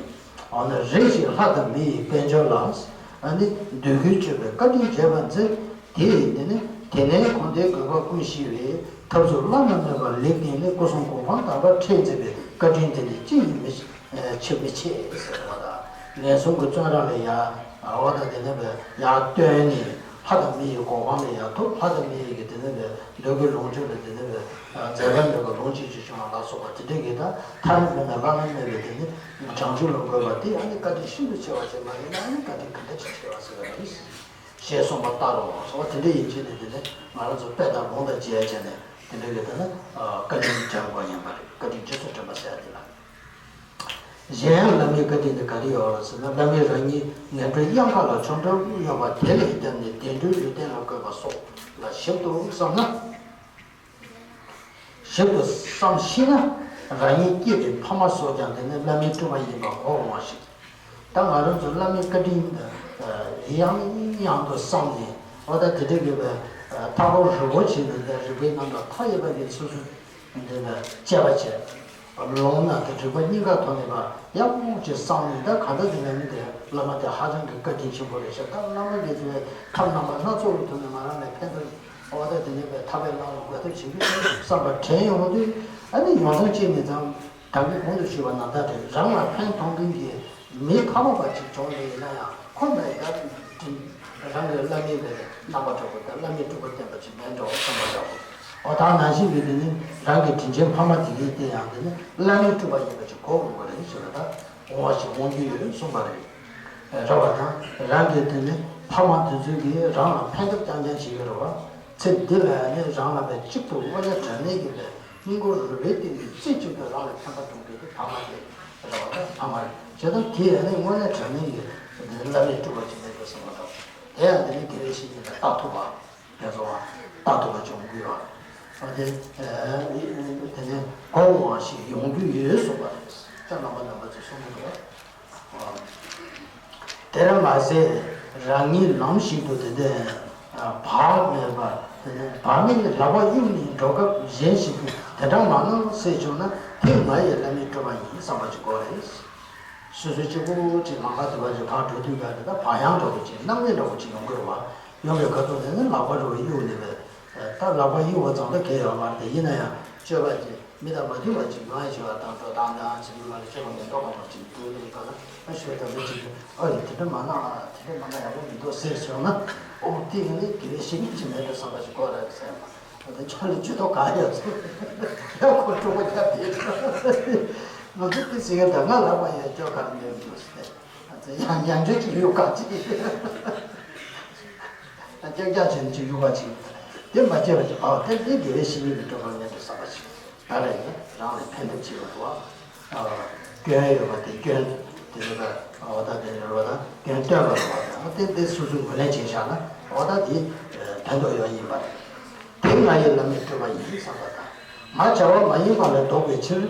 འོ་ན་རེ་ཞིག་ལྷ་དང་མི་ཡི་དཔལ་འབྱོར་ལ། ཨ་ནི་འདོད་དགུའི་སྤྱོད་པའི་བཀའ་དྲིན་བརྗོད་པར་མཛད། དེ་ཡི་དེ་ནི་དེ་ནས་གང་དེའི་དགོས་པ་ཀུན་ཞི་བའི་ཐབས་ཚུལ་བླ་ན་མེད་པ་ལེགས་བསྟན་ནས། སྐུ་གསུམ་གོ་འཕང་དམ་པར་ཁྲིད་མཛད་པའི་བཀའ་དྲིན་དེ་ནི་ཅི་ཡིན་མི་ཆེས་མི་ཆེས་ཟེར་བ་དང་། ངན་སོང་གི་བཙོན་ར་ལས་ཡར་འོ་ད་དེ་ནས་བས་ཡར་བཏོན་ནས་ལྷ་དང་མི་ཡི་གོ་འཕང་ལ་ཡར་ཐོབ། ལྷ་དང་མི་ཡི་གི་དེ་ནས་བས་འདོད་དགུའི་ལོངས་སྤྱོད་ལ་དེ་ནས་བས་འཛད་པ་མེད་པ་ལོངས་སྤྱོད་ཅིག་བྱུང་བ་ལ་སོགས་པ་དེ་འདྲ་གི་ད་ཐ་མལ་མེད་ན་བླ་ན་མེད་པའི་དེ་ནི་བྱང་ཆུབ་ལ་འགོད་པ་དེ། ཨ་ནི་བཀའ་དྲིན་ཤིན་ཏུ་ཆེ་བ་ཞིག་མ་ཡིན་ན། ཨ་ནི་བཀའ་དྲིན་ག་འདྲ་ཅིག་ཆེ་བ་ཟེར་བ་རེད། ཞེས་གསུངས་པ་ལྟར་རོ། སོགས་དེ་འདྲ་ཡིན་ཕྱིན་ནས་དེ་ནི་ང་རང་ཚོ་དཔེ་དང་ལུང་དང་མཇལ་བྱས་ནས་དེ་འདྲ་གི་དེ་ནི་བཀའ་དྲིན་དྲན་དགོས་ཡིན་པ་རེད། བཀའ་དྲིན་རྗེས་སུ་དྲན་པ་ཟེར་ཡ་དེ་ལ། གཞན་ཡང་བླ་མའི་བཀའ་དྲིན་དེ་ག་རེ་ཡོད་ལ་ཟེར་ན། བླ་མས་རང་ཉིད་ངན་འགྲོའི་གཡང་ཁ་ལ་ཆོ་འཕྲུལ་གཡོགས་པ་དེ་ལས་བརྒྱབ་ནས་བདེ་འགྲོའི་ལུས་རྟེན་ལ་བཀོད་པ་སོགས་ལ་ཞིབ་ཏུ་བསམ་ན། ཞིབ་ཏུ་བསམ་ཤེས་ན། རང་ཉིད་སྐྱེས་པའི་ཕ་མ་སོགས་ཀྱང་དེ་ནི་བླ་མའི་སྤྲུལ་པ་ཡིན་པ་གོ་འོང་བ་ཞིག་ད་ང་རང་ཚོ་བླ་མའི་བཀའ་དྲིན་ཡང་ཡང་དུ་བསམ་ནས། འོ་ད་དེ་འདྲ་གི་བའི་ཐག་པ་རིང་པོ་བྱས་ནས། འདི་རིག་པའི་རྣམ་གྲངས་མཐའ་ཡས་པ་གི་ཚུལ་དུ་འདི་ལ་དཔྱད་པ་བྱས། ལུང་དང་དེ་རིག་པ་གཉིས་ཀ་ཐོག་ནས་ཕར་ཡག་པོ་ཅིག་བསམ་ནས། ད་གང་ལྟར་དེ་ལ་ནི་དེ་བླ་མ་དེ་ཧ་ཅང་གི་བཀའ་དྲིན་ཆེན་པོ་རེད་ཤག་ད་བླ་མ་གི་དེ་ཐབས་རྣམ་པ་སྣ་ཚོགས་ཀྱི་ཐོག་ནས་ང་རང་ལ་ཕན་ཐོགས། འོ་ད་དེ་ནས་བའི་ཐར་པའི་ལམ་ལ་འགོད་ཐབས་བྱེད་ཀྱི་ཡོད་བསམ་པ་དྲན་ཡོང་དུས། ཨ་ནི་ཡོང་སྟངས་གཅིག་ནས་ཙང་། ད་གིན་གོང་དུ་ཞུས་པ་ནང་ལྟར་རེད། རང་ལ་ཕན་ཐོགས་མཁན་གྱི་མི་ཕ་མ་བ་ཅིག་བྱུང་ཡོད་ན་ཡང་། ཁོ་ལ་ཡར་དྲིན། རང་གི་བླ་མའི་བའི་རྣམ་པ་འདྲ་པོ་དང་། བླ་མའི་སྤྲུལ་པ་བསྟན་པ་ཅིག་མེད་འགྲོ་བསམ་པ་འདྲ་པོ། འོ་ད་ནང་བཞིན་གྱི་དེ་ནི་རང་གི་དྲིན་ཅན་ཕ་མ་དེ་གའི་སྟེང་ཡང་དེ་ནི་བླ་མའི་སྤྲུལ་པ་ཡིན་པ་ཅིག་གོ་དགོས་པ་རེད་ཟེར་བ་ད་འོང་བ་ཞིག་འོང་རྒྱུ་ཡོད་གསུངས་པ་རེད། རེད་བ་དང་། རང་གི་དེ་ནི་ཕ་མ་དེ་ཚོ་གིས་རང་ལ་ཕན་ཐབས་རྐྱང་རྐྱང་བྱེད་ཀྱི་རེད་བ། ཚེ་འདི་ལ་ནི་རང་ལ་བའི་གཅིག་ཏུ་དངོས་གནས་དྲང་གནས་ཀྱི་བའི་སྙིང་ཁོང་རུས་པའི་གཏིང་ནས་རྩེ་གཅིག་ཏུ་རང་ལ་ཕན་པ་གཏོང་མཁན་དེ་ཕ་མ་དེ་རེད་བ་དང་། ཕ་མ་རེད། བྱས་ཙང་དེ་ཡང་ནི་དངོས་གནས་དྲང་གནས་ཀྱི་དེ་ནི་བླ་མའི་སྤྲུལ་པ་ཅིག་མེད་དུ་སོང་བ་དང་། དེ་ཡང་དེ་ནི་དགེ་བའི་བཤེས་གཉེན་ལ་ལྟ་ཐུབ་པ། དེ་ཚོ་བ་ལྟ་ཐུབ་པ་བྱུང་གི་ཡོད་རེད། དེ་དེ་ནས་གོ་འོང་བ་ཞིག་ཡོང་རྒྱུ་ཡོད་གསུངས་པ་རེད། ད་རྣམ་པ་རྣམ་པ་ཚོས་གསུང་གི་འདུག་དེར་མ་ཟད་རང་ཉིད་ལམ་ཞིག་ཏུ་དེ་ནས་བག་མེད་པ། དེ་ནས་བག་མེད་ལག་པ་གཡུག་ནས་འགྲོ་སྐབས་གཞན་ཞིག་གིས་དེ་འདྲ་མ་གནང་ཟེར་བྱུང་ན། དེ་ང་ཡི་བླ་མའི་སྤྲུལ་པ་ཡིན་བསམ་པ་ཅིག་དགོས་རེད། སོ་སོའི་གཅིག་པུ་གཅིག་ལམ་ཁ་དེ་བ་ཅིག་ཕར་འགྲོ་དུས་ག་རེ་ད་བག་ཡངས་འདྲ་པོ་ཅིག་སྣང་མེད་འདྲ་པོ་ཅིག་ཡོང་གི་རེད་བ། ཡོང་བའི་ཁ་ཐུག་ནས་ནི་ལག་པ་རུ་གཡུག་ནས་བས། ད་ལག་པ་གཡུག་པ་ཙམ་དུ་གལ་ཡོད་མ་རེད་དེ། ཡིན་ན་ཡང་སྤྱོད་པ་ཅིག་མི་དང་མ་མཐུན་པ་ཅིག་ཡོང་ཡ་ཞིག་བ་དང་། འགྲོ་སྟངས་དང་བྱེད་ལུགས་ལ་སྤྱོད་པ་མི་འདྲ་བ་ཅིག་འདུག་ནས་ག་ལ་ཨ་ཤོད་ད་མི་ཅིག་གིས་ཨ་ཡ་དེ་འདྲ་མ་གནང་། དེ་འདྲ་མ་གནང་ཡག་པོ་མི་འདུག་ཟེར་སོང་ན། ཨོ་དེ་ཡིན་ནི་དགེ་བའི་བཤེས་གཉེན་ཅིག་མེད་འགྲོ་བསམ་པ་ཞིག་དགོས་རེད་ཟེར་ན། ད་ཁྱོད་ལ་ཇུས་གཏོགས་གང་ཡོད་ཚོད། ཡང་ཁོ་སྤྲོ་པོ་རྒྱབ་དེ་ང་ཚོ་དེ་ཟེར་གི་ད་ང་ལག་པ་ཡང་སྐྱོར་ག་རེ་མེད་འདུག་ཟེར། ཡང་ཡང་འདྲེ་ཅིག་ཡོད་ག་ཅིག་ཀྱག་ཀྱག་བྱས་ནས་ཅིག་གཡུག་པ་ཅིག་དེ་མ་བྱས་པ་ཅིག་ཨ་དེ་འདི་དགེ་བའི་བཤེས་གཉེན་གྱི་སྤྲོ་པོ་ངན་འགྲོ་བསམ་པ་ཞིག་ད་རེས་ནི་རང་ལ་ཕན་ཐབས་ཆེ་བ་འདུག་ཨ། སྐྱོན་ཡོད་པ་དེ་སྐྱོན་དེ་ནི་ད་འོ་ད་དེ་ནི་རེད་བ་དང་། སྐྱོན་སྟོན་པ་རེད་བ་དང་། དེ་དེ་སོ་སོས་ངོས་ལེན་བྱས་བཞག་ན་འོ་ད་དེ་ཕན་ཐོགས་ཡོད་ཡིན་པ་རེད། དེ་ང་ཡི་བླ་མའི་སྤྲུལ་པ་ཡིན་བསམ་པ་དང་། ང་བྱ་བ་མ་ཡིན་པ་ལས་ལྡོག་པའི་ཕྱིར།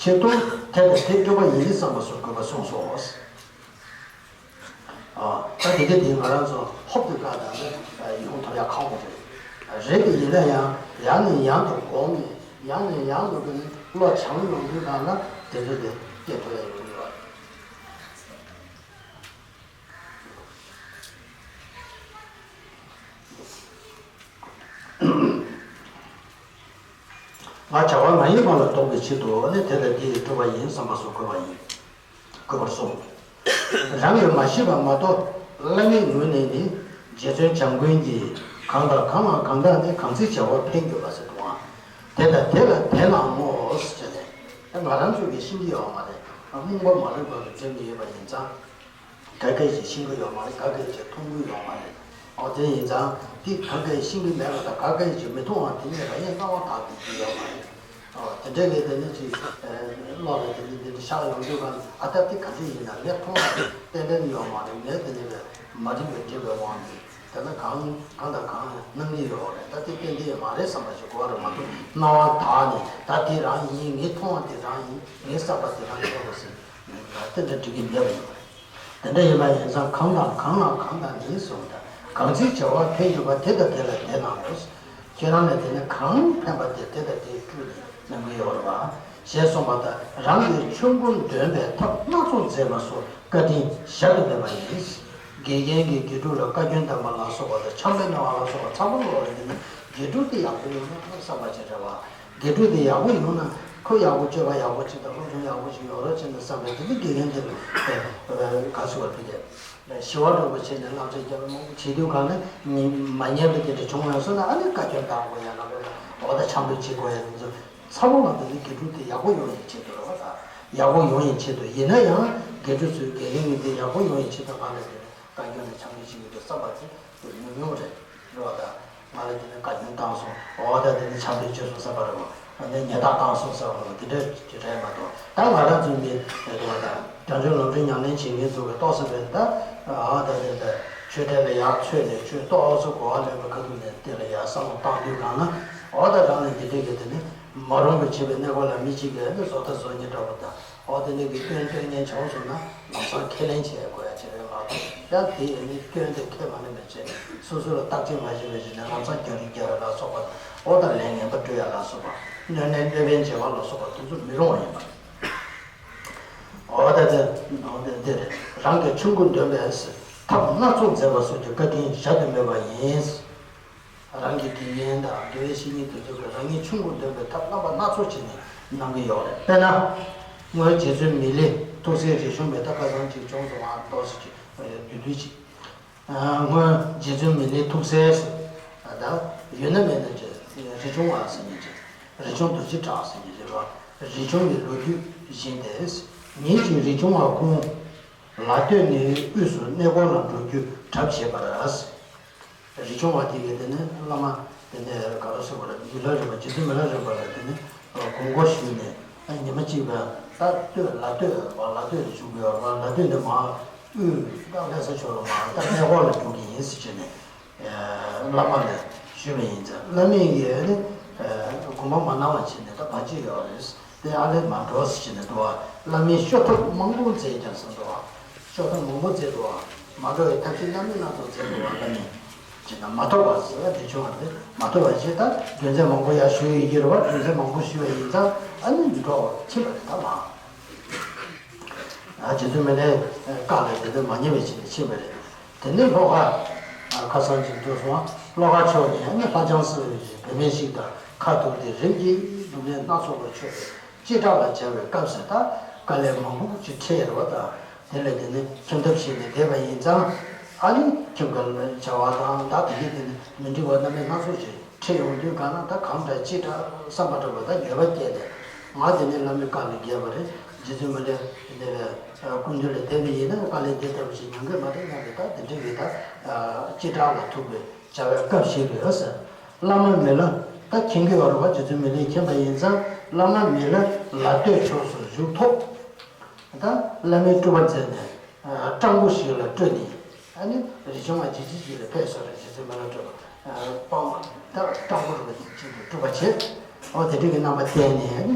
ཕྱིར་དུ་དེ་དང་དེ་སྤྲུལ་པ་ཡིན་བསམ་པ་སོགས་དགོས་པ་གསུངས་སོ། ཨ། ད་དེ་ག་དེ་ང་རང་ཚོ་ཧོབ་ཏེ་ཀ་དང་ནི་ཡོང་ཐུབ་ཡ་ཁག་པོ་རེད། རེད་དེ་ཡིན་ན་ཡང་ཡང་ནས་ཡང་དུ་སྒོམ་ནས་ཡང་ནས་ཡང་དུ་གི་ནི་བློ་བྱང་ཡོང་དུས་གང་ལ་དེ་ཚོ་དེ་སྐྱེ་ཐུབ་ཡ་ཡོང་གི་ཡོད་རེད། ང་བྱ་བ་མ་ཡིན་པ་ལ་ལྡོག་པའི་ཕྱིར་དུ་ནི་དེ་ལ་འདི་ཡིས་གྲུབ་པ་ཡིན་བསམ་པ་སོགས་དགོས་པ་ཡིན། དགོས་པར་གསུངས། རང་གིས་མ་ཤེས་པ་མ་གཏོགས་བླ་མའི་ངོས་ནས་ནི་རྗེ་བཙུན་བྱམས་མགོན་གྱིས་གང་དང་གང་ལ་གང་དག་ནི་གང་ཚིག་བྱ་བ་ཕན་གྱུར་པ་ཟེར་འདུག་ཨང་། དེ་དང་དེ་ལ་དེ་ལའང་ངོ་ཟེར་ནས་ང་རང་ཚོ་གིས་ཤེས་ཀྱི་ཡོད་མ་རེད། རྨོངས་པ་མ་རིག་པ་གིས་འཛིན་གྱི་ཡོད་པ་ཡིན་ཙང་། ག་གེ་ཞིག་ཤེས་ཀྱི་ཡོད་མ་རེད། ག་གེ་ཞིག་མཐོང་གི་ཡོད་མ་རེད། འོ་དེ་ཡིན་ཙང་དེ་ག་གེ་ཤེས་ཀྱི་མེད་པ་དང་ག་གེ་ཞིག་མི་མཐོང་བ་དེ་གཉིས་ལ་ཡང་སྣང་བ་དག་གི་ཡོད་མ་རེད། འོ་དེ་འདྲ་གི་དེ་ནི་ཅིག་བློ་ལ་དེ་ནི་དེ་འདྲ་ཤར་ཡོང་དུས་གང་ཨ་ད་དེ་ག་འདྲ་ཡིན་ན་ངས་མཐོང་བ་ཏན་ཏན་ཡོད་མ་རེད། ངས་དེ་ནི་མ་རིག་པའི་སྒྲིབ་པའི་དབང་གིས་དེ་ན་གང་གང་དང་གང་སྣང་གི་ཡོད་རེད། ད་དེ་ཏན་ཏན་མ་རེད་བསམ་པ་ཞིག་གོ་བ་རེད་མ་གཏོགས་སྣང་བ་དག་ནས་ད་དེ་རང་ཡིན། ངས་མཐོང་བ་དེ་རང་ཡིན། ངས་བསགས་པ་དེ་རང་ཡིན་ཟེར་ད་དེ་འདྲ་འགྲིག་གི་མེད་པ་ཡིན་པ་རེད། དེ་འདྲ་ཡིན་པ་ཡིན་ཙང་གང་དང་གང་ལ་གང་དང་ནི་གསུངས་དང་གང་ཚིག་བྱ་བ་ཕན་གྱུར་པ་དེ་དང་དེ་ལ་དེ་ལའང་ངོ་། ཁྱེད་རང་ལ་དེ་ནི་གང་ཕན་པ་དེ་དེ་དང་དེའི་སྤྲུལ་ནས་གནང་གི་ཡོད་རེད་བ། ཞེས་གསུངས་པ་ལྟར་རང་གི་ཆོས་མགོན་འདོན་པའི་ཐབས་སྣ་ཚོགས་མཛད་པ་སོགས་བཀའ་དྲིན་གཞལ་དུ་མེད་པ་ཡིན། དགེ་རྒན་གྱིས་དགེ་ཕྲུག་ལ་བཀའ་བཀྱོན་བཏང་པ་ལ་སོགས་པ་དང་འཆམ་པའི་གནང་བ་ལ་སོགས་པ་ཚང་མ་ལོག་ལ་དེ་ནི་དགེ་ཕྲུག་དེ་ཡག་པོ་ཡོང་ན་བསམ་པ་ཅིག་རེད་བ། དགེ་ཕྲུག་དེ་ཡག་པོ་ཡོང་ན་ཁོ་ཡག་པོ་སྤྱོད་པ་ཡག་པོ་ཅིག་དང་སློབ་སྦྱོང་ཡག་པོ་ཅིག་ཡོང་རོགས་བྱས་ན་བསམ་པའི་དེ་ཚོ་དགེ་རྒན་དེ་ལ་ག་ཚོད་བར་ཕི་དེ་ཞི་བ་འགྲུབ་པ་བྱས་ནས་བསླབ་བྱ་རྒྱབ་མང་པོ་བྱེད་དུས་གང་ལ་མ་ཉན་པ་དེ་འདྲ་བྱུང་ཡོང་སོང་ན་ཨ་ནི་བཀའ་བཀྱོན་བཏང་དགོས་ཡ་ལ་འོ་ད་འཆམ་པོ་བྱེད་དགོས་ཡ་དེ་ཚོ་ཚ་བོ་ང་དེ་ཚོ་དགེ་ཕྲུག་དེ་ཡག་པོ་ཡོང་ཡའི་ཆེད་དུ་རེད་བ། ད་ཡག་པོ་ཡོང་ཡའི་ཆེད་དུ་ཡིན་ན་ཡང་དགེ་ཕྲུག་ཚོས་དགེ་རྒན་ངོས་དེ་ཡག་པོ་ཡོང་ཡའི་ཆེད་དུ་གང་ལ་དེ་ནས་བཀའ་བཀྱོན་ནས་འཆམ་པོ་བྱེད་དགོས་འདུག་བསམ་པ་དེ་དེ་ཉུང་ཉུང་རེད། རེད་བ། ད་ང་ལ་དེ་ནས་བཀའ་བཀྱོན་བཏང་སོང་། འོ་ད་དེ་ནས་འཆམ་པོ་བྱས་སོང་བསམ་པ་རེད་བ། ཨ་ནི་ཉེས་རྡུང་བཏང་སོང་བསམ་པ་རེད་བ། དེ་འདྲ་ཅིག་རེད་མ་གཏོགས་ད་ང་རང་ཚོའི་མི་རེད་བ། ད་རྒྱ་ཆོས་ལམ་རིམ་ཉམས་ལེན་བྱེད་མཁན་ཚོ་གི་ཏོག་ཙམ་རེད། ད་ཨ་ད་དེ་ད་ཆོས་དེ་ལ་ཡག་ཚོད་ནས་ཆོས་ཏོག་ཙམ་གོ་བ་ལེན་པའི་ཁ་ཐུག་ནས་དེ་ལ་ཡག་བསམ་བློ་བཏང་དུས་གང་ན་འོ་ད་རང་ལ་འདི་འདྲ་གི་དེ་ནས་མ་རུངས་པ་བྱེད་པའི་གནས་སྐབས་ལ་མི་གཅིག་གིས་ཨ་ནི་བཟོ་ལྟ་བཟོ་མཁན་འདྲ་པོ་དང་། འོ་དེ་ནས་ཀྱི་སྐྱོན་སྟོན་མཁན་བྱུང་སོང་ན་ལམ་སང་ཁས་ལེན་བྱེད་དགོས་ཡ་ཅིག་རེད་མ་གཏོགས་ཡང་དེ་ཡིན་ནི་སྐྱོན་དེ་ཁས་མ་ལེན་པ་བྱས་སོ་སོ་ལ་བརྟག་དཔྱད་མ་བྱས་པ་ཞིག་ནས་ལམ་སང་རྒྱང་རིང་རྒྱག་ཡ་ལ་སོགས་པ། འོ་ད་ལན་ངན་པ་སྤྲོད་ཡ་ལ་སོགས་པ། གནོད་ལན་གནོད་པའི་བྱ་བ་ལ་སོགས་པ་དེ་ཚོ་མི་རུང་བ་ཡིན་པ། འོ་ད་དེ་འོ་དེ་འདི་རེད། རང་གི་ཆུང་ཀུ་འདོན་པའི་ཐབས་སྣ་ཚོགས་མཛད་པ་སོགས་ཀྱི་བཀའ་དྲིན་གཞལ་དུ་མེད་པ་ཡིན། རང་གི་དགེ་རྒན་དང་དགེ་བའི་བཤེས་གཉེན་དེ་ཚོ་གིས་རང་ཉིད་ཆུང་ཀུ་འདོན་པའི་ཐབས་རྣམ་པ་སྣ་ཚོགས་བྱས་ནས་གནང་གི་ཡོད་རེད། དཔེར་ན། སྔོན་རྗེ་བཙུན་མི་ལས་ཐུགས་སྲས་རིག་གཞུང་པའི་ད་ཁ་སང་ཅིག་བྱུང་སོང་ང་ཏོག་ཙམ་ཅིག་བསྡུས་བསྡུས་ཅིག་སྔོན་རྗེ་བཙུན་མི་ལས་ཐུགས་སྲས་ད་ཡོད་ན་མེད་ན་ཅིག་རིག་སྐྱོང་བ་ཟེར་མཁན་ཅིག་རིག་སྐྱོང་རྡོ་རྗེ་གྲགས་ཟེར་མཁན་ཅིག་རེད་བ། རིག་སྐྱོང་གི་ལོ་རྒྱུས་བཞིན་ཏེ། ཉིད་ཀྱི་རིག་སྐྱོང་བ་ཁོང་ལ་ལྟོས་ནས་དབུས་སུ་གནས་སྐོར་ལ་འགྲོ་རྒྱུ་གྲབས་བྱས་པར། རིག་སྐྱོང་བ་དེ་གིས་དེ་ནི་བླ་མ་དེ་ནས་ག་རེ་ཟེར་དགོས་རེད། མི་ལ་རས་པ། རྗེ་བཙུན་མི་ལ་རས་པ་ལ་དེ་ནི་དགོངས་སྐོར་ཞུས་ནས་ཉི་མ་གཅིག་པ་ད་ལྟོས་ལ་ལྟོས་པ་ལ་ལྟོས་ནས་བཞུགས་དགོས་པ་ལ་ལྟོས་ནས་མར་དབུས་ད་ལྷ་ས་ཕྱོགས་ལ་མར་ད་གནས་སྐོར་ལ་འགྲོ་གི་ཡིན་ཟེར་བྱས་ནས་བླ་མ་ལ་ཞུས་པ་ཡིན་ཙང་བླ་མས་ཀྱིས་ནི་དགོངས་པ་མ་གནང་བ་བྱས་ནས་ད་བར་ཆད་ཡོད་རེད། དེ་ཨ་ལས་མ་འགྲོ་ཟེར་བྱས་ནས་འདུག་བ། བླ་མས་བཤོལ་ཐབས་མང་པོ་མཛད་ཀྱང་ཟེར་འདུག་བ། བཤོལ་ཐབས་མང་པོ་མཛད་འདུག་བ། མ་འགྲོ་བའི་ཐབས་ཤེས་སྣ་མིན་སྣ་ཚོགས་མཛད་འདུག་བ། བླ་མས་བྱས་ན་མ་ཐོབ་པ་ཟེར་བ་དེ་བྱུང་བ་རེད། མ་ཐོབ་པ་ཞེས་ད་རྒྱུ་མཚན་མང་པོ་ཡར་ཞུ་ཡི་གི་རེད་བ། རྒྱུ་མཚན་མང་པོ་ཞུས་པ་ཡིན་ཙང་ཨ་ནི་འགྲོ་ཕྱིན་པ་རེད་ད་མ། ཨ་རྗེ་བཙུན་མི་ལའི་བཀའ་ལ་དེ་ཚོ་མ་ཉན་པའི་ཕྱིར་ནས་ཕྱིན་པ་རེད། དེ་ནས་ལྷོ་ཁ་ཁ་སང་ཅིག་འགྲོ་སོང་། ལྷོ་ཁ་ཕྱོགས་ནས་ནི་ལྷ་ལྕམ་ཟེར་བའི་བུད་མེད་ཞིག་དང་ཁ་ཐུག་སྟེ་རིམ་གྱིས་སྡུག་བསྔལ་སྣ་ཚོགས་ལ་འཕྱོགས་པའི་ལྕེ་བྲག་ལ་སྦྱར་བའི་སྐབས་སུ་ད་དཀའ་ལས་མང་པོ་ཅིག་འཕྲད་ཡོད་པ་དང་། དེ་ལས་དེ་ནི་ཁྱིམ་ཐབ་བྱས་ནས་བསྡད་པ་ཡིན་ཙང་། ཨ་ནི་ཁྱིམ་གྱི་བྱ་བ་དང་ད་དེ་གའི་དེ་ནི་མི་འགྲིག་པ་རྣམ་པ་སྣ་ཚོགས་ཤིག་འཕྲད་ཡོང་དུས་གང་ན་ད་གང་འདྲ་ཅི་འདྲ་བསམ་པ་འདྲ་བ་ད་འགྱོད་པ་སྐྱེས་ཏེ། ང་དེ་ནི་བླ་མའི་བཀའ་ལས་འགལ་བ་རེད། རྗེ་བཙུན་མི་ལའི་དེ་ནས་སྐུ་མདུན་ལ་བསྡད་པ་ཡིན་ན་དཀའ་ལས་འདི་ལྟ་བུ་ཞིག་མྱོང་གི་མ་རེད་སྙམ་པའི་ད་དེ་འདྲ་གི་ད་ཅི་འདྲ་ལ་ཐུག་པའི་བྱ་བའི་སྐབས་ཤིག་རེད་ཟེར། བླ་མ་མི་ལ་ད་མཁྱེན་གྱི་ཡོད་རེད་བ། རྗེ་བཙུན་མི་ལའི་མཁྱེན་པ་ཡིན་ཙང་བླ་མ་མི་ལ་ལ་སྟོད་ཕྱོགས་སུ་བཞུགས་ཐོག་ད་བླ་མའི་སྤྲུལ་པ་མཛད་ནས་སྤྲང་པོ་ཞིག་ལ་སྤྲུལ་ནས་ཨ་ནི་རིག་སྐྱོང་བ་ཇི་ཇི་ཞིག་ལ་ཕེབས་སོང་རེད། རྗེ་བཙུན་མི་ལ་སྤྲུལ་པ་སྤང་ད་སྤྲང་པོ་རུ་ཅིག་ཏུ་སྤྲུལ་པ་བྱེད། འོ་དེ་འདྲ་གི་རྣམ་པ་བསྟན་ནས་ཨ་ནི་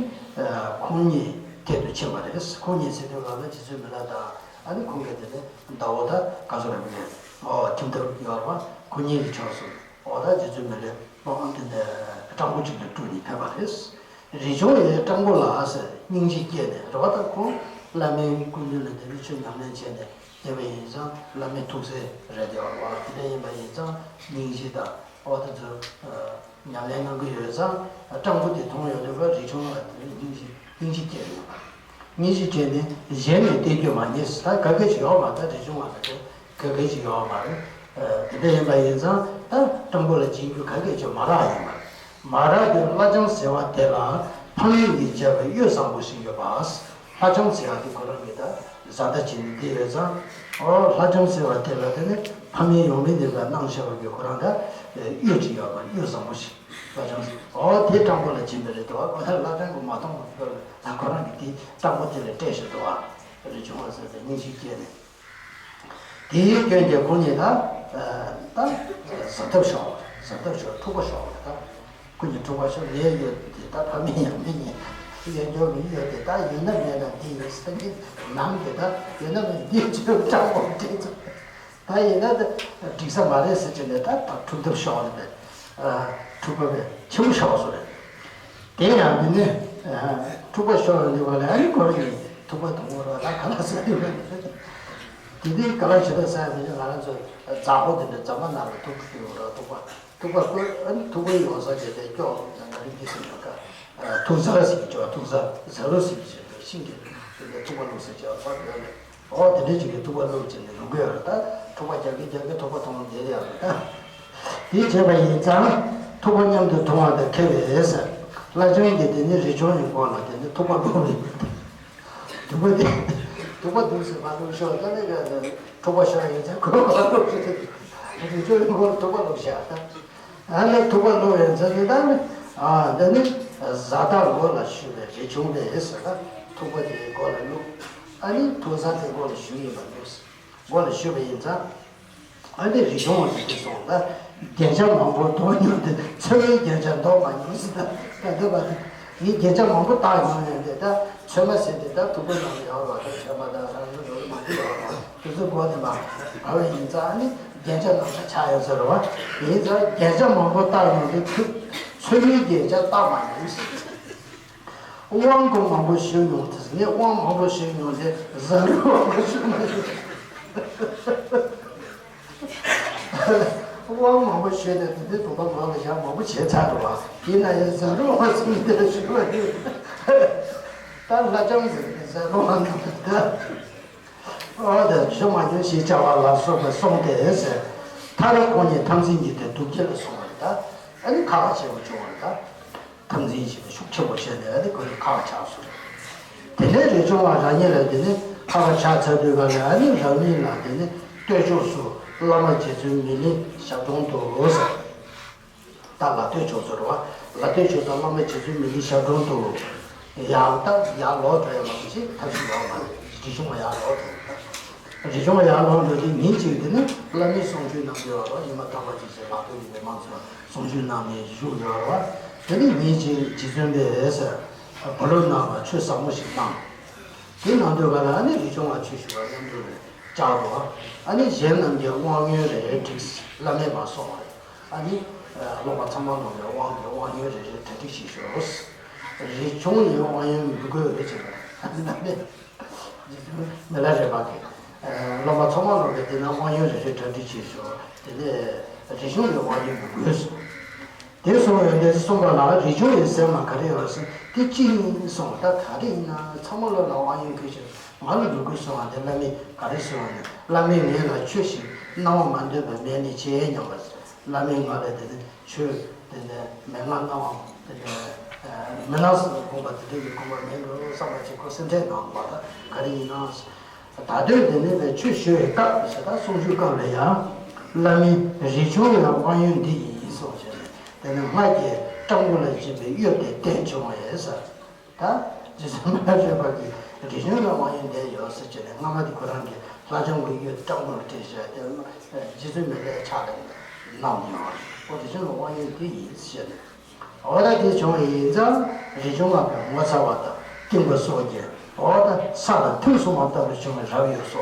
ཁོང་གཉིས་ཐད་དུ་ཕྱིན་པ་རེད། ཁོང་གཉིས་ཟེར་དུས་ག་ལ་རྗེ་བཙུན་མི་ལ་དང་ཨ་ནི་ཁོང་གི་དེ་ནས་ཟླ་བོ་ད་ག་ཚོད་རེད་པས་ཨོ་ཁྱིམ་ཐབ་ཡོད་རེད་པ། ཁོང་གཉིས་ཀྱི་ཕྱོགས་སུ། འོ་ད་རྗེ་བཙུན་མི་ལའི་དབང་དེ་ནས་སྤྲང་པོ་གཅིག་ལ་སྤྲུལ་ནས་ཕེབས་པ་རེད། རིག་སྐྱོང་བས་སྤྲང་པོ་ལ་ཟེར་སྙིང་རྗེ་སྐྱེས་ནས་རེད་བ། ད་ཁོང་བླ་མའི་སྐུ་མདུན་ལ་དེ་ནས་ཆོས་ཉམས་ལེན་བྱས་ནས་བསྡད་པ་ཡིན་ཙང་བླ་མའི་ཐུགས་སྲས་རེད་དེ་བ། དེ་འདྲ་ཡིན་པ་ཡིན་ཙང་སྙིང་རྗེ་དང་འོ་དེ་ཚོ་ ཉམས་ལེན་གནང་གི་ཡོད་ཙང་སྤྲང་པོ་དེ་མཐོང་ཡོང་དུས་རི་ཆུང་ལ་སྙིང་རྗེ་སྙིང་རྗེ་སྐྱེས་ཡོང་བ། སྙིང་རྗེ་སྐྱེས་ནས་གཞན་ནས་བལྟས་རྒྱུ་མ་རྙེད་ཟེར། ད་ག་གེ་ཞིག་ཡོད་མ་རེད། ད་རི་ཆུང་བ་ལ་དེ་ག་གེ་ཞིག་ཡོད་མ་རེད། དེ་འདྲ་ཡིན་པ་ཡིན་ཙང་ད་སྤྲང་པོ་ལ་སྦྱིན་རྒྱུ་ག་གེ་ཅིག་མ་རག་ཡིན་པ། མ་རག་དུས་ལྷ་ལྕམ་ཟེར་བ་དེ་ལ་ཕ་མེས་ཀྱིས་བྱས་པའི་གཡུ་བཟང་པོ་ཞིག་ཡོད་པ། ལྷ་ལྕམ་ཟེར་བ་དེ་ཁོ་རང་གིས་ད་བཟའ་ཟླ་བྱས་ནས་བསྡད་ཡོད་ཙང་། ཨོ་ལྷ་ལྕམ་ཟེར་བ་དེ་ལ་དེ་ནི་ཕ་མེས་ཡོང་མི་དེ་ལ་གནང་བྱ་བ་གི་ཁོ་རང་ད་གཡུ་ཅིག་ཡོད་པ། གཡུ་བཟང་པོ་ཞིག་ལྷ་ལྕམ་ཟེར། ཨོ་དེ་སྤྲང་པོ་ལ་སྦྱིན་པ་རེད་དོ། ཁོ་ལྷ་ལྕམ་གྱིས་མ་མཐོང་བ་ཁོ་རང་གིས་དེ་སྤྲང་པོ་དེ་ལ་སྤྲད་བཞག་འདུག་བ། རི་ཆུང་བ་ཟེར་ཏེ་སྙིང་རྗེ་སྐྱེས་ནས། དེའི་སྐྱོན་གྱིས་ཁོ་གཉིས་ད་ད་གཟབ་ཐབས་ཤོར་བ། གཟབ་ཐབས་ཤོར། འཁྲུག་པ་ཤོར་བ་ད། ཁོ་གཉིས་འཁྲུག་པ་ཤོར། ངའི་གཡུ་དེ་ད་ཕ་མེས་ཡང་མེས་ཉེས། གཡོན་སྐྱོར་གྱི་གཡུ་དེ་ད་ཡོད་ན་མེད་ན་འདི་ཡིན་ཟེར། འདི་ནང་དེ་ད་ཡོད་ན་མེད་འདི་ཚོའི་སྤྲང་པོ་འདི་ཚོ་ད་ཡིན་ན་ད་འགྲིག་ས་མ་རེད་ཟེར་གྱི་ནས་ད་ད་འཁྲུག་ཐབས་ཤོར་ནས་འཁྲུག་པ་བས་ཆེན་པོ་ཤོར་སོང་རེད། དེ་ཡང་མིན་ནས་འཁྲུག་པ་ཤོར་ཡོང་དུས་བ་ལ་ཨ་ནི་ཁོ་རང་གིས་ཐུག་པ་དུང་བོར་བ་ད་ག་ལ་ཟ་ཡོད་པ་རེད། དེ་དུས་ག་ལ་ཞེ་དྲག་ཟ་ཡ་མི་འདུག་ང་རང་ཚོ་རྫ་ཁོ་དེ་འདྲ་རྫ་མ་ནང་ལ་ཐུག་ཐུག་ཡོད་ར། ཐུག་པ་ཐུག་པ་ཁོ་ཨ་ནི་ཐུག་པའི་ཡོང་ས་བྱས་ཏེ་སྐྱོག་ང་རིག་གི་སེམས་ཡོད་ཀ་ཐུག་ཟ་ཟིག་ཅོ་ཐུག་ཟ་ཟ་རུ་ཟིག་བྱས་ཏེ་ཤིང་གི་ཐུག་པ་བླུགས་ས་བྱས་པ་ཡོད་ནས། ཨོ་དེ་འདྲ་ཅིག་གིས་ཐུག་པ་བླུགས་བྱས་ནས་ཡོང་གི་ཡོད་རེད། ད་ཐུག་པ་རྒྱག་གི་རྒྱག་གི་ཐུག་པ་ཐོང་བསྡད་ཡོད་རེད། ད་དེ་བྱས་པ་ཡིན་ཙང་ཐུག་པ་མཉམ་དུ་མཐོང་བ་དང་ཁེལ་བས་ཟེར། ལྷ་ལྕམ་གྱིས་དེ་ནི་རི་ཆུང་ཡི་མགོ་ལ་དེ་ནི་ཐུག་པ་བླུགས་ནས། ཐུག་པ་དེ་ཐུག་པ་འདུག་ཟེར་མ་འདུག་ཤོག་ད་ནི་ཐུག་པ་ཤོར་ཡིན་ཙང་ཁོ་མགོ་ལ་བླུགས་ཤོག་རི་ཆུང་ཡི་མགོ་ལ་ཐུག་པ་བླུགས་ཤག་ད། ཨ་ནི་ཐུག་པ་བླུགས་ཡོད་ཚད་དེ་དག་ནི། ཨ་འདི་ནི་བཟའ་ཟླ་མགོ་ལ་ཞུས་པའི་རི་ཆུང་རེད་ཟེར། ད་ཐུག་པ་དེའི་མགོ་ལ་བླུགས། ཨ་ནི་ཐུག་ས་དེ་མགོ་ལ་ཞུས་ཡིན་པ་འདུག་མགོ་ལ་ཞུས་པ་ཡིན་ཙང་། ཨ་ནི་རི་ཆུང་བ་དེ་དེ་སོང་ད། རྒྱན་ཆ་མང་པོ་དོར་མྱོང་དེ། ཚོད་མའི་རྒྱན་ཆ་འདོགས་མ་མྱོང་ཟེར། ད་ད་འདོད་པ་དེ། ངས་རྒྱན་ཆ་མང་པོ་བཏགས་མྱོང་ཡོད་དེ། ད་ཚོད་མ་ཟེར་དེ་ད་ཐུག་པ་ནང་ལ་ཡོད་རོགས། ད་ཚོད་མ་ད་རང་བཞིན་ལོ་མ་འདི་ཡོད་རོགས། དེ་ཚོའི་སྒོ་ནས་མ་བར་བ་ཡིན་ཙང་ནི་རྒྱན་ཆ་ནང་ལ་ཆགས་ཡོད་ཟེར་བ། ཡིན་ཙང་རྒྱན་ཆ་མང་པོ་བཏགས་ཡོང་དུས་ཚོད་མའི་རྒྱན་ཆ་བཏགས་མ་ཡོང་ཟེར། དབང་གོ་མང་པོ་ཞུས་མྱོང་དེ་ནི་དབང་མང་པོ་ཞུས་མྱོང་དེ་བཟའ་རུ་མང་པོ་ཞུས་མ་ཞུས། དབང་མང་པོ་ཞུས་ནས་དེ་འདྲའི་དུང་པ་ངག་ལ་བཞག་མང་པོ་བྱས་ཚར་འགྲོ་བ་ཡིན་ན་ཡང་བཟའ་རུ་མང་ཟེར་དེ་ཞུས་པ་ཡིན། ད་ལྷ་ལྕམ་ཟེར་ནས་བཟའ་རུ་མང་ནང་དུ་ད། ཨོ་དེ་ཆུ་མ་ཉུང་ཞེས་བྱ་བ་ལ་སོགས་པས་གསུངས་ཏེ་ཟེར། མཐར་ཁོང་གཉིས་འཐབ་འཛིང་གི་དེ་སྡུག་སྐྱེ་ལ་སོང་བ་རེད་ད། ཨ་ནི་ཁ་ཁ་བྱེད་པ་བྱུང་བ་རེད་ད། འཐབ་འཛིང་བྱེད་པ་ཤུགས་ཆེན་པོ་བྱས་ནས་ཨ་ནི་ཁོ་གཉིས་ཁ་ཁ་ཆགས་སོང་རེད། དེ་ནས་རི་ཆུང་བ་རང་ཉིད་ལ་དེ་ནི་ཁ་ཁ་ཆགས་ཚར་དུས་ག་ལ་ཨ་ནི་རང་ཉིད་ལ་དེ་ནི་སྟོད་ཕྱོགས་སུ་བླ་མ་རྗེ་བཙུན་མི་ལའི་ཞབས་དྲུང་དུ་ཟེར། ད་ལ་སྟོད་ཕྱོགས་སུ་རེད་བ། ལ་སྟོད་ཕྱོགས་སུ་བླ་མ་རྗེ་བཙུན་མི་ལའི་ཞབས་དྲུང་དུ། ཡང་ད་ཡར་ལོག་འགྲོ་ཡ་མ་གཏོགས་ཅིག་ཐབས་ཤེས་ཡོད་མ་རེད། རི་ཆུང་བ་ཡར་ལོག་འགྲོ། རི་ཆུང་བ་ཡར་ལོག་འགྲོ་དུས་ཉིན་གཅིག་དེ་ནི་བླ་མའི་གསུང་ཆོས་གནང་གི་ཡོད་རེད་བ། ཉི་མ་དམ་པ་ཅིག་ཟེར་ལག་སྟོད་ཀྱི་མི་མང་ཚོ་གསུང་ཆོས་གནང་ནས་བཞུགས་ཡོད་རེད་བ། དེ་ནི་ཉིན་གཅིག་རྗེ་བཙུན་པས་བུ་ལོན་གནང་བ་ཆོས་ཟབ་མོ་ཞིག་གནང་། དེ་གནང་དུས་ག་ལ་ཨ་ནི་རི་ཆུང་བ་ཆོས་ཞུ་བ་མཉམ་དུ་རེད་བཅར་རོ། ཨ་ནི་གཞན་རྣམས་ཀྱིས་དབང་ཡོན་རེ་རེ་བསྒྲིགས། བླ་མས་མར་གསུངས་པ་རེད། ཨ་ནི་སློབ་མ་ཚང་མ་ལོག་ནས་དབང་གི་དབང་ཡོན་རེ་རེ་གྲ་སྒྲིག་བྱེད་ཤོག་རི་ཆུང་ནི་དབང་ཡོན་མི་དགོས་རེད་ཅེས་པ་ཨ་ནི་ན་ནས་མི་ལ་རས་པ་གིས། སློབ་མ་ཚང་མ་ལོག་ནས་དེ་ན་དབང་ཡོན་རེ་རེ་གྲ་སྒྲིག་བྱེད་ཤོག་དེ་ནས་རི་ཆུང་ནི་དབང་ཡོན་མི་དགོས་སོ། དེ་སོང་བས་འདི་གསུངས་པ་ལ་རི་ཆུང་ཡི་སེམས་ལ་ག་རེ་ཡོད་ཟེར། དེ་ཅི་ཡིན་གསུངས། ད་ག་རེ་ཡིན་ན་ཚང་མ་ལོག་ལ་དབང་ཡོན་ཁྱེར་ཞིག་ང་ལ་མི་དགོས་གསུངས་པ་དེ་བླ་མས་ག་རེ་གསུངས་པ་ནི། བླ་མས་ངེད་ལ་ཆོས་ཤིག་གནང་བ་མ་འདོད་པ་མེད་ནི་ཅི་སྙམ་པ། བླ་མས་ང་ལ་དེ་ནི་ཆོས་དེ་ནི་མན་ངག་གནང་བ་དེ་ནི་མི་གནང་ཟེར་དགོངས་པ་དེ་འདྲ་གི་དགོངས་པ་མེད་འགྲོ་བསམ་པ་ཅིག་ཁོ་སེམས་ཁྲལ་གནང་བ། ད་ག་རེ་ཡིན་ན། ད་དུང་དེ་ནས་ཆོས་ཞུ་བའི་སྐབས་ཞེས་དང་གསུང་ཆོས་སྐབས་ལ་ཡང་། བླ་མས་རི་ཆུང་ལ་དབང་ཡོན་འདི་ཡིན་གསུངས་བྱས་ནས་དེ་ནས་སྔར་གྱི་སྤྲང་པོ་ལ་སྦྱིན་པའི་གཡུ་དེ་བསྟན་བྱུང་བས་ཟེར། ད་རྗེ་བཙུན་མི་ལ་རས་པ་གིས་རི་ཆུང་ལ་དབང་ཡོན་འདི་ཡོད་ཟེར་བྱས་ནས་སྔ་མ་དེ་ཁོ་རང་གིས་ལྷ་ལྕམ་གྱི་གཡུ་སྤྲང་པོ་ལ་སྤྲད་བྱས་དེ་རྗེ་བཙུན་མི་ལའི་ཕྱག་ལ་གནང་ཡོད་རེད། ཨོ་རི་ཆུང་ལ་དབང་ཡོན་འདི་ཡིན་ཟེར་བྱས་ནས། འོ་ད་དེ་བྱུང་བ་ཡིན་ཙང་རི་ཆུང་བ་གི་ངོ་ཚ་བ་དང་གཏིང་པ་སོགས་ཀྱིས་འོ་ད་ས་ལ་ཐིམ་སོང་བ་ལྟ་བུ་བྱུང་བའི་རབ་ཡོད་སོ།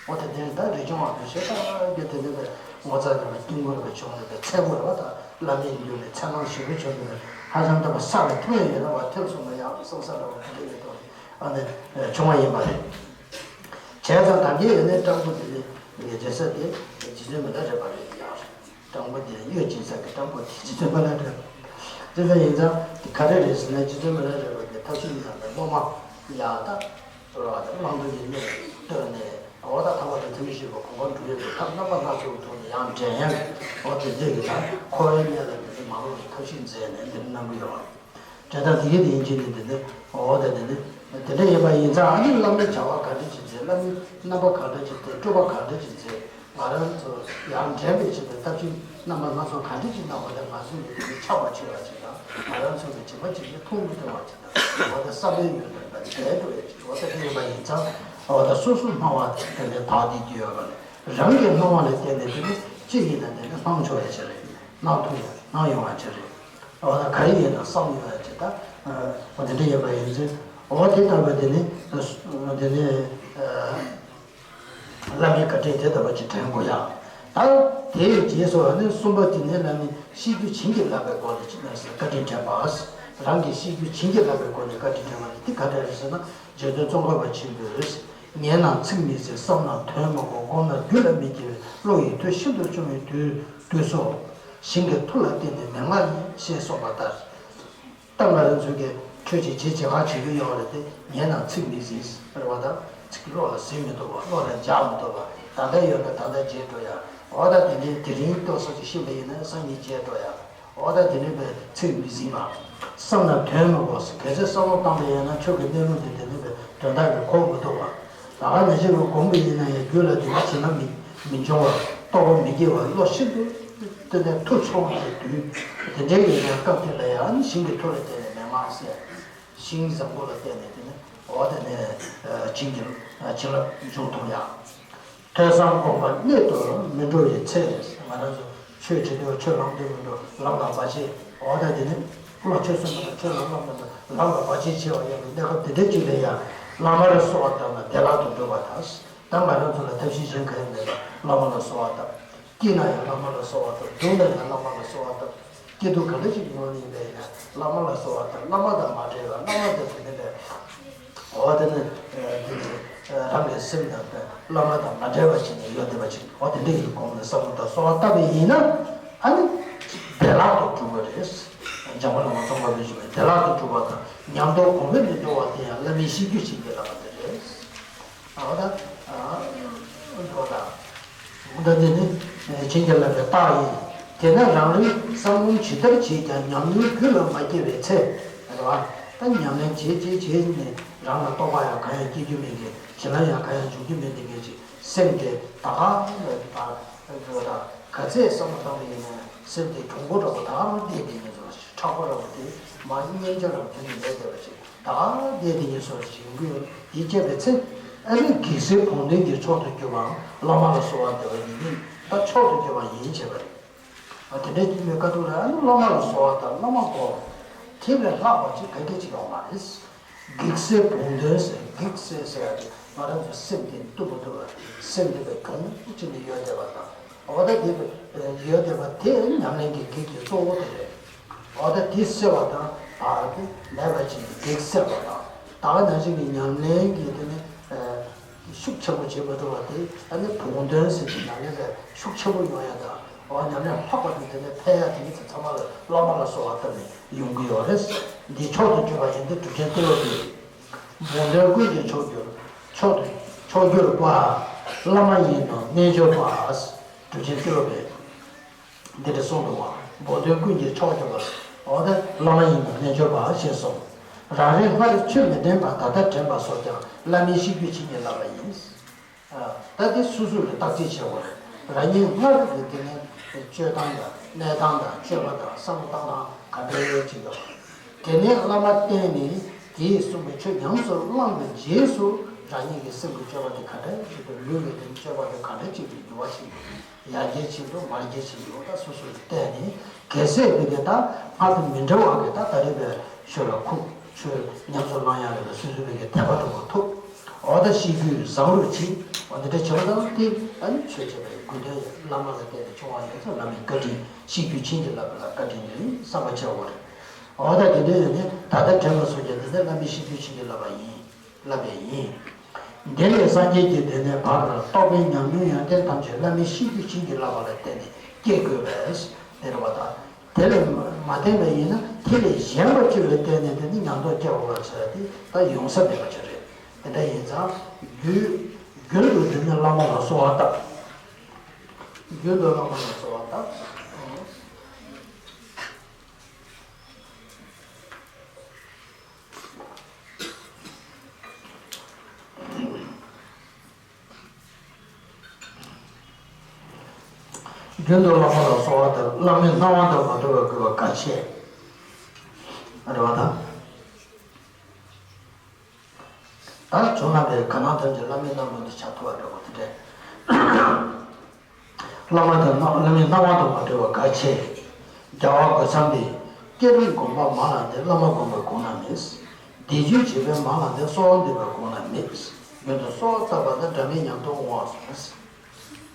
འོ་ད་དེ་ནི་ད་རི་ཆུང་བ་གི་ཞེ་དྲག་གི་དེ་ནི་པའི་ངོ་ཚ་ནི་པའི་གཏིང་པོ་རེ་བ་བྱུང་ནི་པའི་ཚད་པོ་རེ་བ་དང་བླ་མའི་མདུན་ནས་འཚེར་སྣང་ཞེ་པོ་བྱུང་ནི་པའི་ཧ་ཅང་ལྟ་བུ་ས་ལ་ཐིམ་ཡོད་ཡོད་ན་བ་ཐིམ་སོང་ན་ཡག་པོ་བསམ་ས་འདྲ་བ་དེ་འདྲ་ཡོད་དོ། ཨ་ནི་བྱུང་བ་ཡིན་པ་རེད། བྱས་ཙང་ད་གིན་ཡོད་ནི་སྤྲང་པོ་དེ་ནི་ངེས་བྱེད་ས་དེ་རྗེ་བཙུན་མི་ལ་རས་པ་རེད་ཡག་རེད། སྤྲང་པོ་དེ་གཡོ་སྦྱིན་སྲེག་གི་སྤྲང་པོ་དེ་རྗེ་བཙུན་མི་ལ་རས་པ། དེ་འདྲ་ཡིན་ཙང་དེ་ག་རེ་རེད་ཟེར་ན། རྗེ་བཙུན་མི་ལ་རས་པ་གི་ཐབས་ཤེས་ཡང་ནས་སློབ་མ་ཡག་ད་རོགས་དང་བླང་དོར་གྱི་གནས་བཏོན་ནས། འོ་ད་ཐར་པ་དང་ཐམས་ཅད་མཁྱེན་པ་གོ་འཕང་འགྲུབ་ཡག་གི་ཐབས་རྣམ་པ་སྣ་ཚོགས་ཀྱི་ཐོག་ནས་ཡང་འདྲེན་ཡག་གི། འོ་དེ་འདྲས་ཀྱི་ད་འཁོར་བའི་གནས་ལ་འདི་ནི་མ་ལོག་པའི་ཐབས་ཤེས་མཛད་ནས་འདི་འདྲ་གནང་གི་ཡོད་པ་རེད། དེ་ལྟར་དེ་གི་དེ་ཡིན་གྱི་ནི་འདི་ནི། འོ་ད་འདི་ནི་དེ་འདྲ་ཡིན་པ་ཡིན་ཙང་། ཨ་ནི་བླ་མའི་བྱ་བ་ག་འདྲ་ཅིག་མཛད། བླ་མའི་རྣམ་པ་ག་འདྲ་ཅིག་བསྟན། སྤྲུལ་པ་ག་འདྲ་ཅིག་མཛད། ང་རང་ཚོ་ཡང་འདྲེན་པའི་ཆེད་དུ་ཐབས་ཤེས་རྣམ་པ་སྣ་ཚོགས་ག་འདྲ་ཅིག་གནང་བ་དེ་ང་ཚོས་ནི་དེ་ནི་ཆགས་པ་ཆེ་བ་ཅིག་དང་། ང་རང་ཚོ་གི་བྱིས་པ་ཅིག་གིས་མཐོང་མི་ཐུབ་པ་ཅིག་དང་། འོ་ད་བསམ་པའི་ཡུལ་དུ་འདྲ་འདྲེན་འགྲོ་ཡག་ཅིག་འོ་ད་དེ་ཡིན་པ་ཡིན་ཙང་། འོ་ད་སོ་སོ་སྨྲ་བ་དེ་ནི་དག་བསྡད་ཀྱི་ཡོད་པ་ལས། རང་གི་སྣང་བ་ལ་བརྟེན་ནས་དེ་ནི་ཅི་ཡིན་ན་དེ་ནི་སྣང་ཆོག་ཡག་ཅིག་རེད། སྣང་ཐུབ་ཡག་སྣང་ཡོང་ཡག་ཅིག་རེད། འོ་ད་ག་རེ་ཡིན་ན་བསམ་ཡོང་ཡག་ཅིག་ད། འོ་དེ་འདྲ་ཡིན་པ་ཡིན་ཙང་། འོ་དེ་ལྟ་བུ་དེ་ནི། དེ་ནི། བླ་མའི་བཀའ་དྲིན་དེ་ལྟ་བུ་ཅིག་དྲན་དགོས་ཡག་ད་དེའི་རྗེས་སུ་ཨ་ནི་གསུམ་པ་དེ་ནི་བླ་མའི་ཤེས་རྒྱུད་བྱིན་གྱིས་བརླབས་པའི་སྒོ་ནས་ཅི་ནས་བཀའ་དྲིན་དྲན་པ། རང་གི་ཤེས་རྒྱུད་བྱིན་གྱིས་བརླབས་པའི་སྒོ་ནས་བཀའ་དྲིན་དྲན་པ་ནི་དེ་ག་འདྲ་རེད་ཟེར་ན། རྗེ་བཙུན་ཙོང་ཁ་པ་ཆེན་པོས། ཉན་ན་ཚིག་མི་ཟིན། བསམ་ན་དོན་མི་གོ། བསྒོམས་ན་རྒྱུད་ལ་མི་སྐྱེ་བའི། བློ་ཡི་མཐུ་ཤིན་ཏུ་ཆུང་བའི་དུས་དུས་སུ། ཞིང་གི་མཐུ་ལ་བརྟེན་ནས་མན་ངག་ཡིན། ཞེས་གསུངས་པ་ལྟར། ད་ང་རང་ཚོ་གིས་ཆོས་ཅིག་བྱེད་བྱེད་ག་བྱེད་ཀྱི་ཡོད་རེད་དེ། ཉན་ན་ཚིག་མི་ཟིན་རེད་བ་དང་། ཚིག་བློ་ལ་ཟིན་མི་ཐུབ་པ། བློ་ལ་འཇགས་མི་ཐུབ་པ། ད་ལྟ་ཡོད་ན་ད་ལྟ་བརྗེད་འགྲོ་ཡག་འོ་ད་དེ་འདྲའི་དེ་རིང་ཏོག་ཙམ་ཅིག་ཤེས་པ་ཡིན་ན་སང་ཉིན་བརྗེད་འགྲོ་ཡག་འོ་ད་དེ་འདྲའི་བའི་ཚིག་མི་ཟིན་པ། བསམ་ན་དོན་མི་གོ། གལ་སྲིད་བསམ་བློ་བཏང་པ་ཡིན་ན་ཆོས་ཀྱི་གནས་ལུགས་དེ་དེ་འདྲའི་བའི་དོན་དག་གིས་གོ་མི་ཐུབ་པ། ད་ག་ནང་བཞིན་དུ་བསྒོམས་པ་ཡིན་ན་ཡང་རྒྱུད་ལ་དེ་འདྲ་བྱེད་ན་མི་མི་འབྱུང་བར། རྟོགས་པ་མི་སྐྱེ་བར། བློ་ཤིན་ཏུ་དེ་ནས་མཐུ་ཆུང་བའི་དུས། དེ་འདྲའི་ཡིན་ན་སྐབས་དེ་ལ་ཡང་ཞིང་གི་མཐུ་ལ་བརྟེན་ནས་མན་ངག་གསན། ཞིང་བཟང་པོ་ལ་བརྟེན་ནས་དེ་ནས་འོ་དེ་ནས་བྱིན་གྱིས་བྱིན་རླབས་འབྱུང་ཐུབ་ཡག་ཐོས་བསམ་སྒོམ་པ་གནད་དུ་མི་འགྲོ་བའི་ཚེ། ང་རང་ཚོ་ཆོས་བྱེད་དུས་ཆོས་ལམ་དུ་མི་འགྲོ། ལམ་ལ་བར་ཆད། འོ་ད་དེ་ནི་བློ་ཆོས་སེམས་པ་དང་ཆོས་ལམ་ལམ་དུ་ལམ་ལ་བར་ཆད་ཆེ་བ་ཡོད་པའི་གནས་སྐབས་དེ་འདྲ་ཅིག་ལ་ཡང་བླ་མ་ལ་གསོལ་བ་བཏབ་ན་བདེ་བླག་ཏུ་འགྲུབ་པ་དང་། ད་ང་རང་ཚོ་ལ་ཐབས་ཤེས་གཞན་གང་ཡང་མེད་པར་བླ་མ་ལ་གསོལ་བ་བཏབ། སྐྱིད་ན་ཡང་བླ་མ་ལ་གསོལ་བ་བཏབ། སྡུག་ན་ཡང་བླ་མ་ལ་གསོལ་བ་བཏབ། སྐྱིད་སྡུག་ག་འདྲ་ཞིག་ཡོང་ནི་ཡིན་པ་ཡིན་ན་བླ་མ་ལ་གསོལ་བ་བཏབ། བླ་མ་དང་མ་བྲལ་བ། བླ་མ་དང་དེ་ནི་ལས། འོ་དེ་ནི་དེ་ནི་རང་གི་སེམས་དང་བླ་མ་དང་མ་བྲལ་བ་ཞིག་ནས་ཡོད་བསྡད་པ་ཅིག་འོ་དེ་འདྲ་ཡི་གོང་ནས་བསམ་བློ་དང་གསོལ་བ་བཏབ་པ་ཡིན་ན་ཨ་ནི་བདེ་བླག་ཏུ་གྲུབ་པ་རེད། འཇམ་མགོན་བླ་མ་ཙོང་ཁ་པས་ཞུས་པའི་བདེ་བླག་ཏུ་གྲུབ་པ་དང་ཉམས་རྟོགས་གོང་འཕེལ་དུ་འགྲོ་བ་དེ་ཡང་བླ་མའི་ཤེས་རྒྱུད་བྱིན་གྱིས་བརླབས་པ་དེ་རེད། འོ་ད། འོ་ད་འདི་ནི་བྱིན་གྱིས་བརླབས་པའི་རྟགས་ཡིན། དེས་ན་རང་རེས་བསམ་སྒོམ་ཇི་ལྟར་བྱས་ཀྱང་ཉམས་མྱོང་རྒྱུད་ལ་མ་སྐྱེས་པའི་ཚེ། རེད་བ། ད་ཉམས་ལེན་བྱེད་བྱེད་བྱེད་ནས་རང་ལ་རྟོགས་པ་ཡང་གང་ཡང་སྐྱེ་རྒྱུ་མེད་མཁན། བྱིན་རླབས་ཡང་གང་ཡང་འབྱུང་རྒྱུ་མེད་མཁན་ཅིག་སེམས་དེ་ད་ག་ལ་ད་འོ་ད་ག་ཚད་བསམ་བློ་བཏང་བ་ཡིན་ན་སེམས་དེ་གྲུང་པོ་འདྲ་པོ་ད་ག་རང་བསྡད་བསྡད་མཁན་ཚོ་ལ་ཞིག་མཁྲེགས་པོ་འདྲ་པོ་དེ་མ་སྙན་ཆ་རང་རྒྱུན་ནས་མེད་བསྡད་པ་ཅིག་ད་ག་བསྡད་དེ་ཡིན་སོགས་ཞིག་ཡོང་གི་ཡོད། དེ་བྱས་པའི་ཚེ་ཨ་ནི་གེགས་སེལ་བོགས་འདོན་གྱི་མཆོག་ཏུ་གྱུར་པའང་བླ་མ་ལ་གསོལ་བ་འདེབས་པ་ཡིན་མིན་ད་མཆོག་ཏུ་གྱུར་པ་ཡིན་བྱས་པ་རེད། ཨ་དེ་འདྲའི་དཀྱུས་མའི་བཀའ་ཐུབ་ལ་ཨ་ནི་བླ་མ་ལ་གསོལ་བ་དང་བླ་མ་སྒོམ། དེ་ལས་ལྷག་པ་ཅིག་ག་གེ་ཅིག་ཡོད་མ་རེད། གེགས་སེལ་བོགས་འདོན་ཟེར། གེགས་སེལ་ཟེར་ཡ་དེ་ང་རང་ཚོའི་སེམས་དེ་བཏུབ་པ་བཏུབ་པ་སེམས་དེ་བས་གྱོང་ཅིག་ནས་ཡོད་བསྡད་པ་དང་། འོ་ད་དེ་བས་ཡོད་བསྡད་པ་དེ་ཉམས་ལེན་གྱི་གེགས་ཀྱི་གཙོ་བོ་དེ་རེད། འོ་ད་དེ་སེལ་བ་དང་བར་དུ་མེད་པ་ཅིག་གི་གེགས་སེལ་བ་དང་། ད་ག་ནང་བཞིན་གྱི་ཉམས་ལེན་གྱི་དེ་ནི་ཤུགས་ཆེན་པོ་བྱེད་མ་ཐུབ་པ་དེ་ཨ་ནི་བོགས་འདོན་ཟེར་གྱི་ཉམས་ལེན་ལ་ཤུགས་ཆེན་པོ་ཡོང་ཡ་དང་། འོ་ཉམས་ལེན་ལྷག་པ་དེ་དེ་ནི་འཕེལ་ཡ་དེ་ཚོ་ཚང་མ་ལ་བླ་མ་ལ་གསོལ་བ་བཏབ་ནས་ཡོང་གི་ཡོད་རེད། འདི་མཆོག་ཏུ་གྱུར་པ་ཡིན་ཏེ། གྲུབ་ཆེན་ཏི་ལོ་པས། བོགས་འདོན་ཀུན་གྱི་མཆོག་གྱུར། མཆོག་ཏུ་མཆོག་གྱུར་པ། བླ་མ་ཡིན་ནོ་རྣལ་འབྱོར་པ། གྲུབ་ཆེན་ཏི་ལོ་པས། འདི་འདྲ་གསུངས་འདུག་པ། བོགས་འདོན་ཀུན་གྱི་མཆོག་གྱུར་པ། འོ་ད་བླ་མ་ཡིན་ནོ་རྣལ་འབྱོར་པ་ཞེས་གསུངས། རང་རེས་སྔར་ཆོས་མི་དྲན་པ་ད་ལྟ་དྲན་པ་སོགས་ཀྱང་བླ་མའི་ཤེས་རྒྱུད་བྱིན་གྱིས་བརླབས་པ་ཡིན། ད་དེ་སོ་སོ་ལ་བརྟག་དཔྱད་བྱེད་དགོས་རེད། རང་ཉིད་སྔར་གྱི་དེ་ནས་སྤྱོད་སྟངས་དང་གནས་སྟངས་དང་སྤྱོད་པ་དང་བསམ་བློ་བཏང་སྟངས་ག་འདྲ་ཅིག་ཡོད། དེ་ནས་བླ་མ་བསྟེན་ནས་དེས་གསུངས་པའི་ཆོས་ཉམས་སུ་བླངས་པའི་རྗེས་སུ་རང་ཉིད་ཀྱི་སེམས་ཀྱི་སྤྱོད་པ་དེ་ག་འདྲ་ཞིག་དང་ལུས་ཀྱི་དེ་སྤྱོད་པ་དེ་ག་འདྲ་ཅིག་ཏུ་འགྱུར་བ་ཞིག་ཡར་རྒྱས་ཕྱིན་འགྲོ་མར་རྒྱས་ཕྱིན་འགྲོ་ད་སོ་སོ་ལ་བལྟས་ནས་གལ་སྲིད་བི་དེ་ད་སྔར་དང་མི་འདྲ་བ་གི་ད་ད་རེས་པའི་ཆོས་ལ་ཁུག་ཆོས་ཉམས་སུ་བླང་ཡག་གི་ད་སོ་སོ་བི་གི་དད་པ་འདྲ་པོ་ཐུབ། འོ་ད་ཤེས་རྒྱུད་བཟང་རུ་ཕྱིན། འོ་འདི་འདྲ་བྱེད་པ་དང་དེ་ཨ་ནི་ཆོས་བྱེད་པའི་དགོས་དོན་བླ་མ་ལ་བརྟེན་ནས་བྱུང་བ་ཡིན་ཙང་བླ་མའི་བཀའ་དྲིན་ཤེས་རྒྱུད་བྱིན་གྱིས་བརླབས་པ་ལ་བཀའ་དྲིན་ཡིན་བསམ་པ་བྱེད་དགོས་རེད། འོ་ད་དེ་འདྲ་ཡིན་ནས་ད་ལྟ་དྲན་པ་སོགས་ཀྱང་འདི་ནི་བླ་མའི་ཤེས་རྒྱུད་བྱིན་གྱིས་བརླབས་པ་ཡིན། བརླབས་པས་ཡིན། དེ་ལས་སངས་རྒྱས་ཀྱི་སྡེ་ནས་བར་ལ་རྟོགས་པའི་ཉམས་མྱོང་ཡོན་ཏན་ཐམས་ཅད་བླ་མའི་ཤེས་རྒྱུད་བྱིན་གྱིས་བརླབས་པ་ལ་བརྟེན་ནས་ སྐྱེ་དགོས་པས་དེ་རེད་བ་དང་། དེ་ལས་མ་བརྟེན་པ་ཡིན་ན་དེ་ལས་གཞན་པ་སྐྱེ་བའི་སྟེང་ནས་དེ་ནི་ཉམས་རྟོགས་སྐྱེ་དགོས་པ་ཟེར་དེ་ད་ཡོང་ས་མེད་པ་ཅིག་རེད། དེ་འདྲ་ཡིན་ཙང་རྒྱུ་རྒྱུན་དུ་དེ་ནི་བླ་མ་ལ་གསོལ་བ་བཏབ། རྒྱུན་དུ་བླ་མ་ལ་གསོལ་བ་བཏབ། རྒྱུན་དུ་བླ་མ་ལ་གསོལ་བ་བཏབ། བླ་མའི་གནང་བ་དང་མ་འབྲལ་བར་དགོས་པ་གལ་ཆེ། རེད་བ་དང་། ད་བྱུང་ན་པའི་ག་ནང་ཐམས་ཅད་བླ་མའི་གནང་བ་དེ་ཆགས་ཐུབ་པ་འདྲ་བོ་དེ་འདྲས། བླ་མ་དང་བླ་མའི་གནང་བ་དང་མ་འབྲལ་བ་གལ་ཆེ། རྒྱལ་བ་རྒོད་ཚང་པས། བསྐྱེད་རིམ་བསྒོམ་པ་མང་ལ་འདས། བླ་མ་བསྒོམ་པ་གོང་ན་མེད། བཟླས་བརྗོད་བྱེད་པས་མང་ལ་འདས། གསོལ་བ་འདེབས་པ་གོང་ན་མེད། རྒྱུན་དུ་གསོལ་བ་བཏབ་པ་དང་། སྒྲ་མེད་ཉམས་རྟོགས་འོང་བ་སོགས།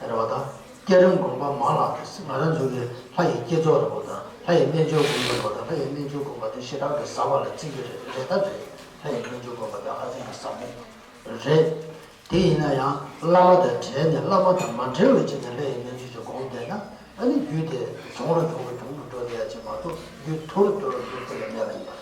རེད་བ་དང་། བསྐྱེད་རིམ་བསྒོམ་པ་མང་ལ་འདས། ང་རང་ཚོ་གི་ལྷ་ཡི་བསྐྱེད་རྫོགས་རེད་བ་དང་། ལྷ་ཡི་རྣལ་འབྱོར་བསྒོམ་པ་རེད་བ་དང་། ལྷ་ཡི་རྣལ་འབྱོར་བསྒོམ་པ་དེ་ཞེ་དྲག་གི་ཟབ་པ་ལ་བརྩི་གི་རེད། རེད་ད་རེད། ལྷ་ཡི་རྣལ་འབྱོར་བསྒོམ་པ་དེ་ཧ་ཅང་གི་ཟབ་མོ་རེད། དེ་ཡིན་ན་ཡང་བླ་མ་དང་བྲལ་ནས། བླ་མ་དང་མ་བྲལ་བའི་ཆ་ནས་ལྷ་ཡི་རྣལ་འབྱོར་ཅིག་བསྒོམས་བསྡད་ན། ཨ་ནི་རྒྱུད་དེ་གྱོང་རུ་གྱོང་རུ་གྱོང་རུ་འགྲོ་བསྡད་ཡ་ཅིག་མ་གཏོགས། རྒྱུད་མཐོ་རུ་མཐོ་རུ་འགྲོ་ཐུབ་ཡ་མེད་པ་ཡིན་པ་རེད།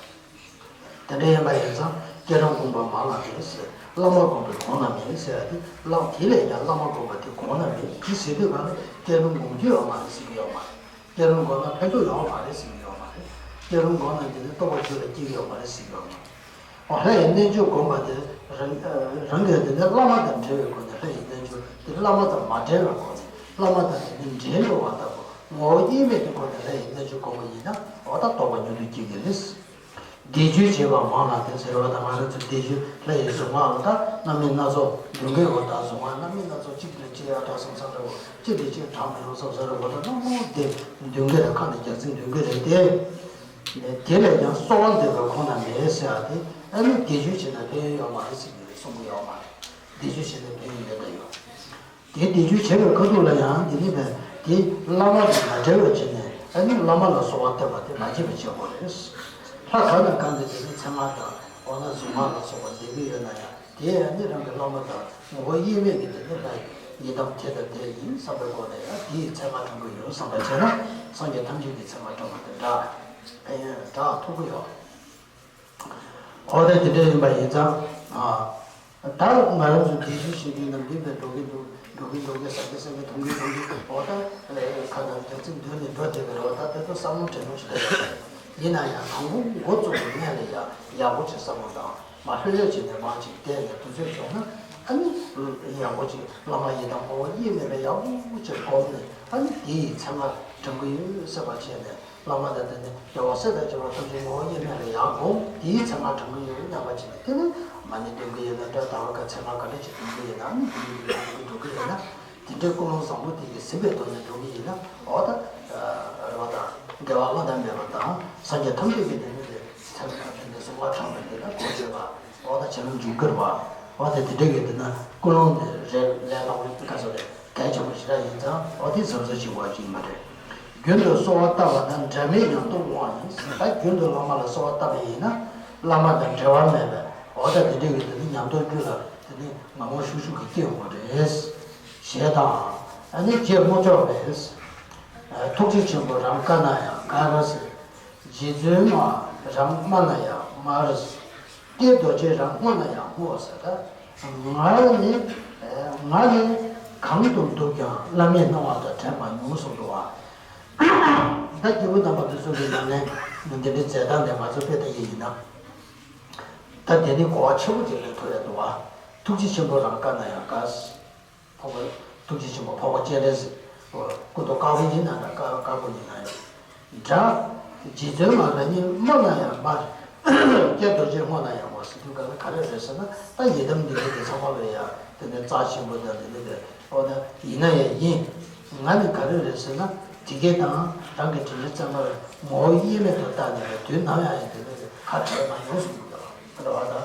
དེ་འདྲ་ཡིན་པ་ཡིན་ཙང་། བསྐྱེད་རིམ་བསྒོམ་པ་མང་ལ་འདས་ཟེར། བླ་མ་བསྒོམ་པའི་གོང་ན་མེད་ཟེར་ཡ་དེ། བླ་དེ་ལས་ཀྱང་བླ་མ་བསྒོམ་པ་དེ་གོང་ན་མེད། དེ་ཟེར་དུས་གང་ལ་བསྐྱེད་རིམ་སྒོམ་རྒྱུ་ཡོད་མ་རེད་ཟེར་གྱི་ཡོད་མ་རེད། བསྐྱེད་རིམ་སྒོམ་ན་ཕན་ཐོགས་ཡོད་མ་རེད་ཟེར་གྱི་ཡོད་མ་རེད། བསྐྱེད་རིམ་སྒོམ་ན་དེ་ནི་རྟོགས་པ་རྒྱུད་ལ་སྐྱེ་གི་ཡོད་མ་རེད་ཟེར་གྱི་ཡོད་མ་རེད། འོ་ལྷ་ཡི་རྣལ་འབྱོར་བསྒོམ་པ་དེ་རང་རང་གིས་དེ་ནི་བླ་མ་དང་འབྲེལ་བའི་སྒོ་ནས་ལྷ་ཡི་རྣལ་འབྱོར་དེ། བླ་མ་དང་མ་འབྲེལ་བའི་སྒོ་ནས། བླ་མ་དང་དེ་ནི་འབྲེལ་འགྲོ་བ་ལྟ་བུ་ངོ་བོ་དབྱེར་མེད་ཀྱི་སྒོ་ནས་ལྷ་ཡི་རྣལ་འབྱོར་བསྒོམ་པ་ཡིན་ན། འོ་ད་རྟོགས་པ་མྱུར་དུ་སྐྱེ་གི་རེད། བཟླས་བརྗོད་བྱེད་པ་མང་ལ་འདས་ཟེར་བ་དང་། ང་རང་ཚོ་བཟླས་བརྗོད་ལྷ་ཡི་གཟུངས་སྔགས་འོ་ད་རྣམ་སྨིན་སྣ་ཚོགས་འདོན་གྱི་ཡོད་པ་དང་། གཟུངས་སྔགས་རྣམ་སྨིན་སྣ་ཚོགས་གཅིག་ལས་གཅིག་ཡར་དྲག་སོང་ས་འདྲ་བོ། གཅིག་ལས་གཅིག་དྲག་མི་ཡོང་ས་འདྲ་བོ་དང་། རྣམ་སྨིན་དེ་འདོན་གྱི་རེད། ཁ་ནས་རྒྱག་རྩིས་འདོན་གྱི་རེད་དེ། དེ་ལས་ཀྱང་གསོལ་བ་འདེབས་པ་གོང་ན་མེད་ཟེར་ཡ་དེ། ཨ་ནི་བཟླས་བརྗོད་བྱས་ན་ཕན་ཡོན་ཡོད་མ་རེད་ཟེར་གྱི་རེད། གསུང་གི་ཡོད་མ་རེད། བཟླས་བརྗོད་བྱས་ན་ཕན་ཡོན་ཡོད་ད་ཡོད། དེ་བཟླས་བརྗོད་བྱེད་པའི་ཁ་ཐུག་ལ་ཡང་འདི་ནི་བས། དེ་བླ་མ་དང་མ་འབྲེལ་བའི་ཆ་ནས། ཨ་ནི་བླ་མ་ལ་གསོལ་བ་བཏབ་པ་དེ་མ་བརྗེད་པ་བྱེད་དགོས་རེད། ལྷ་གང་དང་གང་གིས་དེ་ནི་མཚན་སྔགས་དང་། འོ་ན་གཟུངས་སྔགས་ལ་སོགས་པ་འདོན་གྱི་ཡོད་ན་ཡང་། དེ་ཨ་ནི་རང་གི་བླ་མ་དང་ངོ་བོ་དབྱེར་མེད་ཀྱི་དེ་ནི་ལྷ་ཡི་ཡི་དམ་དེ་དང་དེ་ཡིན་བསམ་པའི་སྒོ་ནས་ཡང་དེའི་མཚན་སྔགས་བགྲང་གི་ཡོད་བསམ་པ་བྱས་ན། སངས་རྒྱས་ཐམས་ཅད་ཀྱི་མཚན་སྔགས་བགྲང་བ་དང་འདྲ། ཕན་ཡོན་འདྲ་ཐོབ་ཀྱི་ཡོད། འོ་ད་དེ་འདྲ་ཡིན་པ་ཡིན་ཙང་། ཨ། ད་ང་རང་ཚོ་བཟླས་བརྗོད་བྱེད་མཁན་ནམ་རྒྱུན་པས་འགྲོ་གིན་འདུག་འགྲོ་གིན་འགྲོ་གིན། ཟ་གིན་ཟ་གིན། འཐུང་གིན་འཐུང་གིན། འོ་ད་ཁ་དང་རྒྱག་རྩིས་འདོན་ནས་འགྲོ་བསྡད་པའི་རེད་བ། ད་དེ་ཚོ་བསམ་བློ་དྲན་ནོ་ཞིག་རེད། ཡིན་ན་ཡང་དང་པོ་འགོ་བཙུགས་པའི་སྔོན་ལ་ཡ་ཡག་པོ་ཅིག་བསམ་བློ་བཏང་། མ་ལྷོད་ལྷོད་བྱས་ནས་མར་ཅིག་བསྡད་ནས་དུས་ཚོད་འཇོག་ན། ཨ་ནི་ཡག་པོ་ཅིག་བླ་མ་ཡི་དམ་ངོ་བོ་དབྱེར་མེད་པའི་ཡག་པོ་ཅིག་བསྒོམས་ནས། ཨ་ནི་དེའི་མཚན་སྔགས་བགྲང་གི་ཡོད་ཟེར་བ་བྱས་ནས། བླ་མ་དང་དེ་ནི་རྒྱལ་བ་སྲས་དང་བཅས་པ་ཐམས་ཅད་ངོ་བོ་དབྱེར་མེད་ལ་ཡར་བསྒོམ། དེའི་མཚན་སྔགས་བགྲང་གི་ཡོད་སྙམ་པ་བྱས་ནས། དེ་ནི་མ་ཎི་འདོན་གི་ཡོད་ན་འདྲ། ཟླ་བ་ཀ་མཚན་སྔགས་ག་འདྲ་ཅིག་འདོན་གི་ཡོད་ན། ཨ་ནི་འདོན་གི་ཡོད་ན་འདོན་གི་ཡོད་ན། དེ་འདྲའི་ཀུན་སློང་བཟང་པོ་དེ་གིས་ཟིན་པའི་ཐོག་ནས་འགྲོ་གི་ཡིན་ན། འོ་ད་རེ་བ་དང་དགེ་བ་བླ་ན་མེད་པ་དང་། སངས་རྒྱས་ཐམས་ཅད་ཀྱི་དེ་ནི་དེ་མཚན་སྔགས་དེ་ནི་གསུང་བ་དྲངས་པ་དེ་ལ་གོ་ཆོད་པ། འོ་ད་བྱ་ལུང་འཇུག་གི་རེད་བ། འོ་ད་དེ་འདྲ་གི་དེ་ན་ཀུན་སློང་དེ་རེད། ལས་སླ་བོའི་སྐབས་སུ་རེད། གལ་ཆེན་པོ་ཞེ་དྲག་ཡིན་ཙང་། འོ་དེ་གཟབ་གཟབ་བྱེད་དགོས་ཅིག་མ་རེད། རྒྱུན་དུ་གསོལ་བ་བཏབ་པ་དང་། འབྲལ་མེད་ཉམས་རྟོགས་འོང་བ་ཡིན། ད་རྒྱུན་དུ་བླ་མ་ལ་གསོལ་བ་བཏབ་པ་ཡིན་ན། བླ་མ་དང་འབྲལ་བ་མེད་པས། འོ་ད་དེ་འདྲ་གི་དེ་ནི་ཉམས་རྟོགས་རྒྱུད་ལ་དེ་ནི་ངང་མོ་ཤུགས་ཤུགས་ཀྱིས་སྐྱེ་འོང་བ་རེད། ཞེས་དང་། ཨ་ནི་རྗེ་དམར་ཕྱོགས་པས། ཐུགས་རྗེ་ཆེན་པོ་རང་དཀའ་ན་ཡང་དཀའ་ག་ཟེར། རྗེ་བཙུན་མ་རང་དམའ་ན་ཡང་དམའ་ར་ཟེར། ཏེ་རྡོ་རྗེ་རང་སྔོ་ན་ཡང་སྔོ་ཟེར། ད་ང་ནི་ང་ནི་གང་དུ་འདུག་ཀྱང་བླ་མའི་གནང་བ་དང་བྲལ་མ་མྱོང་གསུངས་འདུག་བ། ད་སྐྱེས་བུ་དམ་པ་དེ་ཚོ་གི་ནང་ནས་འདི་འདྲའི་མཛད་སྟངས་དེ་ང་ཚོ་དཔེ་ལྟ་ཡི་ཡིན་ན། ད་དེ་ནི་གོ་བ་ཆེ་བོ་ཅིག་ལེན་ཐུབ་ཡ་འདུག་བ། ཐུགས་རྗེ་ཆེན་པོ་རང་དཀའ་ན་ཡང་དཀའ་ཟེར། འཕགས་པ་ཐུགས་རྗེ་ཆེན་པོ་འཕགས་པ་སྤྱན་རས་གཟིགས། སྐུ་མདོག་དཀར་པོ་ཡིན་ན་འདྲ། དཀར་དཀར་པོ་ཡིན་ན་ཡང་འདྲ། རྗེ་བཙུན་མ་རང་ཉིད་དམར་ན་ཡང་དམར། ཀྱེ་རྡོ་རྗེ་སྔོ་ན་ཡང་སྔོ་ཟེར་དུས་ག་ལ་ག་རེ་རེད་ཟེར་ན། ད་ཡི་དམ་འདི་འདྲ་དེ་ཚང་མ་ལ་ཡ་དེ་ནས་རྩ་ཆེན་པོ་དང་དེ་འདྲ་དེ། འོ་ན་ཡིན་ན་ཡང་ཡིན། ང་ནི་ག་རེ་རེད་ཟེར་ན། དེ་གའི་དང་རང་གི་དྲིན་ལན་བསམ་པར་ངོ་བོ་དབྱེར་མེད་དུ་བལྟས་ནས་དུས་ནམ་ཡང་ཡང་དེ་འདྲ་དེ་ཁ་བྲལ་མ་མྱོང་གསུངས་འདུག་ག་ལ། རེད་བ་ད།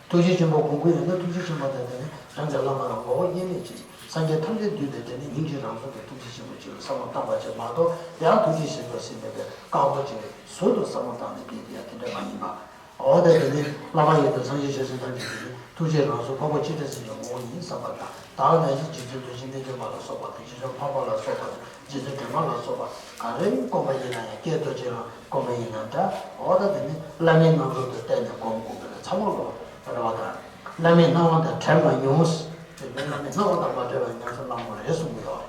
ཐུགས་རྗེ་ཆེན་པོ་སྒོམ་གྱི་ཡོད་ན། ཐུགས་རྗེ་ཆེན་པོ་དང་དེ་ནི་རང་གི་བླ་མ་ལ་ངོ་བོ་དབྱེར་མེད་ཅིག་སངས་རྒྱས་ཐམས་ཅད་འདུས་པའི་དེ་ནི་སྙིང་རྗེ་རང་གཟུགས་ཀྱི་ཐུགས་རྗེ་ཆེན་པོ་ཅིག་ལ་བསམ་བློ་བཏང་བ་ཅིག་མ་གཏོགས། ཡང་ཐུགས་རྗེ་ཆེན་པོ་ཟེར་མེད་པའི་དཀར་པོ་ཅིག་ཟུར་དུ་བསམ་བློ་བཏང་ནས་བསྡད་དེ་ཡང་དེ་འདྲ་མ་ཡིན་པ། འོ་ད་དེ་ནི་བླ་མ་ཡི་དམ་སངས་རྒྱས་ཆོས་སྲིད་ཐམས་ཅད་ཀྱི་ཐུགས་རྗེས་རང་གཟུགས་འཕགས་པ་སྤྱན་རས་གཟིགས་ཀྱི་ངོ་བོ་ཡིན་བསམ་པ་དང་། བདག་ན་གཞོན་རྗེ་བཙུན་བདུད་ཀྱི་གནས་ཆེན་པ་ལ་སོགས་པ་དང་། རྗེ་བཙུན་འཕགས་པ་ལ་སོགས་པ་དང་། རྗེ་བཙུན་སྒྲོལ་མ་ལ་སོགས་པ་ག་རེ་བསྒོམ་པ་ཡིན་ན་ཡང་། ཀྱེ་རྡོ་རྗེ་ལ་བསྒོམ་པ་ཡིན་ན་འདྲ། འོ་ད་དེ་ནི་བླ་མའི་རྣམ་རོལ་དུ་བལྟས་ནས་སྒོམ་དགོས་པ་ལ་ཚང་མ་ལོ་རེ་བ་དང་། བླ་མའི་སྣང་བ་དང་བྲལ་མ་མྱོང་། དེ་ནི་བླ་མའི་སྣང་བ་དང་མ་བྲལ་བའི་ཉམས་སུ་བླང་དགོས་རེད་གསུང་གི་ཡོད།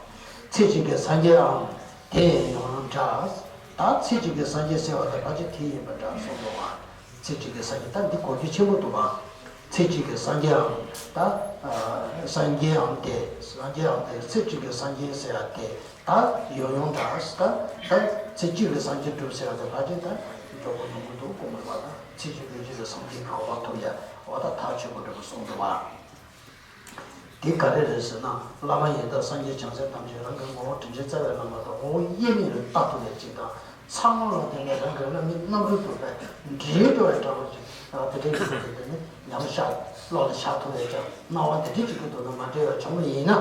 ཚེ་གཅིག་གི་སངས་རྒྱས་འམ་དེ་ཡང་ཡོང་ཡང་འདྲ། ད་ཚེ་གཅིག་གི་སངས་རྒྱས་ཟེར་བ་དང་ཕལ་ཆེར་དེ་ཡིན་པ་འདྲ་གསུངས་འདུག་བ། ཚེ་གཅིག་གི་སངས་རྒྱས་ད་འདི་གོ་རྒྱུ་ཆེན་པོ་འདུག་བ། ཚེ་གཅིག་གི་སངས་རྒྱས་འམ་ད། སངས་རྒྱས་འམ་དེ། སངས་རྒྱས་འམ་དེ། ཚེ་གཅིག་གི་སངས་རྒྱས་ཟེར་ཡ་དེ་ད་ཡོང་ཡོང་འདྲ། ད་ད་ཚེ་གཅིག་ལ་སངས་རྒྱས་འགྲུབ་ཟེར་ཡ་དེ་ཕལ་ཆེར་ད་མགྱོགས་པོ་ཉུང་པོ་འདུག་དགོངས་དགོས་པ་དང་། ཚེ་གཅིག་ལུས་གཅིག་ལ་སངས་རྒྱས་ཀྱི་གོ་འཕང་ཐོབ་ཡ། འོ་ད་ཐག་ཆོད་པོ་འདྲ་པོ་གསུངས་འདུག་བ། དེ་ག་རེ་རེད་ཟེར་ན། བླ་མ་ཡི་དམ་སངས་རྒྱས་བྱང་སེམས་ཐམས་ཅད་རང་གི་ངོ་བོ་དྲིན་ཅན་རྩ་བའི་བླ་མ་དང་ངོ་བོ་དབྱེར་མེད་ལ་ལྟ་ཐུབ་པའི་གཅིག་དང་། ཚང་མ་ལ་དེ་ནས་རང་གི་བླ་མའི་རྣམ་རོལ་དུ་བས་འདྲེས་འགྲོ་བའི་འདྲ་བོ་ཅིག་དེ་འདྲའི་གཅིག་གི་དེ་ནི་ཉམས་ཤར་བློ་ལ་ཤར་ཐུབ་པའི་ཀྱང་སྣང་བ་དེ་འདྲའི་གཅིག་གི་དོན་དུ་མ་འབྲེལ་བར་བྱུང་བ་ཡིན་ན།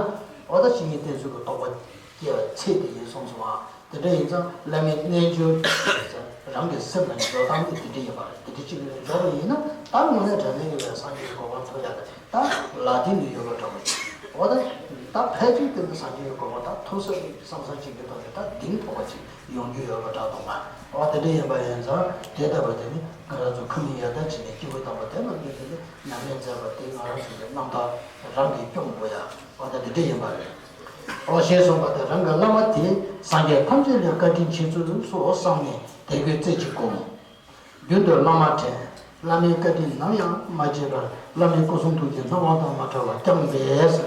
འོ་ད་བཤེས་གཉེན་བསྟེན་ཚུལ་གྱི་རྟོགས་པ་སྐྱེ་བའི་ཚེ་དེ་ཡིན་གསུངས་སོང་བ། དེ་འདྲ་ཡིན་ཙང་བླ་མའི་རྣལ་འབྱོར་རང་གི་སེམས་ལ་འཇོག་སྟངས་དེ་དེ་འདྲ་ཡིན་པ་རེད། དེ་འདྲ་གཅིག་ལ་འཇོག་པ་ཡིན་ན་ད་དངོས་གནས་དྲང་གནས་ཡོད་པའི་སངས་རྒྱས་ཀྱི་གོ་འཕང་ཐོབ་ཡག་གི་ད་ལ་དེ་ནི་ཡོད་པ་འདྲ་པོ་ཅིག་འོ་ད་ད་ཕལ་ཆེར་དེ་ནི་སངས་རྒྱས་ཀྱི་གོ་འཕང་ད་ཐོབ་ས་རེད་བསམ་བསམ་བྱེད་ཀྱི་ཐོག་ནས་ད་གདེང་ཐོབ་པ་ཅིག་ཡོང་རྒྱུ་ཡོད་པ་འདྲ་གཏོང་བ། འོ་དེ་འདྲ་ཡིན་པ་ཡིན་ཙང་དེ་ལྟ་བུ་དེ་ནི་ང་རང་ཚོ་ཁམས་ཡར་དར་བྱས་ནས་སྐྱེས་བུ་དམ་པ་དེ་རྣམས་ཀྱིས་དེ་ནི་ཉམས་ལེན་མཛད་པ་དེ་ང་རང་ཚོ་གི་རྣམ་ཐར་རང་གིས་སྐྱོང་དགོས་ཡ། འོ་ད་དེ་འདྲ་ཡིན་པ་རེད། འོ་ཞེས་གསུངས་པ་དེ་རང་གི་བླ་མ་དེ་སངས་རྒྱས་ཐམས་ཅད་ལས་བཀའ་དྲིན་ཆེ་ཚུལ་སོགས་བསམས་ནས་དད་གུས་རྩེ་གཅིག་བསྒོམ། རྒྱུན་དུ་བླ་མ་དྲན། བླ་མའི་བཀའ་དྲིན་ནམ་ཡང་མ་བརྗེད་པར་བླ་མའི་སྐུ་གསུང་ཐུགས་ཀྱི་སྣང་བ་དང་མ་བྲལ་བར་བསྐྱང་བས།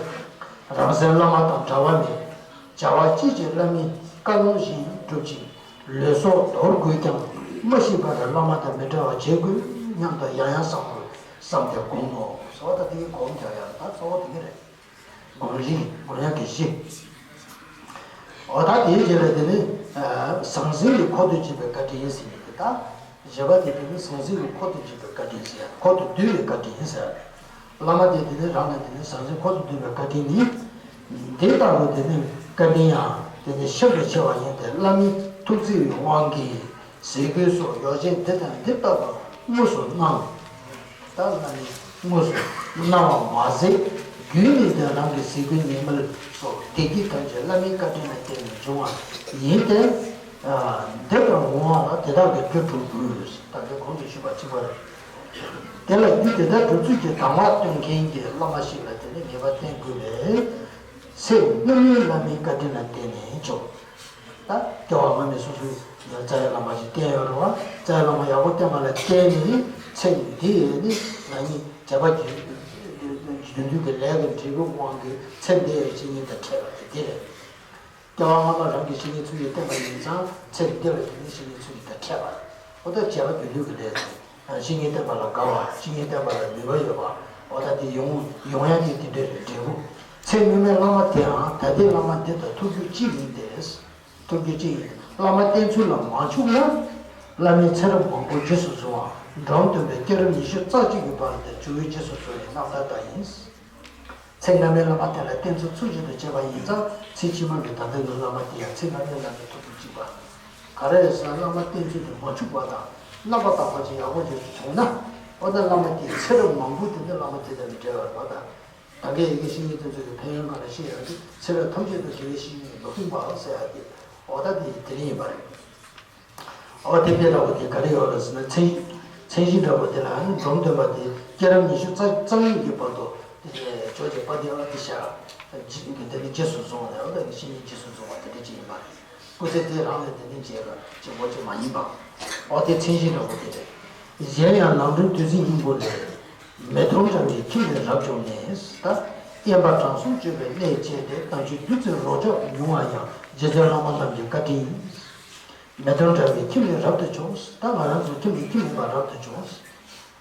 རང་སེམས་བླ་མ་དང་བྲལ་བ་མེད། བྱ་བ་ཅི་བྱེད་བླ་མའི་བཀའ་ལུང་བཞིན་སྒྲུབ་ཅིང་། ལུས་སྲོག་དོར་དགོས་ཀྱང་མ་ཤི་བར་བླ་མ་དང་མི་འབྲལ་བར་བྱེད་དགོས་སྙམ་དུ་ཡང་ཡང་བསམ་དགོས་བསམ་སྟེ་བསྒོམ་མོ། གསོལ་བ་དང་དེའི་སྒོམ་རྒྱག་ཡང་ད་གཙོ་བོ་དེ་ག་རེད། སྒོམ་རིམ་སྒོམ་ཡག་གི་གཞི། འོ་ད་དེའི་རྗེས་ལ་དེ་ནི་ཟང་ཟིང་གི་འཁོར་དུ་འཇུག་པའི་བཀའ་དྲིན་ཟེར་གྱི་འདུག་ད་བཞི་པ་དེ་དེ་ནི་ཟང་ཟིང་གི་འཁོར་དུ་འཇུག་པའི་བཀའ་དྲིན་ཟེར། འཁོར་དུ་འདུས་པའི་བཀའ་དྲིན་ཟེར། བླ་མ་དེ་དེ་ནི་རང་ལ་དེ་ནི་ཟང་ཟིང་འཁོར་དུ་འདུས་པའི་བཀའ་དྲིན་ནི། འདི་ལྟ་བུ་དེ་ནི་བཀའ་དྲིན་ཡང་དེ་ནི་ཤིན་ཏུ་ཆེ་བ་ཡིན་ཏེ། བླ་མའི་ཐུགས་བརྩེ་བའི་དབང་གིས་ཟས་གོས་སོགས་ཡོ་བྱད་འདི་དང་འདི་ལྟ་བུ་དངོས་སུ་གནང་། ད་བླ་མས་དངོས་སུ་གནང་བ་མ་ཟད། རྒྱུན་ནས་ཀྱང་རང་གི་ཟས་གོས་ཉལ་མལ་སོགས་བདེ་སྐྱིད་ཐམས་ཅད་བླ་མའི་བཀའ་དྲིན་ལ་བརྟེན་ནས་འབྱུང་བ་ཡིན་ཏེ། འདི་ལྟར་འོང་བ་ལ་དེ་དག་གི་རྒྱུ་སྒྲུབ་དགོས། ད་ལྟའི་གོང་དུ་ཞུས་པ་གཅིག་པ་རེད། དེ་ལ་རྒྱུ་དེ་དག་སྒྲུབ་ཚུལ་གྱི་དང་བ་སྟོན་མཁན་གྱི་བླ་མ་ཞིག་ལ་དེ་ནི་ངེས་པར་བསྟེན་དགོས་པས། ཚེ་སྔ་མའི་བླ་མའི་བཀའ་དྲིན་ལ་བརྟེན་ནས་ཆོག་ད་སྐྱེ་བ་སྔ་མའི་སོ་སོའི་རྩ་བའི་བླ་མ་ཞིག་བསྟེན་ཡོད་རེད་བ། རྩ་བའི་བླ་མ་ཡག་པོ་བསྟེན་པ་ལ་བརྟེན་ནས་ཚེ་འདིའི་ནི་ང་གཉིས་བྱས་པ་རྒྱུན་དུ་གི་ལས་ཀྱི་འབྲས་བུའི་དབང་གིས་ཚེ་འདིའི་བཤེས་གཉེན་དང་འཕྲད་པ་དེ་འདི་རེད། སྐྱེ་བ་སྔ་མ་རང་གི་བཤེས་གཉེན་ཚུལ་གྱིས་བསྟེན་པ་ཡིན་ཙང་ཚེ་འདི་ལ་དེ་ནི་བཤེས་གཉེན་ཚུལ་གྱིས་དང་འཕྲད་པ་རེད། འོ་ད་བྱས་པ་རྒྱུན་དུ་གི་ལས་ཚེ། བཤེས་གཉེན་བསྟེན་པ་ལ་དགའ་བ། བཤེས་གཉེན་བསྟེན་པ་ལ་ནུས་པ་ཡོད་པ། འོ་ད་དེ་ཡོང་ཡོང་ཡ་དེ་དེ་འདྲ་རེད། འབྲས་བུ། ཚེ་སྔོན་མའི་བླ་མ་དེའང་ད་ལྟའི་བླ་མ་འདི་དང་ཐུག་རྒྱུ་གཅིག་ཡིན་ཏེ། ཐུག་རྒྱུ་གཅིག་ཡིན། བླ་མ་བསྟེན་ཚུལ་ལ་མ་འཆུག་ན། བླ་མའི་ཚེ་རབས་མང་པོ་རྗེས་སུ་བཟུང་བ། འབྲོམ་སྟོན་པས་སྐྱེས་རབས་ཉི་ཤུ་རྩ་གཅིག་གི་བར་དུ་ཇོ་བོའི་རྗེས་སུ་བཟུང་བའི་རྣམ་ཐར་ལྟར་ཡིན། ཚེ་སྔ་མའི་བླ་མ་དེ་ལ་བསྟེན་ཚུལ་ཚུལ་བཞིན་དུ་བྱས་པ་ཡིན་ཙང་། ཚེ་ཕྱི་མ་གི་ད་ལྟ་གི་བླ་མ་དེ་ཡང་ཚེ་སྔ་མའི་བླ་མའི་ཐུག་རྒྱུ་གཅིག་པ། ག་རེ་ཟེར་ན་བླ་མ་བསྟེན་ཚུལ་དུ་མ་འཆུག་པ་དང་། རྣམ་པ་དག་པ་ཅིག་ཡག་པོ་ཅིག་བྱུང་ན། འོ་ན་བླ་མ་དེའི་ཚེ་རབས་མང་པོ་དེ་ནི་བླ་མ་དེ་དང་མི་འབྲལ་བར་བ་དང་། ད་གའི་ཡི་གེ་བཤེས་གཉེན་དེ་ཚོ་གི་ཕན་ཡོན་གང་ལ་བཤད་ཡོང་དུས། ཚེ་རབས་ཐམས་ཅད་དུ་དགེ་བའི་བཤེས་གཉེན་མ་ཕུང་བ་ཟེར་ཡ་དེ། འོ་ད་དེ་དེ་རིང་ཡིན་པ་རེད། འོ་དེ་དཔེ་འདྲ་བོ་དེ་ག་རེ་ཡོད་ལ་ཟེར་ན། མཚན་མཚན་གཞི་འདྲ་བོ་དེ་ལ་ནི་འབྲོམ་སྟོན་པ་དེ་སྐྱེས་རབས་ཉི་ཤུ་རྩ་གཉིས་ཀྱི་བར་དུ་དེ་ཇོ་བོ་རྗེ་དཔལ་ལྡན་ཨ་ཏི་ཤ་གི་དེ་ནི་རྗེས་སུ་བཟུང་བ་ནས། འོ་ད་གི་བཤེས་གཉེན་རྗེས་སུ་བཟུང་བ་དེ་འདྲ་ཅིག་ཡིན་པ་རེད། སྐུ་ཚེ་དེ་རང་ལས་དེ་ནི་བྱས་པ་ཅིག་འོ་ཅིག་མ་ཡིན་པ། འོ་དེ་མཚན་གཞི་འདྲ་བོ་དེ་རེད། གཞན་ཡང་ནང་དོན་བདུད་རྩི་སྙིང་པོ་ལས། མེ་དོང་འདྲ་བའི་ཁྱིམ་ལས་རབ་བྱུང་ནས། ད་དབེན་པ་དྲང་སྲོང་སྤྱོད་པའི་གནས་བཅས་ཏེ། དམ་ཆོས་བདུད་རྩིའི་རོ་ཁྱབ་མྱུང་བ་ཡང་། རྗེ་བཙུན་བླ་མ་རྣམས་ཀྱི་བཀའ་དྲིན་ཡིན། མེ་དོང་འདྲ་བའི་ཁྱིམ་ལས་རབ་ཏུ་བྱུང་། ད་ང་རང་ཚོའི་ཁྱིམ་ནས་ཁྱིམ་མེད་པ་རབ་ཏུ་བྱུང་།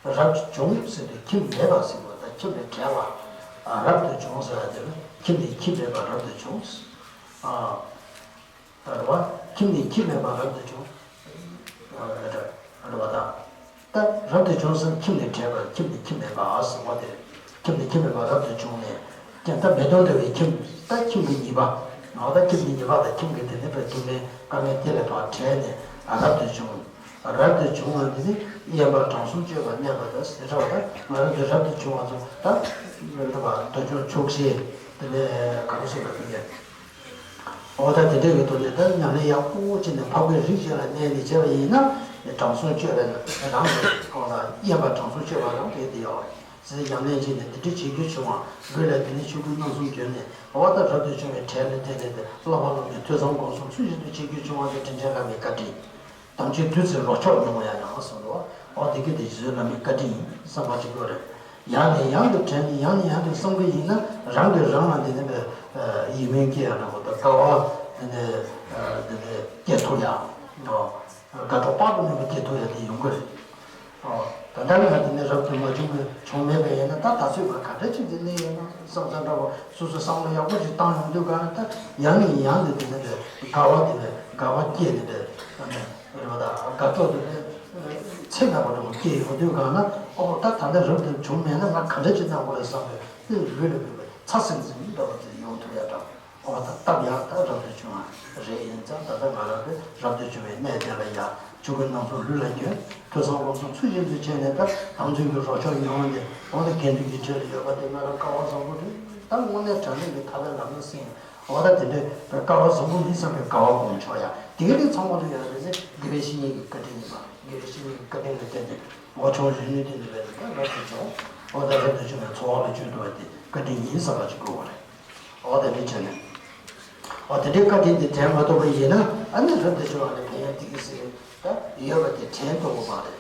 རབ་བྱུང་ཟེར་དུས་ཁྱིམ་མེད་པ་ཟེར་བ་དང་ཁྱིམ་ལས་བྲལ་བ། རབ་ཏུ་བྱུང་ཟེར་བ་དེ་ལ་ཁྱིམ་ནས་ཁྱིམ་མེད་པ་རབ་ཏུ་བྱུང་། རེད་བ། ཁྱིམ་ནས་ཁྱིམ་མེད་པ་རབ་ཏུ་བྱུང་། རེད་བ་དང་། ད་རབ་ཏུ་བྱུང་ཟེར་ཁྱིམ་ནས་བྲལ་བ། ཁྱིམ་ནས་ཁྱིམ་མེད་པ་ཟེར་བ་དེ། ཁྱིམ་ནས་ཁྱིམ་མེད་པ་རབ་ཏུ་བྱུང་ནས། ཀྱང་ད་མེ་དོང་འདྲ་བའི་ཁྱིམ། ད་ཁྱིམ་གྱི་ཉེས་པ། འོ་ད་ཁྱིམ་གྱི་ཉེས་པ་དང་ཁྱིམ་གྱི་དེ་ནས་པའི་སྡུག་བསྔལ་དཀའ་ངལ་དེ་ལས་ཕར་བྲལ་ནས་རབ་ཏུ་བྱུང་། རབ་ཏུ་བྱུང་བ་འདི་ནི་དབེན་པ་གྲངས་སུ་བཅད་པ་གནས་པ་དང་ཟེར་བ་དང་། ང་རང་ཚོ་རབ་ཏུ་བྱུང་བ་ཚོ་ད་རེད་པ། འདོད་ཆུང་ཆོག་ཤེས་དེ་ནས་ག་རེ་ཟེར་བ་དེ་ནས། འོ་ད་དེ་འདྲའི་གི་ཐོག་ནས་ད་ཉམས་ལེན་ཡག་པོ་བྱས་ནས་འཕགས་པའི་རིགས་ཅན་ལ་གནས་ནས་བྱས་པ་ཡིན་ན། གྲངས་སུ་བཅད་པ་རང་གི་ཐོག་ལ་དབེན་པ་གྲངས་སུ་བཅད་པ་རང་རེད་དེ་ཡོད། ཟེར་ཉམས་ལེན་བྱས་ནས་དེ་འདྲ་བྱེད་རྒྱུ་བྱུང་བ། ལུས་ལ་དེ་ནས་ཆོས་སྐུའི་རྣམ་གསུམ་གྱུར་ནས། འོ་ད་རབ་ཏུ་བྱུང་བའི་གྲལ་ལ་བསྡད་ནས་ཏེ་བསླབ་པ་སློབ་ནས་ཐོས་བསམ་སྒོམ་གསུམ་ཚུལ་བཞིན་དུ་བྱེད་རྒྱུ་བྱུང་བ་དེ་དྲིན་ཅན་བླ་མའི་བཀའ་དྲིན། དམ་ཆོས་བདུད་རྩི་རོ་མཆོག་མྱོང་ཡ་ཡང་གསུངས་འདུག། འོ་དེ་གི་དེ་རྗེ་བཙུན་བླ་མའི་བཀའ་དྲིན་ཡིན་བསམ་པ་ཅིག་དགོས་རེད། ཡང་ནས་ཡང་དུ་དྲན་ནས་ཡང་ནས་ཡང་དུ་བསམ་གི་ཡིན་ན། རང་གིས་རང་ལ་འདི་ནས་པའི་ཡིད་སྨོན་སྐྱེ་ཡ་འདྲ་པོ་དང་། དགའ་བ་འདི་ནས་འདི་ནས་སྐྱེ་ཐུབ་ཡ། དགའ་སྤྲོ་དཔག་ཏུ་མེད་པ་སྐྱེ་ཐུབ་ཡ་དེ་ཡོང་གི་རེད། ཨོ། ད་ལྟ་ང་འདི་ནས་རབ་ཏུ་མ་བྱུང་བའི་བྱུང་མེད་པ་ཡིན་ན། ད་ད་གཟོད་ང་ག་འདྲ་ཅིག་འདི་གནས་ཡོད་ན་བསམ་བསམ་འདྲ་པོ་སོ་སོ་བསམ་བློ་ཡག་པོ་ཞིག་བཏང་ཡོང་དུས་ག་ད་ཡང་ནས་ཡང་དུ་འདི་ནས་དགའ་བ་དེ་ནས་དགའ་བ་སྐྱེས་ནས་དེ་རེད་པ། ད་དགའ་སྤྲོ་དེ་ནས་ཚད་མེད་པ་འདྲ་པོ་སྐྱེས་ཡོང་དུས་ག་ན། ཨོ་ད་ད་ལྟ་རབ་ཏུ་བྱུང་མེད་ན་ང་ག་འདྲ་ཅིག་གནང་དགོས་རེད་བསམ་པའི་དེ་ལུས་ལ་འབུད་པའི་ཚ་ཟིང་ཟིང་འདྲ་པོ་དེ་ཡོང་ཐུབ་ཡ་འདྲ། འོ་ད་སྟབས་ཡག་ད་རབ་ཏུ་བྱུང་བ་རེད། ཡིན་ཙང་ད་ལྟ་ང་རང་གི་རབ་ཏུ་བྱུང་བའི་གནས་དེ་ལ་ཡ་ཆོས་སྐུའི་རྣམ་གསུམ་ལུས་ལ་གྱོན། ཐོས་བསམ་སྒོམ་གསུམ་ཚུལ་བཞིན་དུ་བྱས་ནས། ད་དམ་ཆོས་ཀྱི་རོ་མཆོག་མྱོང་བ་འདི། འོ་ད་དགེ་འདུན་གྱི་ཆོས་ལ་ཡོད་པ་དེ་ང་རང་སྐལ་བ་བཟང་པོ་རེད། ད་དངོས་གནས་དྲང་གནས་ཀྱི་ཐར་པའི་ལམ་ལ་སེམས། འོ་ད་དེ་འདྲའི་སྐལ་བ་བཟང་པོ་ཡིན་བསམ་པའི་དགའ་བ་སྒོམ་ཆོག་ཡ། དེ་ག་དེ་ཚང་མ་ལ་ཡོད་རེད་ཟེར། དགེ་བའི་བཤེས་གཉེན་གྱི་བཀའ་དྲིན་ཡིན་པ། དགེ་བའི་བཤེས་གཉེན་གྱི་བཀའ་དྲིན་ལ་བརྟེན་ཏེ། འོ་ཆུང་རིང་ནུས་ལྡན་པའི་ད་རབ་ཏུ་བྱུང་། འོ་ད་རབ་ཏུ་བྱུང་བའི་འཚོ་བ་ལ་བཅོས་ཐུབ་པ་དེ་བཀའ་དྲིན་ཡིན་བསམ་པ་ཅིག་དགོས་པ་རེད། འོ་དེ་འདྲ་བྱས་ནས། འོ་དེ་འདྲའི་བཀའ་དྲིན་དེ་དྲན་མ་ཐུབ་པ་ཡིན་ན། ཨ་ནི་རབ་ཏུ་བྱུང་བ་ལ་ཕན་ཡོན་དེ་གི་ཟེར་ད་ཡོད་པ་དེ་དྲན་ཐུབ་པ་མ་རེད།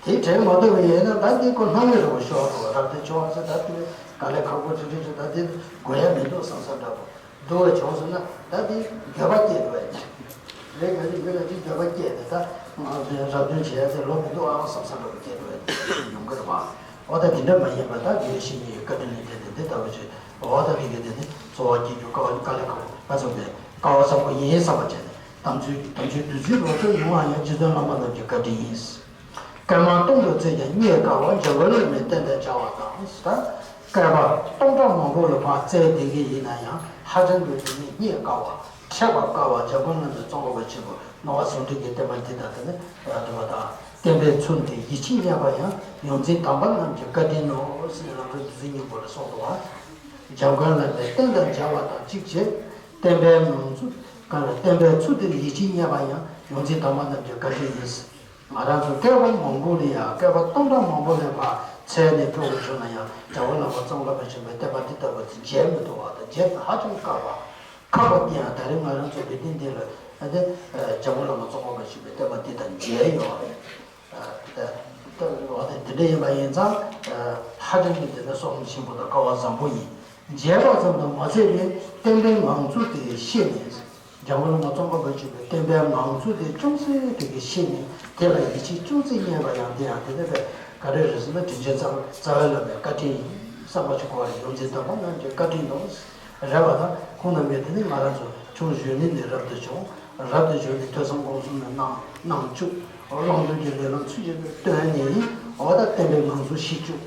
དེ་དྲན་མ་ཐུབ་པ་ཡིན་ན་ད་འདི་ཁོ་སྣང་བའི་རི་བོ་ཤོར་འགྲོ་བ། རབ་ཏུ་བྱུང་བ་ཟེར་ད་དེ་ག་ལས་ཁག་པོ་ཅིག་རེད་ཅེས། ད་དེ་དགོས་ཡ་མི་འདུག་བསམ་བསམ་འདྲ་པོ་འདུག་བ་བྱུང་སོང་ན། ད་དེ་འགྱོད་པ་སྐྱེས་འགྲོ་བ་ཡིན། རེད། ང་ཚོའི་མི་ལ་དེ་འགྱོད་པ་སྐྱེས་ཏེ། ད་ང་ཚོའི་རབ་བྱུང་བྱེད་ཡ་དེ་ལོ་མི་འདུག་ཨང་བསམ་བསམ་འདྲ་པོ་སྐྱེས་འགྲོ་བ་ཡིན་ཡོང་གི་རེད་པ། འོ་ད་དེ་འདྲ་མ་ཡིན་པ། ད་དགེ་བའི་བཤེས་གཉེན་གྱི་བཀའ་དྲིན་ལ་བརྟེན་ཏེ་འདི་ལྟ་བུ་ཞིག་འོ་ད་དེ་གི་དེ་ནི་འཚོ་བ་སྐྱེལ་རྒྱུ་དཀའ་བ་དཀའ་ལས་ཁག་པོ། ང་ཚོ་གི་སྐལ་བ་བཟང་པོ་ཡིན་བསམ་པ་བྱས་ནས། དམ་ཆོས་ཀྱི་དམ་ཆོས་བདུད་རྩིའི་རོ་མཆོག་མྱོང་བ་ཡང་རྗེ་བཙུན་བླ་མ་རྣམས་ཀྱི་བཀའ་དྲིན་ཡིན། བསྐལ་མང་སྟོང་དུ་བརྩེགས་ཀྱང་རྙེད་དཀའ་བ། འཇམ་མགོན་བླ་མའི་བསྟན་དང་སྦྱར་བ་དང་། ད་བསྐལ་པ་སྟོང་ཕྲག་མང་པོ་ལ་ཕར་བརྩེགས་བསྡད་ཀྱི་ཡིན་ན་ཡང་། ཧ་ཅང་གི་དེ་ནི་རྙེད་དཀའ་བ། འཕྲད་པར་དཀའ་བ། འཇམ་མགོན་བླ་མའི་ཙོང་ཁ་པ་ཆེན་པོ་ནོར་བ་ཟུང་འབྲེལ་གྱི་བསྟན་པ་འདི་དང་། དེ་ནི་རེད་པ། ད་བསྟན་པའི་ཚུལ་འདི་ཡིད་ཆེས་རྙེད་པ་ཡང་། ཡོངས་འཛིན་དམ་པ་རྣམས་ཀྱི་བཀའ་དྲིན་ནོ་ཟེར། རང་གི་བདུད་རྩི་སྙིང་པོ་ལ་གསུངས་འདུག་པ། འཇམ་མགོན་བླ་མའི་བསྟན་དང་སྦྱར་བ་དང་གཅིག་བྱས། བསྟན་པའི་ངང་ཚུལ་གང་ལ། བསྟན་པའི་ཚུལ་འདིར་ཡིད་ཆེས་རྙེད་པ་ཡང་། ཡོངས་འཛིན་དམ་པ་རྣམས་ཀྱི་བཀའ་དྲིན་ཡིན། ང་རང་ཚོ་བསྐལ་པ་མང་པོ་ལ་ཡང་། བསྐལ་པ་སྟོང་ཕྲག་མང་པོ་ལ་ཕར་འཚོལ་ནས་འགྲོ་དགོས་བྱུང་ན་ཡང་། འཇམ་མགོན་བླ་མ་ཙོང་ཁ་པ་ཆེན་པོའི་བསྟན་པ་འདི་ལྟ་བུ་དེ་མཇལ་མི་ཐུབ་པ་དང་། མཇལ་ན་ཧ་ཅང་དཀའ་བ། ཁག་པ་དེ་ཡང་ད་རེས་ང་རང་ཚོ་འདི་འདི་འདི་ལ་ཨ་ནི་འཇམ་མགོན་བླ་མ་ཙོང་ཁ་པ་ཆེན་པོའི་བསྟན་པ་འདི་དང་མཇལ་ཡོད་རེད། ཨ་ད་ད་འོ་དེ་འདི་འདྲ་ཡིན་པ་ཡིན་ཙང་། ཨ་ཧ་ཅང་གི་དེ་ནི་བསོད་ནམས་ཆེན་པོ་དང་སྐལ་བ་བཟང་པོ་ཡིན། མཇལ་བ་ཙམ་དུ་མ་ཟད་པའི་བསྟན་པའི་ངང་ཚུལ་དེ་ཤེས་ནས། འཇམ་མགོན་བླ་མ་ཙོང་ཁ་པ་ཆེན་པོའི་བསྟན་པའི་ངང་ཚུལ་དེ་ཅུང་ཟད་དེ་གི་ཤེས་ནས། དེ་ལ་ཡིད་ཆེས་ཅུང་ཟད་རྙེད་པ་ཡང་། དེ་ཡང་དེ་ནི་པའི་ག་རེ་རེད་ཟེར་ན། དྲིན་ཅན་རྩ་རྩ་བའི་བླ་མའི་བཀའ་དྲིན་ཡིན་བསམ་པ་ཞིག་དགོས་རེད། ཡོངས་འཛིན་དམ་པ་རྣམས་ཀྱི་བཀའ་དྲིན་ནོ། རེད་པ། ད་ཁོང་རྣམ་པས་དེ་ནི་ང་རང་ཚོ་ཆུང་གཞོན་ནུ་ནས་རབ་ཏུ་བྱུང་། རབ་ཏུ་བྱུང་ནས་ཐོས་བསམ་སྒོམ་གསུམ་ནས་གནང་གནང་བཅུག། བླང་དོར་གྱི་ལས་ལམ་ཚུལ་བཞིན་དུ་བསྟེན་ནས། འོ་ད་བསྟན་པའི་ངང་ཚུལ་ཤེས་བཅུག།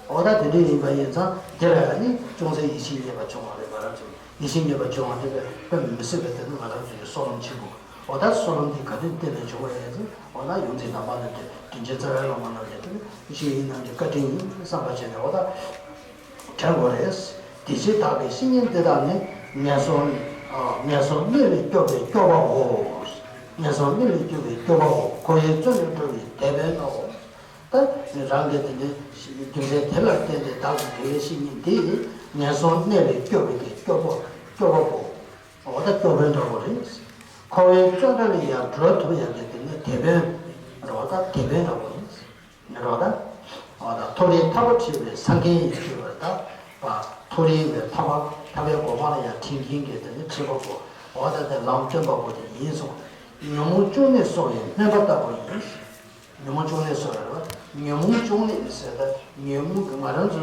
འོ་ད་དེ་འདྲ་ཡིན་པ་ཡིན་ཙང་། དེ་ལ་ཡང་ནི་ཅུང་ཟད་ཡིད་ཆེས་རྙེད་པ་བྱུང་བ་རེད། ང་རང་ཚོ་ཡིད་ཆེས་རྙེད་པ་བྱུང་བ་དེ་དཔེ་དཔེ་མི་སྲིད་པའི་དེ་ནི་ང་རང་ཚོ་གི་བསོད་ནམས་ཆེན་པོ། འོ་ད་བསོད་ནམས་འདི་ག་དུས་བརྟེན་ནས་བྱུང་བ་ཡིན་ཟེར། འོ་ན་ཡོངས་འཛིན་དམ་པ་རྣམས་ཀྱི། དྲིན་ཅན་རྩ་བའི་བླ་མ་རྣམས་ཀྱི་དེ་ནི་ཡིད་ཆེས་ཡིན། རྣམས་ཀྱི་བཀའ་དྲིན་ཡིན་བསམ་པ་བྱས་ནས། འོ་ད་དྲན་དགོས་རེད། དེ་ཕྱིར་བདག་གི་བཤེས་གཉེན་འདི་དག་ནི། ངན་སོང་ངན་སོང་གནས་ལས་སྐྱོབ་པའི་སྐྱོབ་པའོ། ངན་སོང་གནས་ལས་སྐྱོབ་པའི་སྐྱོབ་པའོ། ཁོ་བོའི་བརྩོན་འགྲུས་འགྲོ་བའི་དེད་དཔོན་ནོ། ད་རང་གི་དེ་ནི་རྒྱུ་མཚན་དེ་ལ་བརྟེན་ཏེ་བདག་གི་དགེ་བའི་བཤེས་གཉེན་འདི་ངན་སོང་གནས་ལས་སྐྱོབ་པའི་གི་སྐྱོབ་པོ། སྐྱོབ་པ་པོ། འོ་ད་སྐྱོབ་དཔོན་འདྲ་པོ་རེད། ཁོ་བོའི་བརྩོན་འགྲུས་ལ་ཡང་སྒྲོལ་ཐུབ་ཡག་གི་དེ་ནི་དེད་དཔོན། རེད་པ། ད་དེད་དཔོན་འདྲ་པོ་རེད། རེད་པ། ད་འོ་ད་མཐོ་རིས་ཐར་པ་ཁྲིད་པའི་སངས་རྒྱས་ཡིན་ཞུས་པ། ད་པ་མཐོ་རིས་ནས་ཐར་པ་ཐར་པའི་གོ་འཕང་ལ་ཡང་ཁྲིད་མཁན་གྱི་དེ་ནི་ཁྲིད་པ་པོ། འོ་ད་དེ་ལམ་སྟོན་པ་པོ་དེ་ཡིན་གསུངས། ཉོན་མོངས་བཅུ་གནས་གསོ་བའི་སྨན་པ་ལྟ་བུ་ཡིན། ཉོན་མོངས་བཅུ་གནས་གསོ་བ་རེད་པ། ཉོན་མོངས་བཅུ་གནས་ཟེར་ད་ཉོན་མོངས་ཀྱི། ང་རང་ཚོ་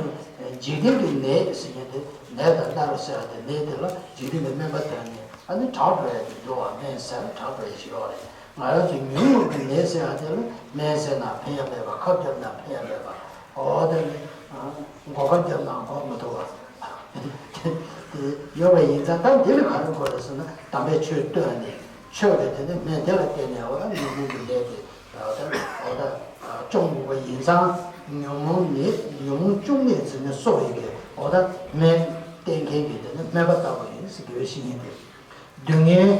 འཇིག་རྟེན་གྱི་ནད་ཟེར་མཁན་དེ། ནད་དང་མནར་ཟེར་ཡ་དེ། ནད་དེ་ལ་འཇིག་རྟེན་གྱི་སྨན་པ་དེ་ནི་ཨ་ནི་དྲག་འགྲོ་ཡ་དེ་འདུག་པ། སྨན་ཟས་ལ་དྲག་འགྲོ་ཡ་ཞིག་ཡོད་རེད། ང་རང་ཚོ་ཉོན་མོངས་ཀྱི་ནད་ཟེར་ཡ་དེ་ལ་སྨན་ཟས་ན་ཕན་ཡ་མེད་པ། ཁབ་བརྒྱབ་ན་ཕན་ཡ་མེད་པ། འོ་དེ་ནི་སྒོ་ཁ་བརྒྱབ་ན་འགོག་མི་ཐུབ་པ་དེ་ཡོད་པ་ཡིན་ཙང་། ད་འདི་ལ་ག་རེ་དགོས་རེད་ཟེར་ན། དམ་པའི་ཆོས་བསྟེན་ནས། ཆོས་ཀྱི་དེ་ནི་སྨན་དེ་ལ་བརྟེན་ནས། འོ་ད་ཉོན་མོངས་ཀྱི་ནད་དེ། ད་ལྟ་འོ་ད་བཅོམ་དགོས་པ་ཡིན་ཙང་ཉོན་མོངས་ནི་ཉོན་མོངས་བཅོམ་ནས་ཟེར་ནས་གསོ་བའི་གི་འོ་ད་སྨན་བསྟེན་མཁན་གྱི་དེ་ནི་སྨན་པ་ལྟ་བུ་ཡིན་ཟེར་དགེ་བའི་བཤེས་གཉེན་དེ། སྡུག་བསྔལ་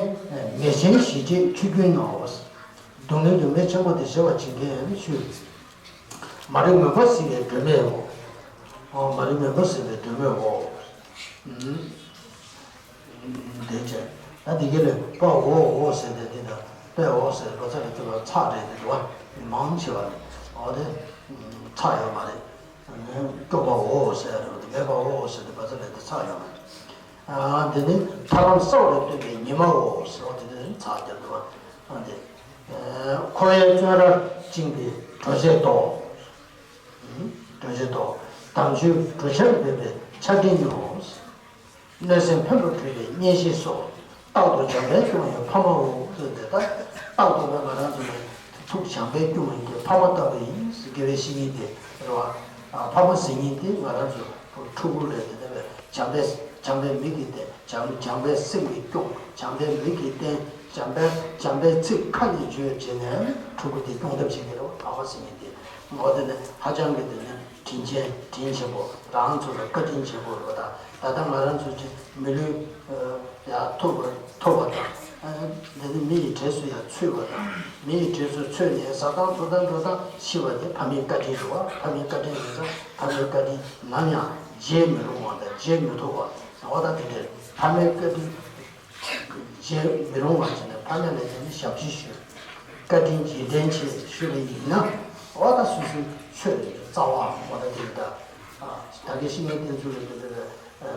མེ་ཆེན་ཞི་བྱེད་ཆུ་རྒྱུན་ནོ། སྡུག་བསྔལ་གྱི་མེ་ཆེན་པོ་དེ་ཞི་བར་བྱེད་མཁན་ཡང་ཆུ། མ་རིག་མུན་པ་སེལ་བའི་སྒྲོན་མེའོ། ཨོ་མ་རིག་མུན་པ་སེལ་བའི་སྒྲོན་མེའོ། ཨུམ། དེ་བྱས། ད་འདི་ག་ལས་པ་འོ་འོ་ཟེར་ཏེ་འདི་དང་པས་འོ་ཟེར་པ་ཚ་ལ་ཐུབ་པ་ཚག་རེད་དེ་འདུག་བ། མང་ཆེ་བ་ནི་འོ་དེ་ཚག་ཡོད་མ་རེད། སྐྱོ་པ་འོ་ཟེར་རེད་དེ་མེད་པ་འོ་ཟེར་ཏེ་པ་ཚ་ལ་དེ་ཚག་ཡོད་མ་རེད། ཨ་འདི་ནི་ཐར་ལམ་གསལ་བར་སྟོན་པའི་ཉི་མ་འོ་ཟེར་བ་དེ་ནི་ཚག་རྒྱབ་འདུག་བ། འོ་དེ། འཁོར་བའི་བཙོན་རར་བཅིངས་པའི་གྲོ་ཆས་དོ། གྲོ་ཆས་དོ། དམ་ཆོས་གྲོ་ཆས་འབེབས་པའི་ཆར་སྤྲིན་ཉོ། གནོད་སེམས་ཕོན་པོ་སྤྲུལ་པའི་གཉེན་བཤེས་སོ། རྟག་ཏུ་བྱམས་པས་སྐྱོང་བའི་ཕ་མའོ་ཟེར་ཏེ་ད། རྟག་ཏུ་ང་རང་ཚོ་ནི་ཐུགས་བྱམས་པས་སྐྱོང་བའི་གི་ཕ་མ་ལྟ་བུ་ཡིན་ཟེར་དགེ་བའི་བཤེས་གཉེན་དེ་རེད་བ། ཕ་མ་ཟེར་མཁན་དེ་ང་རང་ཚོ་ཕྲུ་གུ་ལས་དེ་ནས་བྱམས་པའི་བྱམས་པའི་མིག་གིས་བལྟས། བྱམས་བྱམས་པའི་སེམས་ཀྱིས་སྐྱོང་། བྱམས་པའི་མིག་གིས་བསྟན། བྱམས་པའི་བྱམས་པའི་ཚིག་ཁ་ནས་བརྗོད་བྱས་ནས་ཕྲུ་གུ་དེ་སྐྱོང་ཐབས་བྱེད་ཀྱི་རེད་བ། ཕ་མ་ཟེར་མཁན་དེ་ངོ་དེ་ནི་ཧ་ཅང་གི་དེ་ནི་དྲིན་ཆེན་དྲིན་ཆེན་པོ་རང་ཚོ་ལ་བཀའ་དྲིན་ཆེན་པོ་རེད་བ། ད་ད་ལྟ་ང་རང་ཚོ་ཅིག་མི་ལུས་ཡ་ཐོབ་པ་ཐོབ་པ་དང་། འདི་ནི་མི་ཡི་གྲས་སུ་ཡང་ཚུད་པ་དང་། མི་ཡི་གྲས་སུ་ཚུད་ནས་ཟ་སྟངས་འཐུང་སྟངས་འགྲོ་སྟངས་ཤེས་པ་དེ་ཕ་མའི་བཀའ་དྲིན་རེད་བ། ཕ་མའི་བཀའ་དྲིན་ཡིན་ཙང་ཕ་མའི་བཀའ་དྲིན་ནམ་ཡང་བརྗེད་མི་རུང་བ་དང་བརྗེད་མི་ཐུབ་པ། འོ་ད་དེ་འདྲའི་ཕ་མའི་བཀའ་དྲིན་བརྗེད་མི་རུང་བ་བྱས་ནས་ཕ་མ་ལ་དེ་ནི་ཞབས་ཕྱི་ཞུ། བཀའ་དྲིན་རྗེས་དྲན་ཆེ་ཞུ་བ་ཡིན་ན། འོ་ད་སོ་སོའི་ཆོས་རྩ་བའམ་འོ་ད་དེ་ལྟ། ད་གིན་བཤེས་གཉེན་བསྟེན་ཚུལ་ལ་དེ་འདྲ་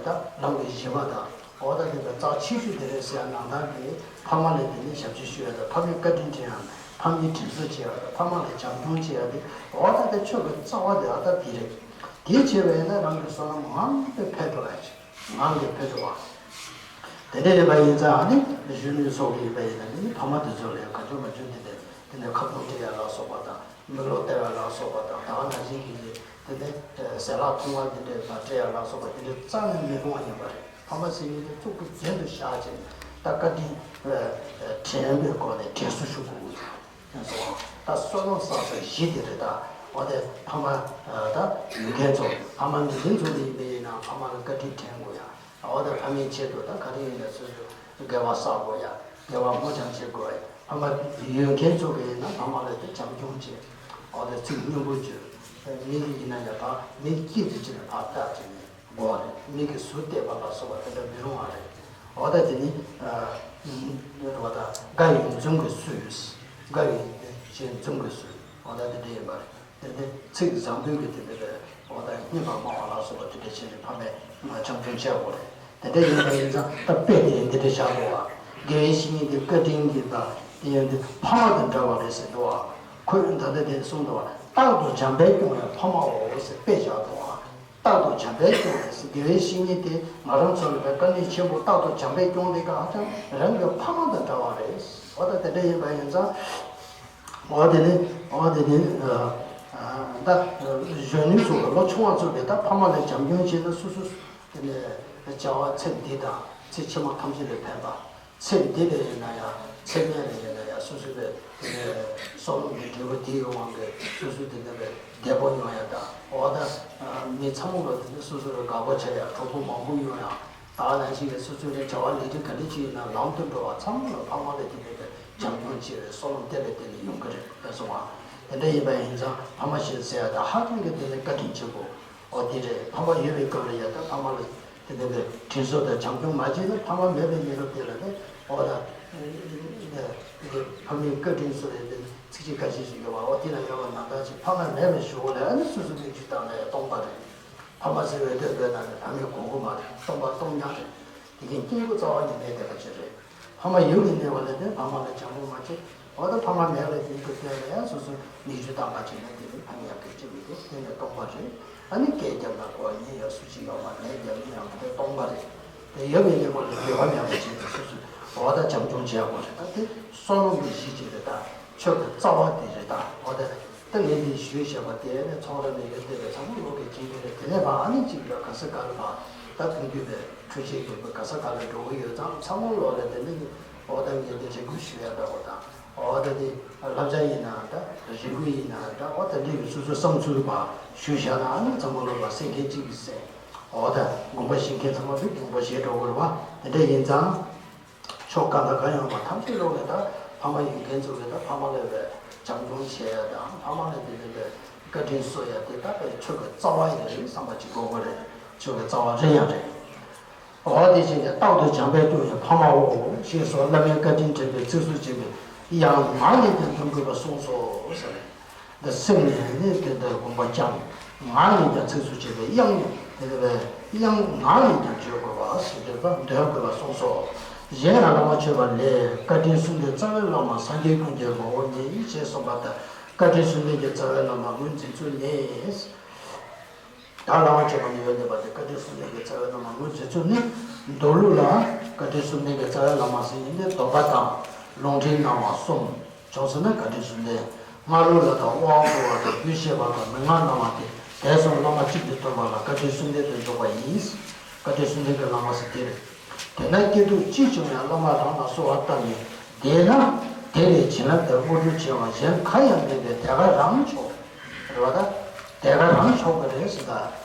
ད་ལམ་གྱི་བཞི་པ་དང་། འོ་ད་དེ་ལྟ་རྩ་ཆེ་ཤོས་དེ་རེད་ཟེར་ཡ་ནང་ལྟར་གྱི་ཕ་མ་ལ་དེ་ནི་ཞབས་ཕྱི་ཞུ་ཡ་དང་། ཕ་མའི་བཀའ་དྲིན་དྲན་ཡ། ཕ་མའི་དྲིན་གཟོ་བྱེད་ཡ་དང་། ཕ་མ་ལ་བྱམས་སྐྱོང་བྱེད་ཡ་དེ། འོ་ད་དེ་ཆོས་ཀྱི་རྩ་བ་དེ་ཨ་ད་དེ་རེད། དེ་བྱས་པ་ཡིན་ན་རང་གི་བསོད་ནམས་ངང་དུ་འཕེལ་འགྲོ་ཡ་ཅིག་ངང་གིས་འཕེལ་འགྲོ་བ། དེ་འདྲ་ཡིན་པ་ཡིན་ཙང་ཨ་ནི་གཞོན་ནུའི་ཚོགས་ཀྱི་ཡིན་པ་ཡིན་ན་ནི་ཕ་མ་དེ་ཚོ་ལ་གང་བྱུང་མ་བྱུང་དེ་འདྲ་དེ་ནས་ཁ་རྡུང་སྤྲད་ཡ་ལ་སོགས་པ་དང་། མིག་ལོག་སྟེར་བ་ལ་སོགས་པ་དང་། ད་ག་ནང་བཞིན་གྱི་དེ་ནས་ཟས་ལྷག་འཐུང་བ་དེ་འདྲ་མ་སྤྲད་ཡ་ལ་སོགས་པ་དེ་འདྲ་རྩ་ནས་མི་རུང་བ་ཡིན་པ་རེད། ཕ་མ་ཟེར་མཁན་དེ་གཙུག་གི་རྒྱན་དུ་བཞག་བྱས་ནས་ད་བཀའ་དྲིན་དྲན་པའི་སྒོ་ནས་དྲན་གསོ་ཞུ་དགོས་ཀྱི་ཡོད། སོང་། ད་བསོད་ནམས་བསགས་ས་བཞི་དེ་རེད། ད་འོ་དེ་ཕ་མ་ད་ཡོད་མཁན་ཚོ་ཕ་མ་མེད་མཁན་ཚོ་ལ་ཡིན་པ་ཡིན་ན་ཕ་མ་ལ་བཀའ་དྲིན་དྲན་དགོས་ཡ། འོ་ད་ཕ་མའི་ཆེད་དུ་ད་ག་རེ་ཡིན་ན་སོ་སོ་དགེ་བ་བསགས་དགོས་ཡ། དགེ་བ་སྔོ་ལྗང་བྱེད་དགོས་ཡ། ཕ་མ་ཡོད་མཁན་ཚོ་གིས་ཡིན་ན་ཕ་མ་ལ་དེ་བྱམས་སྐྱོང་བྱེད། འོ་དེ་ཚིག་སྙན་པོ་བརྗོད། མི་གིས་ཡིན་ན་ཡང་ད་མི་སྐྱིད་དུ་བྱེད་ནས་ཕར་བལྟ་བྱས་ནས། དགོས་པ་རེད། མི་གིས་ཟུར་བལྟས་པ་ལ་སོགས་པ་དེ་འདྲ་མི་རུང་བ་རེད། འོ་ད་དེ་ནི། རེད་བ། ད་དགའ་བའི་འཛུམ་གྱིས་བསུ། དགའ་བའི་ཞེས་འཛུམ་གྱིས་བསུ། འོ་ད་དེ་འདྲ་ཡིན་པ་རེད། དེ་འདྲ་ཚིག་བཟང་པོའི་གི་དེ་འདྲ་རེད། འོ་ད་སྙན་པ་སྨྲ་བ་ལ་སོགས་པ་དེ་འདྲ་བྱས་ནས་ཕ་མས་བྱམས་སྐྱོང་བྱས་དགོས་རེད། དེ་འདྲ་ཡིན་པ་ཡིན་ཙང་ད་དཔེ་དེ་འདི་འདྲ་བཞག་འདུག་བ། དགེ་བའི་བཤེས་གཉེན་དེ་བཀའ་དྲིན་གྱི་ད་དེ་ཡང་དེ་ཕ་མ་དང་འདྲ་བ་རེད་ཟེར་འདུག་བ། ཁོས་ད་ལྟ་དེ་གསུངས་འདུག་བ། རྟག་ཏུ་བྱམས་པས་སྐྱོང་བའི་ཕ་མའོ་ཟེར་དཔེ་བཞག་འདུག་བ། རྟག་ཏུ་བྱམས་པས་སྐྱོང་བའི་དགེ་བའི་བཤེས་གཉེན་དེ་ང་རང་ཚོ་ལ་དཔེ་དཀའ་གནད་ཆེན་པོ། རྟག་ཏུ་བྱམས་པས་སྐྱོང་དེ་ག་ཧ་ཅང་རང་གི་ཕ་མ་དང་འདྲ་བ་རེད། འོ་ད་དེ་འདྲ་ཡིན་པ་ཡིན་ཙང་། འོ་དེ་ནི་འོ་དེ་ནི་ད་གཞོན་ནུ་ཚོ་ལོ་ཆུང་བ་ཚོ་གིས་ད་ཕ་མ་ལ་བྱམས་སྐྱོང་བྱས་ན་སོ་སོ་དེ་ནས་བྱ་བ་ཚེ་འདི་དང་ཚེ་ཕྱི་མ་ཐམས་ཅད་ལ་ཕན་པ། ཚེ་འདི་ལ་ཡིན་ན་ཡང་ཚེ་སྔོན་ལ་ཡིན་ན་ཡང་སོ་སོའི་བསོད་ནམས་ཀྱི་འབྲས་བུ་དེའི་དབང་གིས་སོ་སོ་དེ་འདྲ་བའི་བདེ་པོ་མྱོང་ཡ་དང་། འོ་ད་མི་ཚང་མ་ལ་དེ་ནི་སོ་སོ་ལ་དགའ་པོ་བྱེད་ཡ་གྲོགས་པོ་མང་པོ་ཡོང་ཡ། ད་ནང་བཞིན་གྱི་སོ་སོའི་བྱ་བ་ལས་རིགས་ག་འདྲ་ཅིག་ཡིན་ན་ལམ་དུ་འགྲོ་བ་ཚང་མ་ལ་ཕ་མ་ལ་དེ་འདྲ་བའི་བྱམས་སྐྱོང་བྱེད་པའི་བསོད་ནམས་དེ་ལས་དེ་ནི་ཡོང་གི་རེད་ཟེར་སོང་བ། དེ་འདྲ་ཡིན་པ་ཡིན་ཙང་ཕ་མ་ཞེས་ཟེར་ཡ་ད་ཧ་ཅང་གི་དེ་ནི་བཀའ་དྲིན་ཆེན་པོ། འོ་དེ་རེད། ཕ་མ་ཡོད་པའི་སྐབས་ལ་ཡ་ད་ཕ་མ་ལ་དེ་འདྲ་བའི་དྲིན་གཟོ་དང་བྱམས་སྐྱོང་མ་བྱས་ན་ཕ་མ་མེད་པའི་མི་རབས་དེ་ལ་ནི་འོ་ད་ཕ་མའི་བཀའ་དྲིན་གཟོ་རེད་དེ་ཚིག་གཅིག་ཁ་ཤས་ཤིག་ཡོད་པ། འོ་དེ་ལ་ཡོད་པ་ནང་ལྟར་ཅིག་ཕ་མ་མེད་པའི་གཞུག་གུ་ལ་ཨ་ནི་སོ་སོ་མིག་ཆུ་བཏང་ནས་སྟོང་པ་རེད། ཕ་མ་ཟེར་བའི་དོན་དཔེར་ན་ནི་ཕ་མའི་གོ་དགུ་མ་རེད། སྟོང་པ་སྟོང་ཉག་རེད། དེ་གིན་སྐྱེ་དགུ་རྩ་བ་ཉིད་མེད་བསྡད་པ་ཅིག་རེད། ཕ་མ་ཡུལ་གྱི་གནས་བ་ལས་དེ་ཕ་མ་ལ་བྱམས་པོ་མ་བྱེད། འོ་ད་ཕ་མ་མེད་པའི་དུས་ཀྱི་དོན་ལ་ཡང་སོ་སོ་མིག་ཆུ་བཏང་པ་བྱས་ན་དེ་ནི་ཕ་མ་ཡང་སྐད་ཅིག་མི་དེ་དེ་ནས་སྟོང་པ་རེད། ཨ་ནི་སྐད་རྒྱབ་ན་གོ་བ་ཉན་ཡ་སུ་ཅིག་ཡོད་མ་རེད། ལན་རྒྱབ་ན་ཡང་མི་དེ་སྟོང་པ་རེད། དེ་ཡོད་པའི་གནས་སྐབས་ལ་འགྱུར་བ་མེད་པ་བྱས་ཏེ་སོ་སོས་འོ་ད་བྱམས་སྐྱོང་བྱེད་དགོས་རེད། ད་དེ་བསོད་ནམས་ཀྱི་གཞི་ཅིག་རེད། ད་ཆོས་ཀྱི་རྩ་བ་དེ་རེད། ད་འོ་ད་ད་ངས་འདི་ཞུས་བྱས་པ་དེ་ནས་ཚོང་ར་ནས་ཡོད་བསྡད་པའི་ཚང་མ་བློ་གི་འགྱིང་གི་རེད། དེ་ནས་ཕར་ཨ་ནི་གཅིག་ལ་ག་ས་ག་ལ་ཕར་ད་མཐུན་འགྱུར་བའི་འཕྲུལ་ཆས་ཀྱི་ག་ས་ག་ལ་འགྲོ་གི་ཡོད་ཙང་ཚང་མ་བློ་ལ་དེ་ནས་འོ་ད་ངས་འདི་རེ་སྐུལ་ཞུ་ཡ་འདྲ་བོ་དང་། འོ་ད་དེ་བསླབ་བྱ་ཡིན་ན་འདྲ། རེ་སྐུལ་ཡིན་ན་འདྲ། འོ་ད་འདི་ཡི་སོ་སོའི་བསམ་ཚུལ་བ་ཞུ་བཞག་ན་ཨ་ནི་ཚང་མ་ལོ་ལ་གསན་མཁན་གཅིག་གིས་གསན། འོ་ད་དགོངས་པ་བཞེས་མཁན་ཚང་མ་ལ་དགོངས་པ་བཞེས་འགྲོ་དགོས་པ་དེ་འདྲ་ཡིན་ཙང་། ཕྱོགས་གང་དང་གང་ཡོང་བ་ཐམས་ཅད་ལོག་ནས་ད་ཕ་མ་ཡོད་མཁན་ཚོ་ལ་ད་ཕ་མ་ལ་བའི་བྱམས་སྐྱོང་བྱེད་ཡ་དང་། ཕ་མ་ལ་དེ་ལ་བའི་བཀའ་དྲིན་གསོ་ཡ་དེ་ད་བའི་ཆོས་ཀྱི་རྩ་བ་ཡིན་རེད་བསམ་པ་ཅིག་དགོས་པ་རེད། ཆོས་ཀྱི་རྩ་བ་རེད་ཡང་རེད། འོ་དེ་བཞིན་དུ་རྟག་ཏུ་བྱམས་པས་སྐྱོང་བའི་ཕ་མའོ། ཞེས་སོགས་བླ་མའི་བཀའ་དྲིན་དྲན་པའི་ཚིགས་སུ་བཅད་པའི་དབྱངས་ངག་ནས་ཀྱང་འདོན་དགོས་པར་གསུངས་སོ་ཟེར། འདི་སེམས་ནས་ནི་དེ་འདྲ་དགོངས་པ་བཅངས། ངག་ནས་ཀྱང་ཚིགས་སུ་བཅད་པའི་དབྱངས་ནི་དེ་འདྲ་བའི་དབྱངས་ངག་ནས་ཀྱང་བརྗོད་དགོས་པ་ཟེར་འདོན་པ་འདོན་དགོས་པར་གསུངས་སོ། གཞན་ཡང་བླ་མ་མཆོད་པ་ལས། བཀའ་དྲིན་གསུམ་ལྡན་རྩ་བའི་བླ་མ། སངས་རྒྱས་ཀུན་གྱི་ངོ་བོ་ཉིད། ཞེས་གསུངས་པ་ལྟར་བཀའ་དྲིན་གསུམ་ལྡན་གྱི་རྩ་བའི་བླ་མ་ངོས་འཛིན་ཚུལ་ནི། ད་བླ་མ་མཆོད་པ་ནི་ཡོན་ཏན་པ་སྟེ། བཀའ་དྲིན་གསུམ་ལྡན་གྱི་རྩ་བའི་བླ་མ་ངོས་འཛིན་ཚུལ་ནི། མདོ་ལུགས་ལ་བཀའ་དྲིན་གསུམ་ལྡན་གྱི་རྩ་བའི་བླ་མ་ཟེར་མཁན་དེ་སྡོམ་པ་དང་ལུང་ཕྲན་གནང་བ་གསུམ་བྱུང་ཟེར་ན་བཀའ་དྲིན་གསུམ་ལྡན། སྔ་ལུགས་ལ་ད་དབང་བསྐུར་བ་དང་རྒྱུད་བཤད་པ་དང་མན་ངག་གནང་བ་སྟེ། དེ་གསུམ་བླ་མ་གཅིག་ཏུ་བསྡོམས་པ་ལ་བཀའ་དྲིན་གསུམ་ལྡན་དུ་འཇོག་པ་ཡིན། བཀའ་དྲིན་གསུམ་ལྡན་གྱི་བླ་མ་ཟེར་དེ་རེད། དེས་ན་སྐྱིད་སྡུག་ཅི་བྱུང་ཡང་བླ་མ་རང་ལ་གསོལ་བ་བཏབ་ནས་བསྡད་ན། དེ་ལས་བྱིན་རླབས་དང་དངོས་གྲུབ་ཆེ་བ་གཞན་གང་ཡང་མེད་པས་དེ་ག་རང་མཆོག་རེད་བ། ད་དེ་ག་རང་མཆོག་གི་རེད་ཟེར། ད་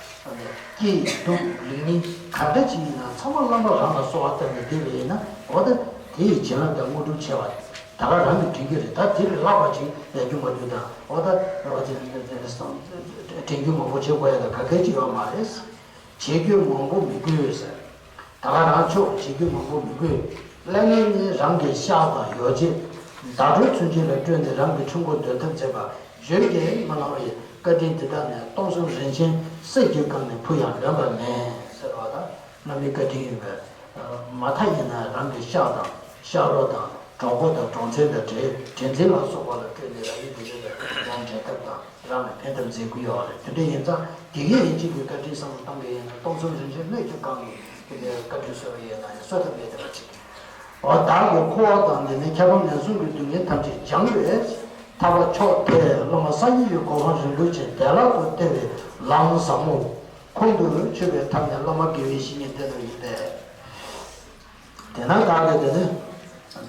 སྐྱིད་སྡུག་ལེགས་ཉེས་ག་འདྲ་ཅིག་ཡིན་ན་ཚང་མ་བླ་མ་རང་ལ་གསོལ་བ་བཏབ་ནས་བསྡད་པ་ཡིན་ན། འོ་ད་དེ་ཡི་བྱིན་རླབས་དང་དངོས་གྲུབ་ཆེ་བ་དེ་ག་རང་གིས་འདྲེན་གྱི་རེད། ད་དེ་ལས་ལྷག་པ་ཅིག་ལས་རྒྱུ་མ་འདུག་ད་འོ་ད་འདྲེན་རྒྱུ་མང་པོ་བྱེད་དགོས་ཡ་ད་ག་གེ་ཅིག་ཡོད་མ་རེད། བྱེད་རྒྱུ་མང་པོ་མི་དགོས་ཟེར། ད་ག་རང་མཆོག་བྱེད་རྒྱུ་མང་པོ་མི་དགོས། ཀླད་ངན་ནི་རང་གི་ཤགས་དང་ཡོ་བྱད། ཟླ་གྲོགས་ཚུན་ཆད་ལ་སྤྲོད་ནས་རང་གི་འཕྲིན་སྒོ་འདོན་ཐབས་མཛད་པ་བརྗོད་ཀྱིས་མི་ལང་བའི་བཀའ་དྲིན་དེ་དག་ནི་སྟོང་གསུམ་རིན་ཆེན་གསེར་གྱིས་བཀང་ནས་ཕུལ་ཡང་ལོན་པ་མེད་ཟེར་བ་དང་། བླ་མའི་བཀའ་དྲིན་ཡིན་པས། མ་མཐའ་ཡིན་ན་རང་གི་ཤགས་དང་ཤག་རོགས་དང་གྲོགས་པོ་དང་གྲོགས་མཚན་དང་འབྲེལ་འདྲེན་འཛིན་ལ་སོགས་པ་ལ་སྤྲོད་ནས་རང་ཉིད་དེ་འདྲའི་རང་འབྲེལ་ཐབས་དང་། རང་ལ་ཕན་ཐབས་མཛད་ཀྱི་ཡོད་རེད། དེ་འདྲ་ཡིན་ཙང་དེ་གའི་ཡིན་གཅིག་གི་བཀའ་དྲིན་བསམ་བློ་གཏོང་གི་ཡིན་ན། སྟོང་གསུམ་རིན་ཆེན་སྣོད་ཀྱིས་བཀང་ནས་དེ་ལྟར་བཀའ་དྲིན་གསོལ་བ་ཡོད་ན་ཡང་གསོལ་ཐབས་མེད་དེ་བ་ཅིག་འོ་བདག་གི་འཁོར་བ་དང་ནི་ནི་ཁྱབ་པ་ངན་སོང་གི་སྡུག་བསྔལ་ཐམས་ཅད་སྦྱང་བའི་ཐར་པ་མཆོག་དེ་སློབ་མ་སངས་རྒྱས་ཀྱི་གོ་འཕང་རིན་པོ་ཆེ་བདེ་བླག་ཏུ་སྟེར་བའི་ལམ་ཟབ་མོ་ཁོང་དུ་ཆུད་པའི་ཐབས་ནི་བླ་མ་དགེ་བའི་བཤེས་གཉེན་དེ་རྣམས་ཡིན་པས། དེས་ན་བདག་གིས་དེ་ནི་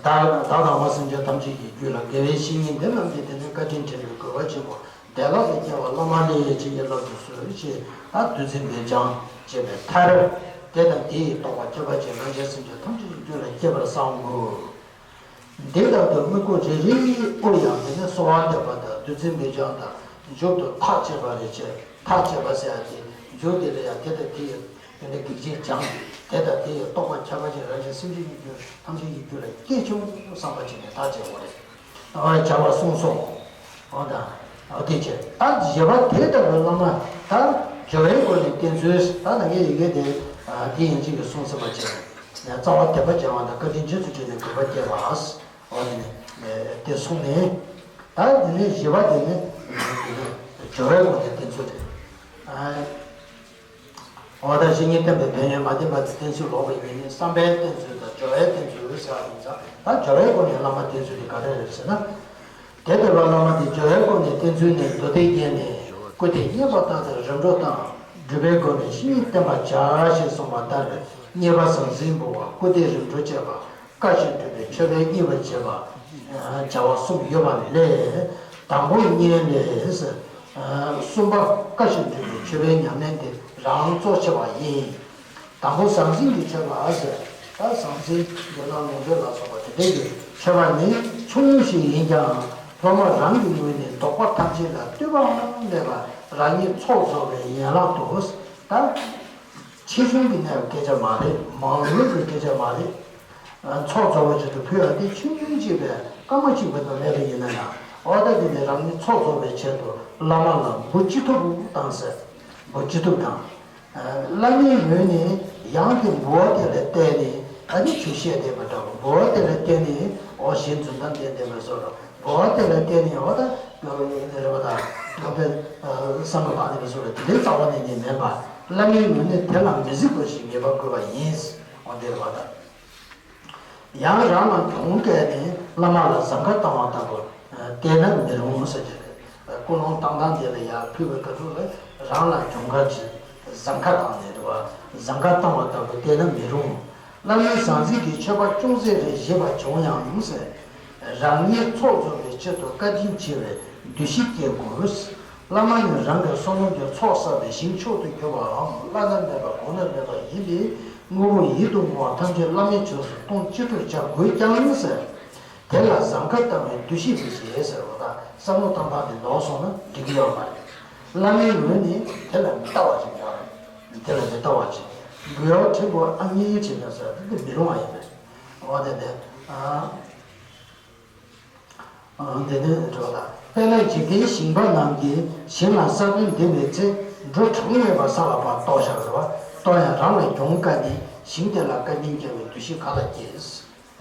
བདག་བདག་དང་བ་སེམས་ཅན་ཐམས་ཅད་ཀྱི་རྒྱུད་ལ་དགེ་བའི་བཤེས་གཉེན་དེ་རྣམས་ཀྱིས་དེ་ནི་བཀའ་དྲིན་དྲན་པའི་དགོས་པ་ཆེན་པོ་བདེ་བླག་ཏུ་སྐྱེ་བ་བླ་མ་ལས་ཡོད་ཅེས་ཀྱི་བློ་དུ་གསོལ་ཞེས་ད་བདུད་རྩི་འབེབས་སྦྱང་བྱས་པའི་མཐར། དེ་དང་དེ་ཡི་རྟོགས་པ་ཁྱད་པར་ཅན་རང་གཞན་སེམས་ཅན་ཐམས་ཅད་ཀྱི་རྒྱུད་ལ་སྐྱེ་བར་བསམ་དགོས། འདི་ལྟར་དུ་དམིགས་སྐོར་རེ་རེའི་དབུ་ཡང་དེ་ནི་གསོལ་བ་འདེབས་པ་དང་བདུད་རྩི་འབེབས་སྦྱང་དང་མཇུག་ཏུ་ཐག་བཅད་པ་རེ་བྱས། ཐག་བཅད་པ་ཟེར་ཡ་དེ་མཇུག་དེ་ལ་ཡང་དེ་དང་དེ་ཡི་དེ་འདྲ་གེགས་བྱེད་སྦྱངས། དེ་དང་དེ་ཡི་རྟོགས་པ་ཁྱད་པར་ཅན་རང་གཞན་སེམས་ཅན་གྱི་རྒྱུད་ཐམས་ཅད་ཀྱི་རྒྱུད་ལ་སྐྱེ་བྱུང་བསམ་པ་བྱས་ནས་ཐག་བཅད་དགོས་རེད། ཨ་བྱ་བ་གསུངས་སོ། འོ་ད། འོ་དེ་བྱས། ད་བཞི་པ་དེ་ལྟ་བུའི་བླ་མ་ད་སྦྱོར་བའི་སྒོ་ནས་བསྟེན་ཚུལ། ད་ད་གིན་ཡི་གེ་དེ་དེ་ཡིན་གཅིག་གིས་གསུངས་ཟིན་པ་བྱས་ནས་རྩ་བ་དད་པ་སྦྱང་བ་དང་བཀའ་དྲིན་རྗེས་སུ་དྲན་ནས་གུས་པ་བསྐྱེད་པ། འོ་དེ་ནས་དེ་གསུངས་ནས། ད་དེ་ནས་བཞི་པ་དེ་ནི་སྦྱོར་བའི་སྒོ་ནས་བསྟེན་ཚུལ་རེད། འོ་ད་བཤེས་གཉེན་བསྟེན་པའི་ཕན་ཡོན་མ་བསྟེན་པ་དེ་བསྟེན་ཚུལ་ལོག་པ་ཡིན་ནི། བསམ་པའི་བསྟེན་ཚུལ་དང་སྦྱོར་བའི་བསྟེན་ཚུལ་ཟེར་བ་ཡིན་ཙང་། ད་སྦྱོར་བའི་སྒོ་ནས་བླ་མ་བསྟེན་ཚུལ་དེ་ག་རེ་རེད་ཟེར་ན། དེ་ལྟ་བུའི་བླ་མ་དེ་སྦྱོར་བའི་སྒོ་ནས་བསྟེན་ཚུལ་ནི། མདོ་སྡེ་རྒྱན་ནས་སྐུ་དེ་རྙེད་པ་ལྟར་དང་རིམ་གྲོ་དང་། སྒྲུབ་པའི་སྒོ་ནས་བཤེས་གཉེན་བསྟེན་པར་བྱ་ཞེས་གསུངས་པ་ལྟར། རྙེད་པ་ཟང་ཟིང་འབུལ་བ། སྐུ་དེ་རིམ་གྲོ་བྱེད་པ། བཀའ་བཞིན་སྒྲུབ་པའི་མཆོད་པས་མཉེས་པར་བྱེད་པ། བྱ་བ་གསུམ་ཡོད་པ་ལས། དང་པོ་རྙེད་ལས། གསུམ་པ་བཀའ་བཞིན་སྒྲུབ་པའི་མཆོད་པའི་ཉམས་ལེན་དེ་རང་གཙོ་ཆེ་བ་ཡིན། དང་པོ་ཟང་ཟིང་གི་མཆོད་པ་ཟེར། ད་ཟང་ཟིང་དགེ་སློང་ལོངས་སྤྱོད་ལ་སོགས་པ་དེ་འདྲ་གི་མཆོད་པ་ནི་ཆུང་ཞིག་ཡིན་ཀྱང་སློབ་མ་རང་གི་ངོས་ནས་དོགས་པ་ཐམས་ཅད་ལ་ལྟོས་པའང་མེད་པར་རང་ཉིད་ཚོགས་རྫོགས་པའི་ཡན་ལག་ཏུ། ད་ཆེ་ཆུང་གི་གནས་པའི་སྐད་ཆ་མ་རེད། མང་ལོས་ཀྱི་སྐད་ཆ་མ་རེད། ཚོགས་རྫོགས་པའི་ཆེད་དུ་ཕུལ་བ་དེ་ཆུང་ཆུང་ཅིག་པས་སྐར་མ་གཅིག་པ་དང་མེད་པ་ཡིན་ན་ཡང་། འོ་ད་དེ་ནི་རང་ཉིད་ཚོགས་རྫོགས་པའི་ཆེད་དུ་བླ་མ་ལ་འབུལ་ཅི་ཐུབ་བཏང་ཟེར། འབུལ་ཅི་ཐུབ་བཏང་། བླ་མའི་ངོས་ནས་ཡང་དེ་འབུལ་བ་དེ་ལ་བརྟེན་ནས་ཨ་ནི་ཆོས་བཤད་བསྡད་པ་འདྲ་བོ། འབུལ་བ་དེ་ལ་བརྟེན་ནས་འོ་གཞི་འཛིན་སྟངས་དེ་བསྡད་པའི་བཟོ་འདྲ། འབུལ་བ་དེ་ལ་བརྟེན་ནས་འོ་ད་རེ་བ་དང་དགོངས་པའི་བསམ་པ་བག་ལེབ་བཟོ་འདྲ་དེ་འདྲའི་རྩ་བ་ནས་ནི་མེད་པ། བླ་མའི་ངོས་ནས་དེ་ལ་མི་གཟིགས་པ་ཞིག་ངེས་པར་དགོས་པ་ཡིན། འོ་དེ་རེ་བ་དང་། ཡང་རང་ལ་གྱོང་བཀལ་ནས་བླ་མ་ལ་ཟངས་ཁ་བཏང་བ་ལྟ་བུ་བལྟས་ན་མི་རུང་ཟེར་གྱི་རེད། ཀུན་སློང་བཏང་སྟངས་དེ་ལ་ཡར་ཕུལ་བའི་སྐབས་སུ་ལ་རང་ལ་གྱོང་ཁ་ཅིག་ཟངས་ཁ་བཏང་ནས་རེད་བ། ཟངས་ཁ་བཏང་བ་ལྟ་བུ་བལྟས་ན་མི་རུང་། བླ་མའི་ཟང་ཟིང་གིས་མཆོད་པ་ཅུང་ཟད་རེ་བཞེས་པ་བྱུང་ཡང་ཟེར། རང་ཉིད་ཚོགས་རྫོགས་པའི་ཆེད་དུ་བཀའ་དྲིན་ཆེ་བའི་འདུ་ཤེས་སྐྱེ་དགོས། བླ་མ་ནི་རང་གི་བསོད་ནམས་ཀྱི་ཚོགས་བསགས་པའི་ཞིང་མཆོག་ཏུ་གྱུར་པའམ་བླ་ན་མེད་པ་གོང་ན་མེད་པ་ཡིན་པས། དངོས་པོ་ཡིད་དུ་འོང་བ་ཐམས་ཅད་བླ་མའི་ཆོས་སུ་གཏོང་ཅི་འཕྲོ་བྱ་དགོས་ཀྱང་ཟེར། དེ་ལ་གཟབ་ཁ་བཏང་བའི་འདུ་ཤེས་ཀྱིས་ཞེས་ཟེར་བ་དང་བསམ་བློ་བཏང་སྟངས་དེ་ལོག་སོང་ན་འགྲིག་གི་ཡོད་མ་རེད། བླ་མའི་ངོས་ནས་དེ་ལ་མི་ལྟ་བ་ཅིག་ཡོད་རེད། དེ་ལ་མི་ལྟ་བ་ཅིག་འབུལ་བ་ཕྲན་བུ་ཨ་མྱེས་བྱེད་ན་ཟེར་དེ་མི་རུང་བ་ཡིན་པས། འོ་དེ་དེ། ཨ། འདི་ནས་འགྲོ་ལ། དཔེར་ན་འཇིག་རྟེན་ཞིང་པ་རྣམས་ཀྱིས་ཞིང་ལ་ས་བོན་འདེབས་པའི་ཚེ་འབྲུ་གྲངས་མེད་པ་ས་ལ་ཕར་གཏོར་བཞག་རེད་བ། གཏོར་ཡང་རང་ལ་གྱོང་བཀལ་ནས་ཞིང་དེ་ལ་བཀའ་དྲིན་སྐྱོང་བའི་འདུ་ཤེས་ག་ལ་སྐྱེས།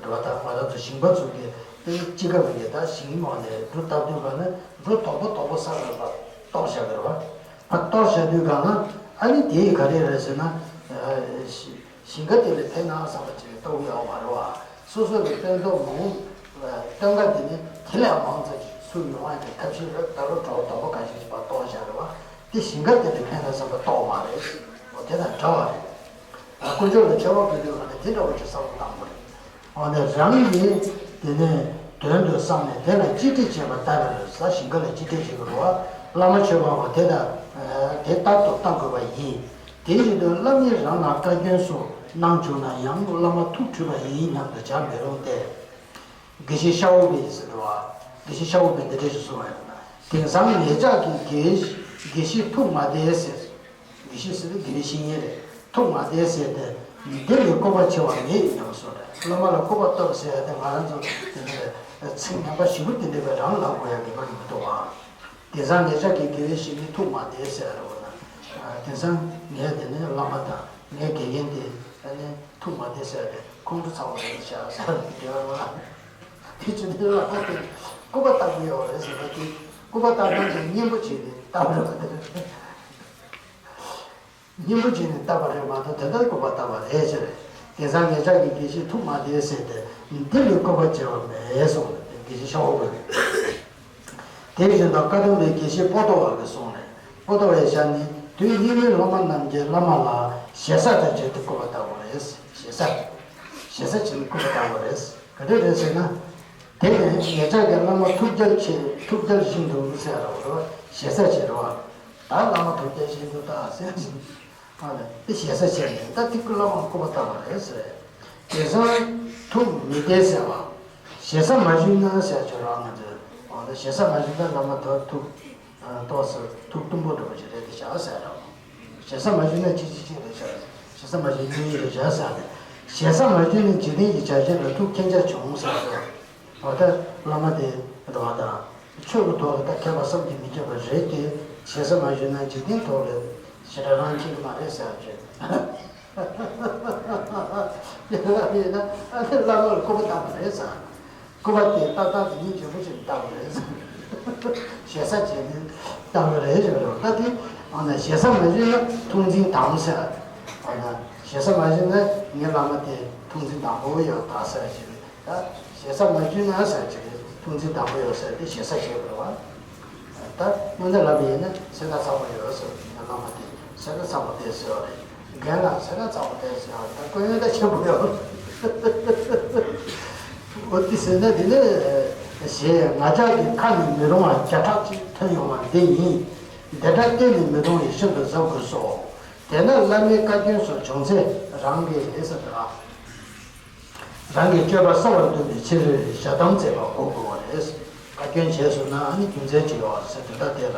རེད་བ། ད་ང་རང་ཚོ་ཞིང་པ་ཚོ་གིས་དེ་ཅི་ག་བའི་ད་ཞིང་ནང་ནས་འབྲུ་བཏབ་དུས་ག་ནས་འབྲུ་དོག་པོ་དོག་པོ་ས་ལ་ཕར་གཏོར་བཞག་རེད་བ། ཕར་གཏོར་བཞག་དུས་ག་ན་ཨ་ནི་དེ་ཡི་ག་རེ་རེད་ཟེར་ན། ཞིང་ཁ་དེ་ལ་ཕན་ན་བསམ་པ་ཅིག་ལྟ་བུ་ཡོད་མ་རེད་བ། སོ་སོ་ལ་ཕན་ཐོགས་མང་སྟོན་ཁ་དེ་ནི་དེ་ལས་མང་ཙམ་ཞིག་ཚུར་ཡོང་ཡ་གི་ཐབས་ཤེས་རེད། ད་རུང་གྲོགས་དོག་པོ་ག་ཞིག་ཅིག་ཕར་གཏོར་བཞག་རེད་བ། དེ་ཞིང་ཁ་དེ་ལ་ཕན་ན་བསམ་པ་གཏོར་མ་རེད། འོ་དེ་དང་འདྲ་བ་རེད། དཀོན་མཆོག་ལ་མཆོད་པ་ཕུལ་དུས་ག་ནས་དེ་འདྲ་བོ་ཅིག་བསམ་བློ་བཏང་དགོས་རེད། འོ་ན་རང་གིས་དེ་ནས་དོན་དུ་བསམས་ནས་དེ་ལ་གཅེས་སྤྲས་བྱེད་པ་ལྟར་ཟེར། ཞིང་ཁ་ལ་གཅེས་སྤྲས་བྱེད་དགོས་རེད་བ། བླ་མ་མཆོད་པའང་དེ་ལྟར་དེ་ལྟར་དུ་བལྟ་དགོས་པ་ཡིན། དེ་བཞིན་དུ་བླ་མས་རང་ལ་བཀའ་བཀྱོན་སོགས་གནང་བྱུང་ན་ཡང་བླ་མ་ཐུགས་ཁྲོས་པ་ཡིན་སྙམ་དུ་བྱ་མི་རུང་སྟེ། དགེ་བཤེས་ཤ་འུག་པས་ཟེར་འགྲོ་བ། དགེ་བཤེས་ཤ་འུག་པས་འདི་འདྲ་ཞིག་གསུངས་པ་ཡིན་ན། དེང་སང་ངེད་ཅག་གི་དགེ་དགེ་བཤེས་ཐུགས་མ་བདེ་ཟེར། དགེ་བཤེས་ཟེར་དུས་དགེ་བའི་བཤེས་གཉེན་རེད། ཐུགས་མ་བདེ་ཟེར་ཏེ། འདི་ལས་སྐུར་པ་ཆེ་བ་མེད་སྙམ་གསུངས་རེད། བླ་མ་ལ་སྐུར་པ་བཏབ་ཟེར་ཡ་དེ་ང་རང་ཚོ་དེ་འདྲ་ཚིག་ངན་པ་ཞེ་པོ་དེ་འདྲ་བའི་རང་ལབ་དགོས་ཡ་གི་མ་གི་མི་འདུག་ཨ། དེང་སང་ངེད་ཅག་གི་དགེ་བའི་བཤེས་གཉེན་ཐུགས་མ་བདེ་ཟེར་ཡ་རེད་བ་ན། དེང་སང་ངས་དེ་ནས་བླ་མ་དང་ངའི་དགེ་རྒན་དེ་ཨ་ནི་ཐུགས་མ་བདེ་ཟེར་ཡ་དེ་ཁོང་ཁྲོ་ཚ་བ་རེད་ཤག་ཟེར་དེ་བ་ལ། དེ་ཅི་འདི་ལ་ཁོ་དེ་སྐུར་པ་བཏབ་ཀྱི་ཡོད་རེད་ཟེར་བ་དེ། སྐུར་པ་བཏབ་ན་དེ་སྙན་པོ་བྱས་ནས་བཏབ་རེད་བ་དེ། སྙན་པོ་བྱས་ནས་བཏབ་པ་རེད་མ་གཏོགས་དེ་ལྟར་སྐུར་པ་བཏབ་པ་རེད་ཟེར། དེང་སང་ངེད་ཅག་གི་དགེ་བཤེས་ཐུགས་མ་བདེ་ཟེར་ཏེ་འདི་ལས་སྐུར་པ་ཆེ་བ་མེད་གསུངས་ནས་དགེ་བཤེས་ཤ་འུག་པས། དེ་བཞིན་དུ་བཀའ་གདམས་པའི་དགེ་བཤེས་པོ་ཏོ་བ་གིས་གསུངས་ནས། པོ་ཏོ་བའི་ཞལ་ནས་དུས་སྙིགས་མའི་སློབ་མ་རྣམས་ཀྱིས་བླ་མ་ལ་ཞེ་ས་དང་བཅས་ཏེ་སྐུར་པ་བཏབ་པ་རེད། ཞེ་ས། ཞེ་ས་བྱས་ནས་སྐུར་པ་བཏབ་པ་རེད། ག་འདྲ་རེད་ཟེར་ན། དེ་ནས་ངེད་ཅག་གི་བླ་མ་ཐུགས་རྒྱལ་ཆེ་ཐུགས་རྒྱལ་བཞིན་དུ་ཟེར་རོ་རེད་བ། ཞེ་ས་བྱེད་རོ་བ། ད་བླ་མ་ཐུགས་རྒྱལ་བཞིན་དུ་ད་ཟེར་ཞིང་། ཨ་ལ་དེ་ཞེ་ས་བྱས་ནས་ད་དེ་ཀུན་བླ་མ་སྐུར་པ་བཏབ་པ་རེད་ཟེར། དེང་སང་ཐུགས་མི་བདེ་ཟེར་བ། ཞེ་ས་མ་ཞུས་ན་ཟེར་ཆོག་རང་ང་ཚོས། འོ་ད་ཞེ་ས་མ་ཞུས་ན་བླ་མ་ད་ཐུགས་ཏོག་ཙམ་ཐུགས་གཏུམ་པོ་འདྲ་པོ་ཞིག་རེད་དེ་བཞག་ཟེར་རོ། ཞེ་ས་མ་ཞུས་ན་ཅི་ཅི་ཅི་རེད་བཞག་ཞེ་ས་མ་ཞུས་ན་ཡིན་རེད་བཞག་ཟེར་ནས། ཞེ་ས་མ་ཞུས་ན་འཇིག་རྟེན་གྱི་བྱ་བྱེད་ལ་ཐུགས་མཁྱེན་རྒྱ་ཆུང་ཟེར་རོ། འོ་ད་བླ་མ་དེ་འགྲོ་བ་དང་ཆོས་ཀྱི་ཐོག་ལ་ད་མཁས་པ་བསམ་གྱིས་མི་ཁྱབ་པ་རེད་དེ། ཞེ་ས་མ་ཞུས་ན་འཇིག་རྟེན་ཐོག་ལ་ཞེ་དྲག་རང་མཁྱེན་གྱི་མ་རེད་ཟེར་བ་བརྗོད། ཞེ་ས་ཡིན་ན་ཨ་ནི་བླ་མ་ལ་སྐུར་པ་བཏབ་པ་རེད་ཟེར། སྐུར་པ་དེ་ཏག་ཏག་དེ་ཉིད་འཇོན་པོ་ཞིག་བཏབ་པ་རེད་ཟེར། ཞེ་ས་བྱས་ནས་བཏབ་པ་རེད་ཟེར་རོ། ད་དེ་འོ་ན་ཞེ་ས་མ་ཞུས་ན་ཐུགས་འཛིན་དམ་ཟེར། འོ་ན་ཞེ་ས་མ་ཞུས་ན་ངའི་བླ་མ་དེ་ཐུགས་འཛིན་དམ་པོ་ཡོད་ད་ཟེར་ཞེས། ད་ཞེ་ས་མ་ཞུས་ན་ཟེར་གྱི་རེད། ཐུགས་འཛིན་དམ་པོ་ཡོད་ཟེར་ཏེ་ཞེ་ས་བྱེད་དགོས་པ། ད་དངོས་གནས་ལབ་པ་ཡིན་ན་སེམས་ཁ་ཚ་པོ་ཡོད་ཟེར་བ་ཡིན་ན་བླ་མ་དེ་སེམས་ཁ་ཚ་པོ་དེ་ཟེར་བ་རེད། རྒན་ལགས་སེམས་ཁ་ཚ་པོ་དེ་ཟེར་བ་རེད། ད་སྐུ་ཡོན་ད་ཆེན་པོ་ཡོད། འོ་དེ་ཟེར་ན་དེ་ནས་ཞེས་ང་ཅག་གི་ཁ་ནས་མི་རུང་བ་བརྒྱ་ཕྲག་གཅིག་ཐོན་ཡོང་བ་འདི་ཡིན། འདི་འདྲ་གཏན་ནས་མི་རུང་བས་ཤིན་ཏུ་གཟབ་དགོས་སོ། དེས་ན་བླ་མའི་བཀའ་བཀྱོན་སོགས་བྱུང་ཚེ་རང་གིས་ཟེར་ཏེ། རང་གི་སྤྱོད་པ་གསལ་བར་སྟོན་པའི་ཕྱིར་ཞལ་གདམས་མཛད་པ་གོ་དགོས་པ་རེད། བཀའ་བཀྱོན་བྱས་སོང་ན་ཨ་ནི་རྒྱུ་མཚན་ཅིག་ཡོད་རེད་ཟེར་དེ་ལྟར་དེ་ལ་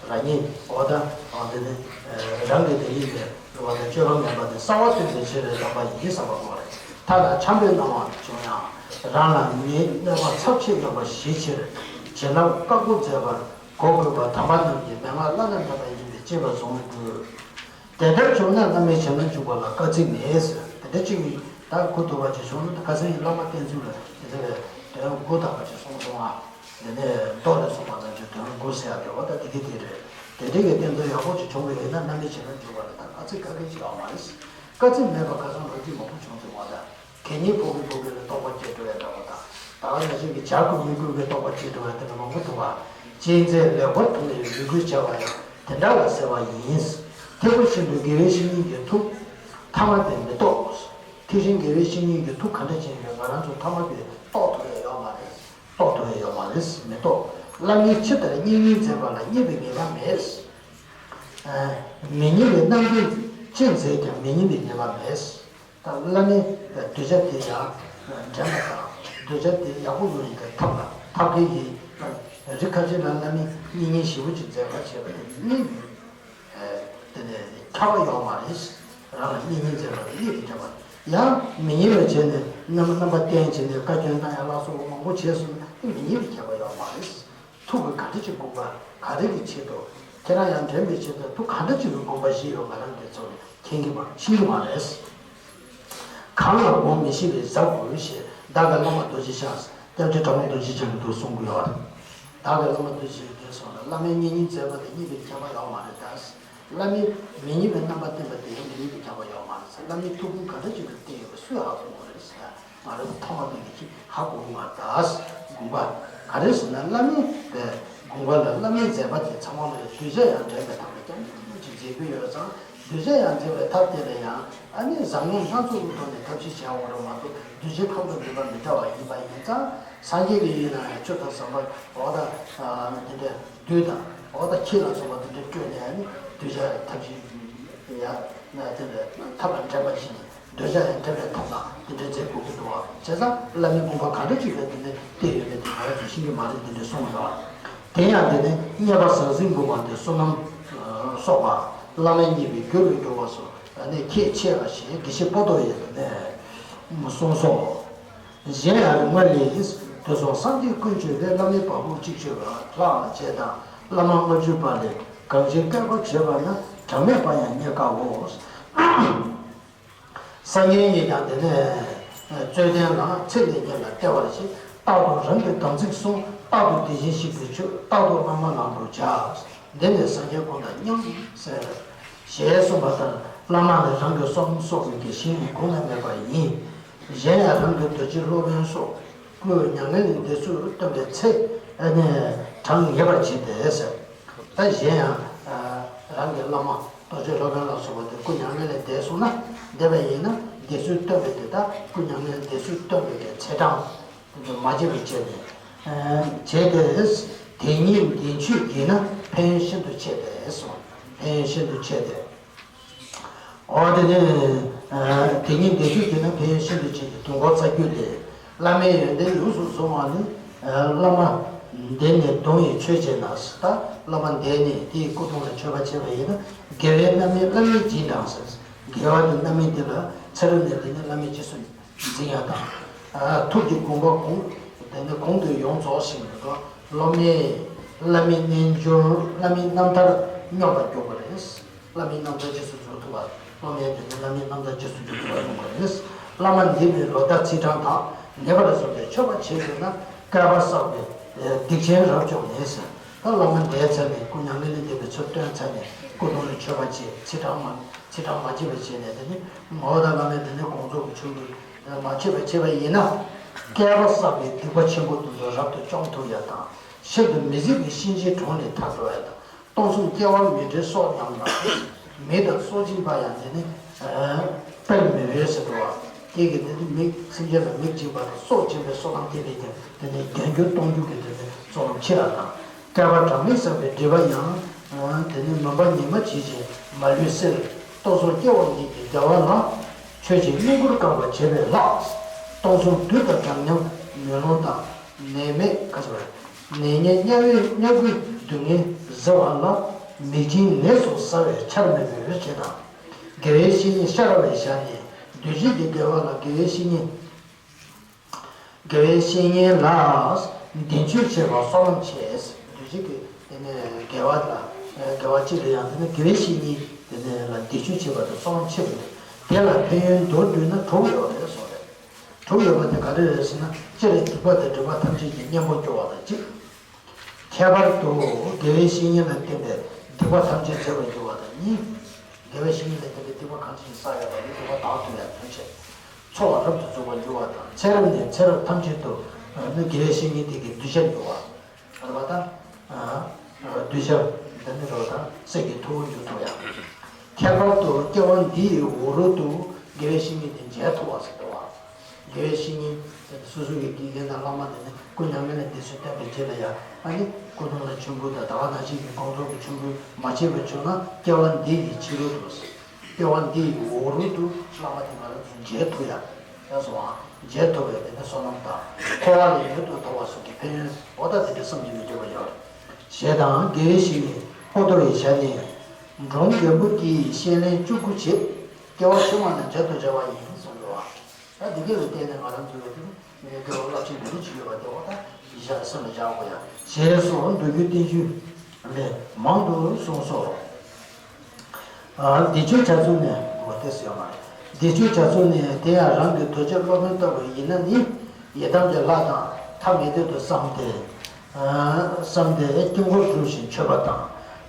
རང་ཉིད་འོ་ད་འོ་འདི་ནི་རང་གི་དེ་ཉིད་དེ་རུ་བ་དང་སྤྱོད་པ་ངན་པ་དེ་གསལ་བར་སྟོན་པའི་ཕྱིར་གདམས་པ་ཡིན་བསམ་པ་དགོས་པ་རེད། མཐའ་དང་འཆམ་པོའི་སྣང་བ་བྱུང་ཡང་རང་ལ་ཉེས་གནོད་པ་ཚབས་ཆེ་ཡོད་པ་ཞི་ཕྱིར་བྱིན་རླབས་བཀའ་བསྒོ་མཛད་པར་གོ་དགོས་པ་དམ་པ་རྣམས་ཀྱི་མན་ངག་བླ་ན་མེད་པ་ཡིན་པས་གཅེས་པར་བཟུང་དགོས། དེ་ལྟར་བྱུང་ན་བླ་མའི་བྱིན་རླབས་འཇུག་པ་ལ་དཀའ་ཚེགས་མེད་ཟེར། དེ་འདྲ་གཅིག་གིས་ད་གོ་ཐུབ་པ་ཅིག་བྱུང་ན་ད་ཁ་སང་ཡི་བླ་མ་བསྟེན་ཚུལ་ལ་དེ་ཚོ་ལས་དོན་དགུ་དག་པ་ཅིག་གསུངས་སོང་ང་། དེ་ནས་མདོ་ལས་གསུངས་པ་ཙམ་གྱིས་དོན་དགུ་ཟེར་ཡག་དེ་བ་ད་དེ་གི་དེ་རེད། དེ་འདྲའི་གི་བསྟེན་ཚུལ་ཡག་པོ་ཅིག་བྱུང་བ་ཡིན་ན་བླ་མའི་བྱིན་རླབས་འཇུག་པ་ལ་ད་དཀའ་ཚེགས་ག་གེ་ཅིག་ཡོད་མ་རེད། དཀའ་ཚེགས་མེད་པ་ཁ་སང་ལོ་རྒྱུས་མང་པོ་བྱུང་སོང་བ་ད། གད་སྙིགས་ཕོག་གི་ཕོག་གི་ལ་རྟོགས་པ་སྐྱེ་འགྲོ་ཡ་འདྲ་བ་དང་། ད་ག་ནང་བཞིན་གྱི་བྱ་རྐུ་མི་རྐུ་གི་རྟོགས་པ་སྐྱེ་འགྲོ་ཡ་དེ་འདྲ་མང་པོ་འདུག་བ། གཅན་གཟན་ལེགས་པར་འཐུང་བའི་མི་རྐུ་བྱ་བ་ཡང་དེ་འདྲ་ལ་ཟེར་བ་ཡིན། དེ་བཞིན་དུ་དགེ་བའི་བཤེས་གཉེན་གྱི་ཐུགས་ཐ་མལ་པས་མི་རྟོགས། དེ་བཞིན་དགེ་བའི་བཤེས་གཉེན་གྱི་ཐུགས་ག་འདྲ་ཅན་ཡོད་ང་རང་ཚོ་ཐ་མལ་པས་རྟོགས་ཐུབ་ཡ་ཡོད་མ་རེད། རྟོགས་ཐུབ་ཡ་ཡོད་མ་རེད། མི་རྟོགས། བླ་མའི་ཇི་ལྟར་བསྙེན་བཀུར་མཛད་པ་ལ་བསྙེན་པའི་ངེས་པ་མེད། ཨ། མི་བསྙེན་པའི་རྣམ་འགྱུར་ཅི་མཛད་ཀྱང་མི་བསྙེན་པའི་ངེས་པ་མེད། ད་བླ་མའི་གདུལ་བྱ་དེ་ཡང་འདྲེན་པ་དང་། གདུལ་བྱ་དེ་ཡག་པོ་ཡོང་ཡག་གི་ཐབས་ལ་ཐབས་མཁས་ཀྱི་རིགས་ཁ་ཅིག་ལ་བླ་མའི་བསྙེན་གནས་ཞེ་པོ་ཅིག་མཛད་པ་བྱས་པ་དེ་གཉིས། དེ་ནས་ཁྱབ་པ་ཡོད་མ་རེད། རང་ལ་བསྙེན་གནས་མཛད་པ་ལ་གནས་ཀྱི་འདྲ་བ། ཡང་མི་བསྙེན་པ་བྱས་ནས་རྣམ་རྣམ་པར་བསྟན་བྱས་ནས་བཀའ་བཀྱོན་བཏང་ཡ་ལ་སོགས་པ་མང་པོ་བྱས་སོང་ན་དེ་མི་བསྙེན་པའི་ཁྱད་པར་ཡོད་མ་རེད། ཐུགས་ཀྱི་ག་འདྲ་ཅིག་དགོངས་པ་ག་རེ་གི་ཆེད་དུ། ཁྱེད་རང་ཡང་འདྲེན་པའི་ཆེད་དུ་ཐུགས་ག་འདྲ་ཅིག་གི་དགོངས་པ་བཞེས་ཡོད་ང་རང་གི་ཚོར་མཁྱེན་གྱི་མ་ཤེས་ཀྱི་མ་རེད། གང་ལ་དགོངས་མི་ཤེས་པའི་གཟབ་དགོས་ཞེས་བདག་གི་བླ་མ་རྡོ་རྗེ་འཆང་། སྐྱབས་རྗེ་གྲགས་པ་རྡོ་རྗེ་འཆང་གིས་འདུག་གསུང་གི་ཡོད་རེད། བདག་གི་བླ་མ་རྡོ་རྗེ་འཆང་གསུངས་ལ་བླ་མའི་བསྙེན་གནས་མཛད་པ་དང་བསྙེན་པའི་ཁྱད་པར་ཡོད་མ་རེད་ད། བླ་མའི་མི་བསྙེན་པའི་རྣམ་པར་བསྟན་པ་དེ་ཡང་མི་བསྙེན་པའི་ཁྱད་པར་ཡོད་མ་རེད་ཟེར། བླ་མའི་ཐུགས་དགོངས་ག་འདྲ་ཅིག་ལ་བསྟན་ཡོད་པ་སུས་ཧ་གོ་དགོས་རེད་ཟེར། ང་རང་ཚོ་ཐོག་མ་དེ་ནས་ཅིག་ཧ་གོ་གི་མ་རེད་ད། དགོངས་པ་ག་རེ་ཟེར་ན་བླ་མའི་དགོངས་པ་ལ་བླ་མའི་མཛད་པ་དེ་ཚང་མ་ལ་གདུལ་བྱ་ཡང་འདྲེན་པའི་ཐབས་ལ་རྐྱང་རྐྱང་ཅིག་མཛད་ཀྱི་ཡོད་ཙང་། གདུལ་བྱ་ཡང་འདྲེན་པའི་ཐབས་དེ་ལ་ཡང་ཨ་ནི་བཟང་ངན་སྣ་ཚོགས་ཀྱི་ཐོག་ནས་ཐབས་ཤེས་བྱ་འོང་ར་མ་གཏོགས་གདུལ་བྱའི་ཁམས་དང་འདུན་པ་མི་འདྲ་བ་ཡིན་པ་ཡིན་ཙང་། སངས་རྒྱས་ཀྱི་ཡུལ་ན་ཡང་ཆུ་དང་ཟམ་པ་འོ་ད་དེ་འདྲ་བདུད་དང་འོ་ད་ཁྱི་ལ་སོགས་པ་དེ་འདྲ་སྤྲོས་ནས་ཨ་ནི་གདུལ་བྱ་ཐབས་ཤེས་ཡ་དེ་འདྲ་ཐབས་ལ་འདྲེན་པ་ཞིག་ནས། འདོད་ཆགས་ཡང་འདྲེན་པའི་ཐབས་དང་དེ་འདྲའི་མཛད་དགོས་ཀྱི་འདུག་བ། བྱས་ཙང་བླ་མའི་དགོངས་པ་ག་འདྲ་ཅིག་ཡོད་དེ་ནས་བལྟས་ཡོད་མེད་དེ་ང་རང་ཚོས་ཤེས་ཀྱི་མ་རེད། དེ་འདྲའི་གསུངས་ཡོད་བ། དེ་ཡང་དེ་ནས་མཉེས་པ་ཟང་ཟིང་འབུམ་པ་དེ་བསོད་ནམས་སོགས་པ་བླ་མ་མཉེས་པའི་རྒྱུ་རུ་འགྱུར་བ་སོགས་ནས་ཁྱད་ཆེ་བ་ཞེས་དགེ་བཤེས་པོ་ཏོ་ཡིས་ནས་གསུངས་སོ། གཞན་ཡང་སྔར་ལས་དུས་གསུམ་སངས་རྒྱས་ཀུན་མཆོད་པའི་བླ་མའི་བ་སྤུ་གཅིག་མཆོད་པ་ལྷག་བཅས་དང་བླ་མ་ལྔ་བཅུ་པ་ལས་གང་ཞིག་བསྐལ་པར་བྱེད་པ་ན་གྲངས་མེད་པ་ཡང་རྙེད་དཀའོ། སངས་རྒྱས་ཀྱིས་ཀྱང་དེ་ནས་རྩོད་ལྡན་ལ་ཚེ་འདི་ཉིད་ལ་བལྟ་བར་བྱེད། རྟག་ཏུ་རང་གི་དམ་ཚིག་བསྲུང་། རྟག་ཏུ་དེ་བཞིན་གཤེགས་པའི་ཆོས། རྟག་ཏུ་བླ་མ་ལམ་དུ་བྱ། འདི་ནི་སངས་རྒྱས་གོ་ད་མཉམ་ཟེར། ཞེས་གསུངས་པ་ལྟར་བླ་མ་ནི་རང་གི་བསོད་ནམས་གསོག་པའི་གི་ཞིང་ནི་གོང་ན་མེད་པ་ཡིན། གཞན་ཡང་རང་གི་རྡོ་རྗེ་སློབ་དཔོན་སོགས་སྐུའི་མྱ་ངན་ལས་འདས་ཚུལ་སྟོན་པའི་ཚེ་ནི་གྲངས་ངེས་པར་བྱེད་དེ་ཟེར། ད་གཞན་ཡང་རང་གི་བླ་མ་རྡོ་རྗེ་སློབ་དཔོན་ལ་སོགས་པ་དེ་སྐུ་མྱ་ངན་ལས་འདས་སོང་ན། འདས་པ་ཡིན་ན་འདས་ཚུལ་སྟོན་པའི་དེ་དག་སྐུ་མྱ་ངན་ལས་འདས་ཚུལ་སྟོན་པའི་དེ་ཚེ་གྲངས་དེ་ཚོ་མ་བརྗེད་པར་བྱས་ནས་བྱས་ཏེ། དེ་ཉིད་བདེན་བཅུད་ཡིན་ན་ཕན་ཡོན་ཤིན་ཏུ་ཆེ་སྟེ་གསུངས། ཕན་ཡོན་ཤིན་ཏུ་ཆེ་སྟེ། འོ་དེ་ནས་དེ་ཉིད་བདེན་བཅུད་ཡིན་ན་ཕན་ཡོན་ཤིན་ཏུ་ཆེ་སྟེ། དུས་འཁོར་རྩ་རྒྱུད་ལས། བླ་མའི་ཡོན་ཏན་ཡོངས་སུ་བཟུང་བ་ནི། བླ་མ་འདས་ནས་གདུང་བའི་མཆོད་བྱེད་ན། ད་བླ་མ་འདས་ནས་དེའི་སྐུ་གདུང་ལ་མཆོད་པ་བྱས་པ་ཡིན་ན། དགེ་བའི་རྣམ་སྨིན་བླ་མའི་རྗེས་འབྲང་ཟེར། དགེ་བ་དང་རྣམ་སྨིན་དེ་ལ་ཚེ་རབས་ནས་དེ་ནས་བླ་མའི་རྗེས་སུ་འཛིན་ཡ་དང་། ཐུགས་ཀྱི་དགོངས་པ་གོང་དེ་ནས་གོང་དུ་ཡོངས་རྫོགས་ཤིང་། སློབ་མས་བླ་མའི་རྣལ་འབྱོར་བླ་མའི་རྣམ་ཐར་སྙོམས་པར་འཇུག་པ་རེད། བླ་མའི་རྣམ་ཐར་རྗེས་སུ་འཇུག་ཐུབ་པ། སློབ་མའི་དེ་ནི་བླ་མའི་རྣམ་ཐར་རྗེས་སུ་འཇུག་ཐུབ་པ་ཡོང་བ་རེད། བླ་མ་འདས་པའི་ལོ་ཟླ་ཚེས་གྲངས་དང་ནད་པ་ལ་སོགས་པའི་མཆོད་པ་བྱས་ཡོད་ན་བསྐལ་པ་བསགས་པའི་སྡིག་ཆེན་རབ་བྱུང་ནས་ཟེར། ད་བླ་མ་འདས་ཚར་ནས་སྐུ་མྱ་ངན་ལས་འདས་པའི་ཚུལ་སྟོན་ཚར་ནས་སྐུ་གདུང་ལ་མཆོད་པ་བྱས། ཚེས་གྲངས་མ་ཚེས་གྲངས་མ་བརྗེད་པ་བྱས་ནས་དེ་ནི་ངོ་བོ་དང་བླ་མའི་དེ་ནི་དགོངས་རྫོགས་ཀྱི་ཆོས་ལུགས་མ་མཆོད་པ་བྱས་པ་ཡིན་ན། བསྐལ་པ་བསགས་པའི་སྡིག་པ་ཆེན་པོ་དེ་ཚོ་རབ་ཏུ་བཅོམ་ཐུབ་ཡ་དང་། ཤིན་ཏུ་མི་བཟད་པའི་གཤིན་རྗེའི་གྲོང་ནས་ཐར་འགྲོ་ཡ་དང་། སྟོང་གསུམ་སྐྱེ་བ་མི་འབྲལ་སྲོག་ཉམས་ལ། མི་དང་སྲོག་འབྱིན་པ་ཡང་དེ་ནི་དཔེར་མི་འོས་ཟེར་འགྲོ་བ། དེ་གི་དེ་ནི་མི་སེམས་ཅན་ལ་མི་འཇིགས་པ་དང་སྲོག་འབྱིན་པའི་སྲོག་ལམ་དེ་ལས་ཀྱང་དེ་ནི་བརྒྱ་འགྱུར་སྟོང་འགྱུར་གྱི་དེ་ནི་སྲོག་ལམ་ཆེ་བ་དང་། བསྐལ་པ་གྲངས་མེད་བསགས་པའི་སྒྲིབ་པ་ཡང་དེ་ནི་མུན་པ་ཉི་མ་བྱེད་ཅིང་མ་ལུས་སེལ། སྟོང་གསུམ་སྐྱེ་བ་ཉིད་ཀྱི་བདེ་བ་ལ། མཆོད་ཅིང་བསྙེན་བཀུར་བསྐང་བ་བྱེད་པའི་ལྷ། སྟོང་གསུམ་བདུད་དང་འདྲ་མཉམ་མེ་ལོང་དང་། ནད་མེད་ག་ཟེར་བ། ནད་ངན་དམྱལ་བའི་དམྱལ་ཀུན་སྡུག་བསྔལ་གཟིར་བ་ལ། མིག་ཆེན་ནད་སོགས་ཟ་བའི་ཆར་མེད་པའི་འོད་ཆེ་དང་། དགེ་བའི་བཤེས་གཉེན་ཤ་ར་བའི་ཞལ་ནས་གདུལ་བྱའི་དགེ་བ་ལ་དགེ་བའི་བཤེས་གཉེན། དགེ་བའི་བཤེས་གཉེན་ལ་བདེན་བཅུད་བྱེད་པ་སོགས་ལམ་ཆེ། གདུལ་བྱའི་དགེ་དེ་ནས་དགེ་བ་ལ་དགེ་བ་གཅིག་ལ་ཡང་དེ་ནས་དགེ་བའི་བཤེས་གཉེན་དེ་ནས་ལ་བདེན་བཅུད་བྱེད་པ་དེ་སོགས་ལམ་ཆེ་བས། དེ་ལ་ཕན་ཡོན་མདོར་བསྡུས་ན་དྲུག་ཡོད་རེད་གསུངས་རེད། དྲུག་ཡོད་པ་དེ་ག་རེ་རེད་ཟེར་ན། སྤྱིར་སྡིག་པ་དང་སྒྲིབ་པ་ཐམས་ཅད་ཀྱི་གཉེན་པོ་སྐྱོར་བ་དང་གཅིག། ཁྱད་པར་དུ་དགེ་བའི་བཤེས་གཉེན་ལ་བརྟེན་པའི་སྡིག་པ་ཐམས་ཅད་བརྗེད་པར་འགྱུར་བ་དང་གཉིས། དགེ་བའི་བཤེས་གཉེན་ལ་བརྟེན་པའི་སྡིག་པ་གང་ཞིག་བསགས་ཡོད་པ་ནི་སྡིག་པ་དག་ཐུབ་ཡ་ཐམས་ཅད་ཚོགས་ལ་རབ་ཏུ་འཇུག་པར་འགྱུར་བ་དང་། ཚེ་རབས་ནས་ཚེ་རབས་ཐམས་ཅད་དུ་ནི་དགེ་བའི་བཤེས་གཉེན་དེ་གའི་གདུལ་བྱར་འགྱུར་བ། རེད་པ་དང་། གདུལ་བྱ་འདི་ནི་རེད་པ་དང་སྲས་ཀྱི་ཐུ་བོར་འགྱུར་ཐུབ་ཡ། ཁྱད་པར་དུ་སྐྱེ་བ་འདིའི་འོག་རོལ་དུ་དགེ་བའི་བཤེས་གཉེན་དེ་མཇལ་ཐུབ་པ་ཟེར་འདུག་བ། དགེ་བའི་བཤེས་གཉེན་དེ་སོ་སོ་གི་དགེ་རྒན་དང་བླ་མ་དེ་ནི་སྐུ་མྱ་ངན་ལས་འདས་ཚུལ་བསྟན་པའི་རྗེས་ལ་ཡང་ཨ་ནི་སྐུ་གདུང་ལ་མཆོད་འབུལ་དང་ད་ག་ནང་བཞིན་གྱི་དགོངས་རྫོགས་ཀྱི་མཆོད་འབུལ་མ་བྱས་པར་བྱུང་ན་སྐྱེ་བ་འདི་ཡི་ཕྱི་རོལ་དུ། སྐྱེ་བ་འདི་ཡི་འོག་རོལ་དུ་བླ་མ་དེ་ང་རང་ཚོ་མཇལ་ཐུབ་ཡ། ཡ་སོ་ཨ། མཇལ་ཐུབ་པའི་དེ་ནི་བསོད་ནམས་དང་འཁོར་བ་ལས་མྱུར་དུ་ཐར་བ་སོགས་ཀྱི་ཕན་ཡོན་འོ་ད་དེ་འདྲ་བསམ་གྱིས་མི་ཁྱབ་པ་ཡོད། ཞེས་དང་དགེ་བའི་བཤེས་གཉེན་པོ་ཏོ་ཡི་ཞལ་ནས། འབྲོམ་རྒན་པོ་དེ་ཡི་བཤེས་གཉེན་བཅུ་དགུ་བྱེད། སྐྱེ་བ་ཕྱི་མ་ན་མཇལ་དུ་བྱ་བ་ཡིན་གསུངས་འདུག་བ། ད་འདི་གས་ལ་བརྟེན་ནས་ང་རང་ཚོའི་དེ་ནི་མི་དགེ་བ་རླབས་ཆེན་འདི་འདྲ་ཅིག་ཡོད་པ་དེ་འོ་ད་ཡིད་ཆེས་སེམས་ལ་བཞག་དགོས་ཡ། ཞེས་སོགས་མདོ་རྒྱུད་བསྟན་བཅོས་ལས་མང་དུ་གསུངས་སོ། བདེ་སྤྱོད་བྱ་ཚུལ་ནས་འོ་དེ་ཟེར་བ་རེད། བདེ་སྤྱོད་བྱ་ཚུལ་ནས་དེ་ཡང་རང་གི་དོན་བྱེད་སློབ་དཔོན་ལྟ་བུ་ཡིན་ན་ནི་ཡི་དམ་གྱི་ལྷ་དང་ཐ་མི་དད་དུ་བསམ་སྟེ། བསམ་སྟེ་དཀྱིལ་འཁོར་སྒྲུབ་ཅིང་མཆོད་པ་དང་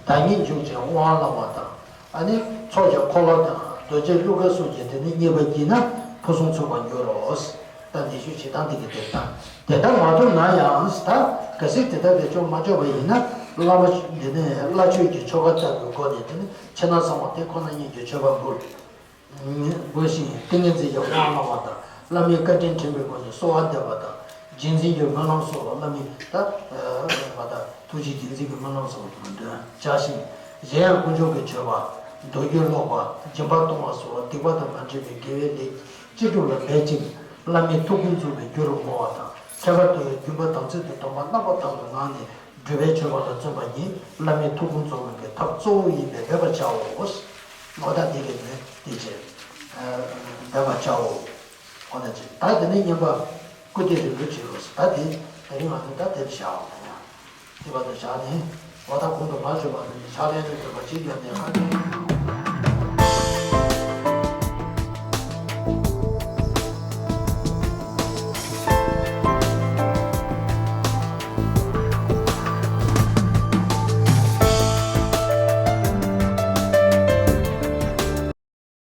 བདག་ཉིད་འཇུག་ཅིང་དབང་བླང་བ་དང་། ཨ་ནི་ཚོགས་ཀྱི་འཁོར་ལོ་དང་རྡོ་རྗེ་གླུ་གར་སོགས་ཀྱིས་དེ་ནི་མཉེས་པར་བགྱིས་ན་ཕུན་སུམ་ཚོགས་པར་འགྱུར་རོ། ད་ནི་ཞུ་བྱེད་སྟངས་དེ་གི་དེ་ལྟ། དེ་ལྟར་མ་ཐུབ་ན་ཡང་ད་གལ་སྲིད་དེ་ལྟར་དེ་ཆོག་མ་ཆོག་པ་ཡིན་ན་བླ་མ་འདི་ནས་བླ་མཆོད་ཀྱི་ཆོ་ག་ལྟ་བུའི་སྒོ་ནས་དེ་ནི་ཕྱི་ནང་གསང་བ་དེ་ཁོ་ན་ཉིད་ཀྱི་མཆོད་པ་འབུལ། འབུལ་ཞིང་ཏིང་ངེ་འཛིན་གྱི་དབང་བླང་བ་དང་བླ་མའི་བཀའ་དྲིན་དྲན་པའི་སྒོ་ནས་གསོལ་བ་འདེབས་པ་དང་རྗེས་འཛིན་གྱི་སྨོན་ལམ་སོགས་བླ་མའི་ད་བ་དང་ཐུགས་རྗེ་རྗེས་འཛིན་གྱི་སྨོན་ལམ་སོགས་འདོན་བྱ་ཞིང་། གཞན་ཡང་དཀོན་མཆོག་གི་མཆོད་པ། མདོ་རྒྱུད་ཀློག་པ། སྦྱིན་པ་གཏོང་བ་སོགས་སྡིག་པ་དང་མ་འདྲེས་པའི་དགེ་བའི་ལས་ཅི་སྒྲུབ་ལ་འབད་ཅིང་བླ་མའི་ཐུགས་དགོངས་རྫོགས་པའི་རྒྱུ་རུ་བསྔོ་བ་དང་ཁྱད་པར་དུ་རྒྱུན་པ་དམ་ཚིག་ཏུ་སྡོམ་པ་རྣམ་པར་དག་པའི་ངང་ནས་སྒྲུབ་པའི་མཆོད་པ་ལ་བརྩོན་པ་ཉིད་བླ་མའི་ཐུགས་དགོངས་རྫོགས་པའི་གི་ཐབས་གཙོ་བོ་ཡིན་པས་འབད་པར་བྱའོ། ལོ་ཟླ་འདི་གི་ནི་དེ་བྱས་འབད་པར་བྱའོ། འོ་ན་ཅི་ད་དེ་ནས་བསྙེན་པ་བཀུར་སྟི་རིམ་གྲོ་བྱེད་དགོས་སོ། ད་དེ་དེ་རིང་ང་ཚོ་ད་དེར་བྱའོ། དེ་བར་དུ་བྱ་ནས་འོ་ད་གོང་དུ་མ་བརྗོད་པ་ནི་ཕྱག་ལེན་ལས་བརྗོད་པ་གཅིག་ཡོད་ནས་ཁ་ནས།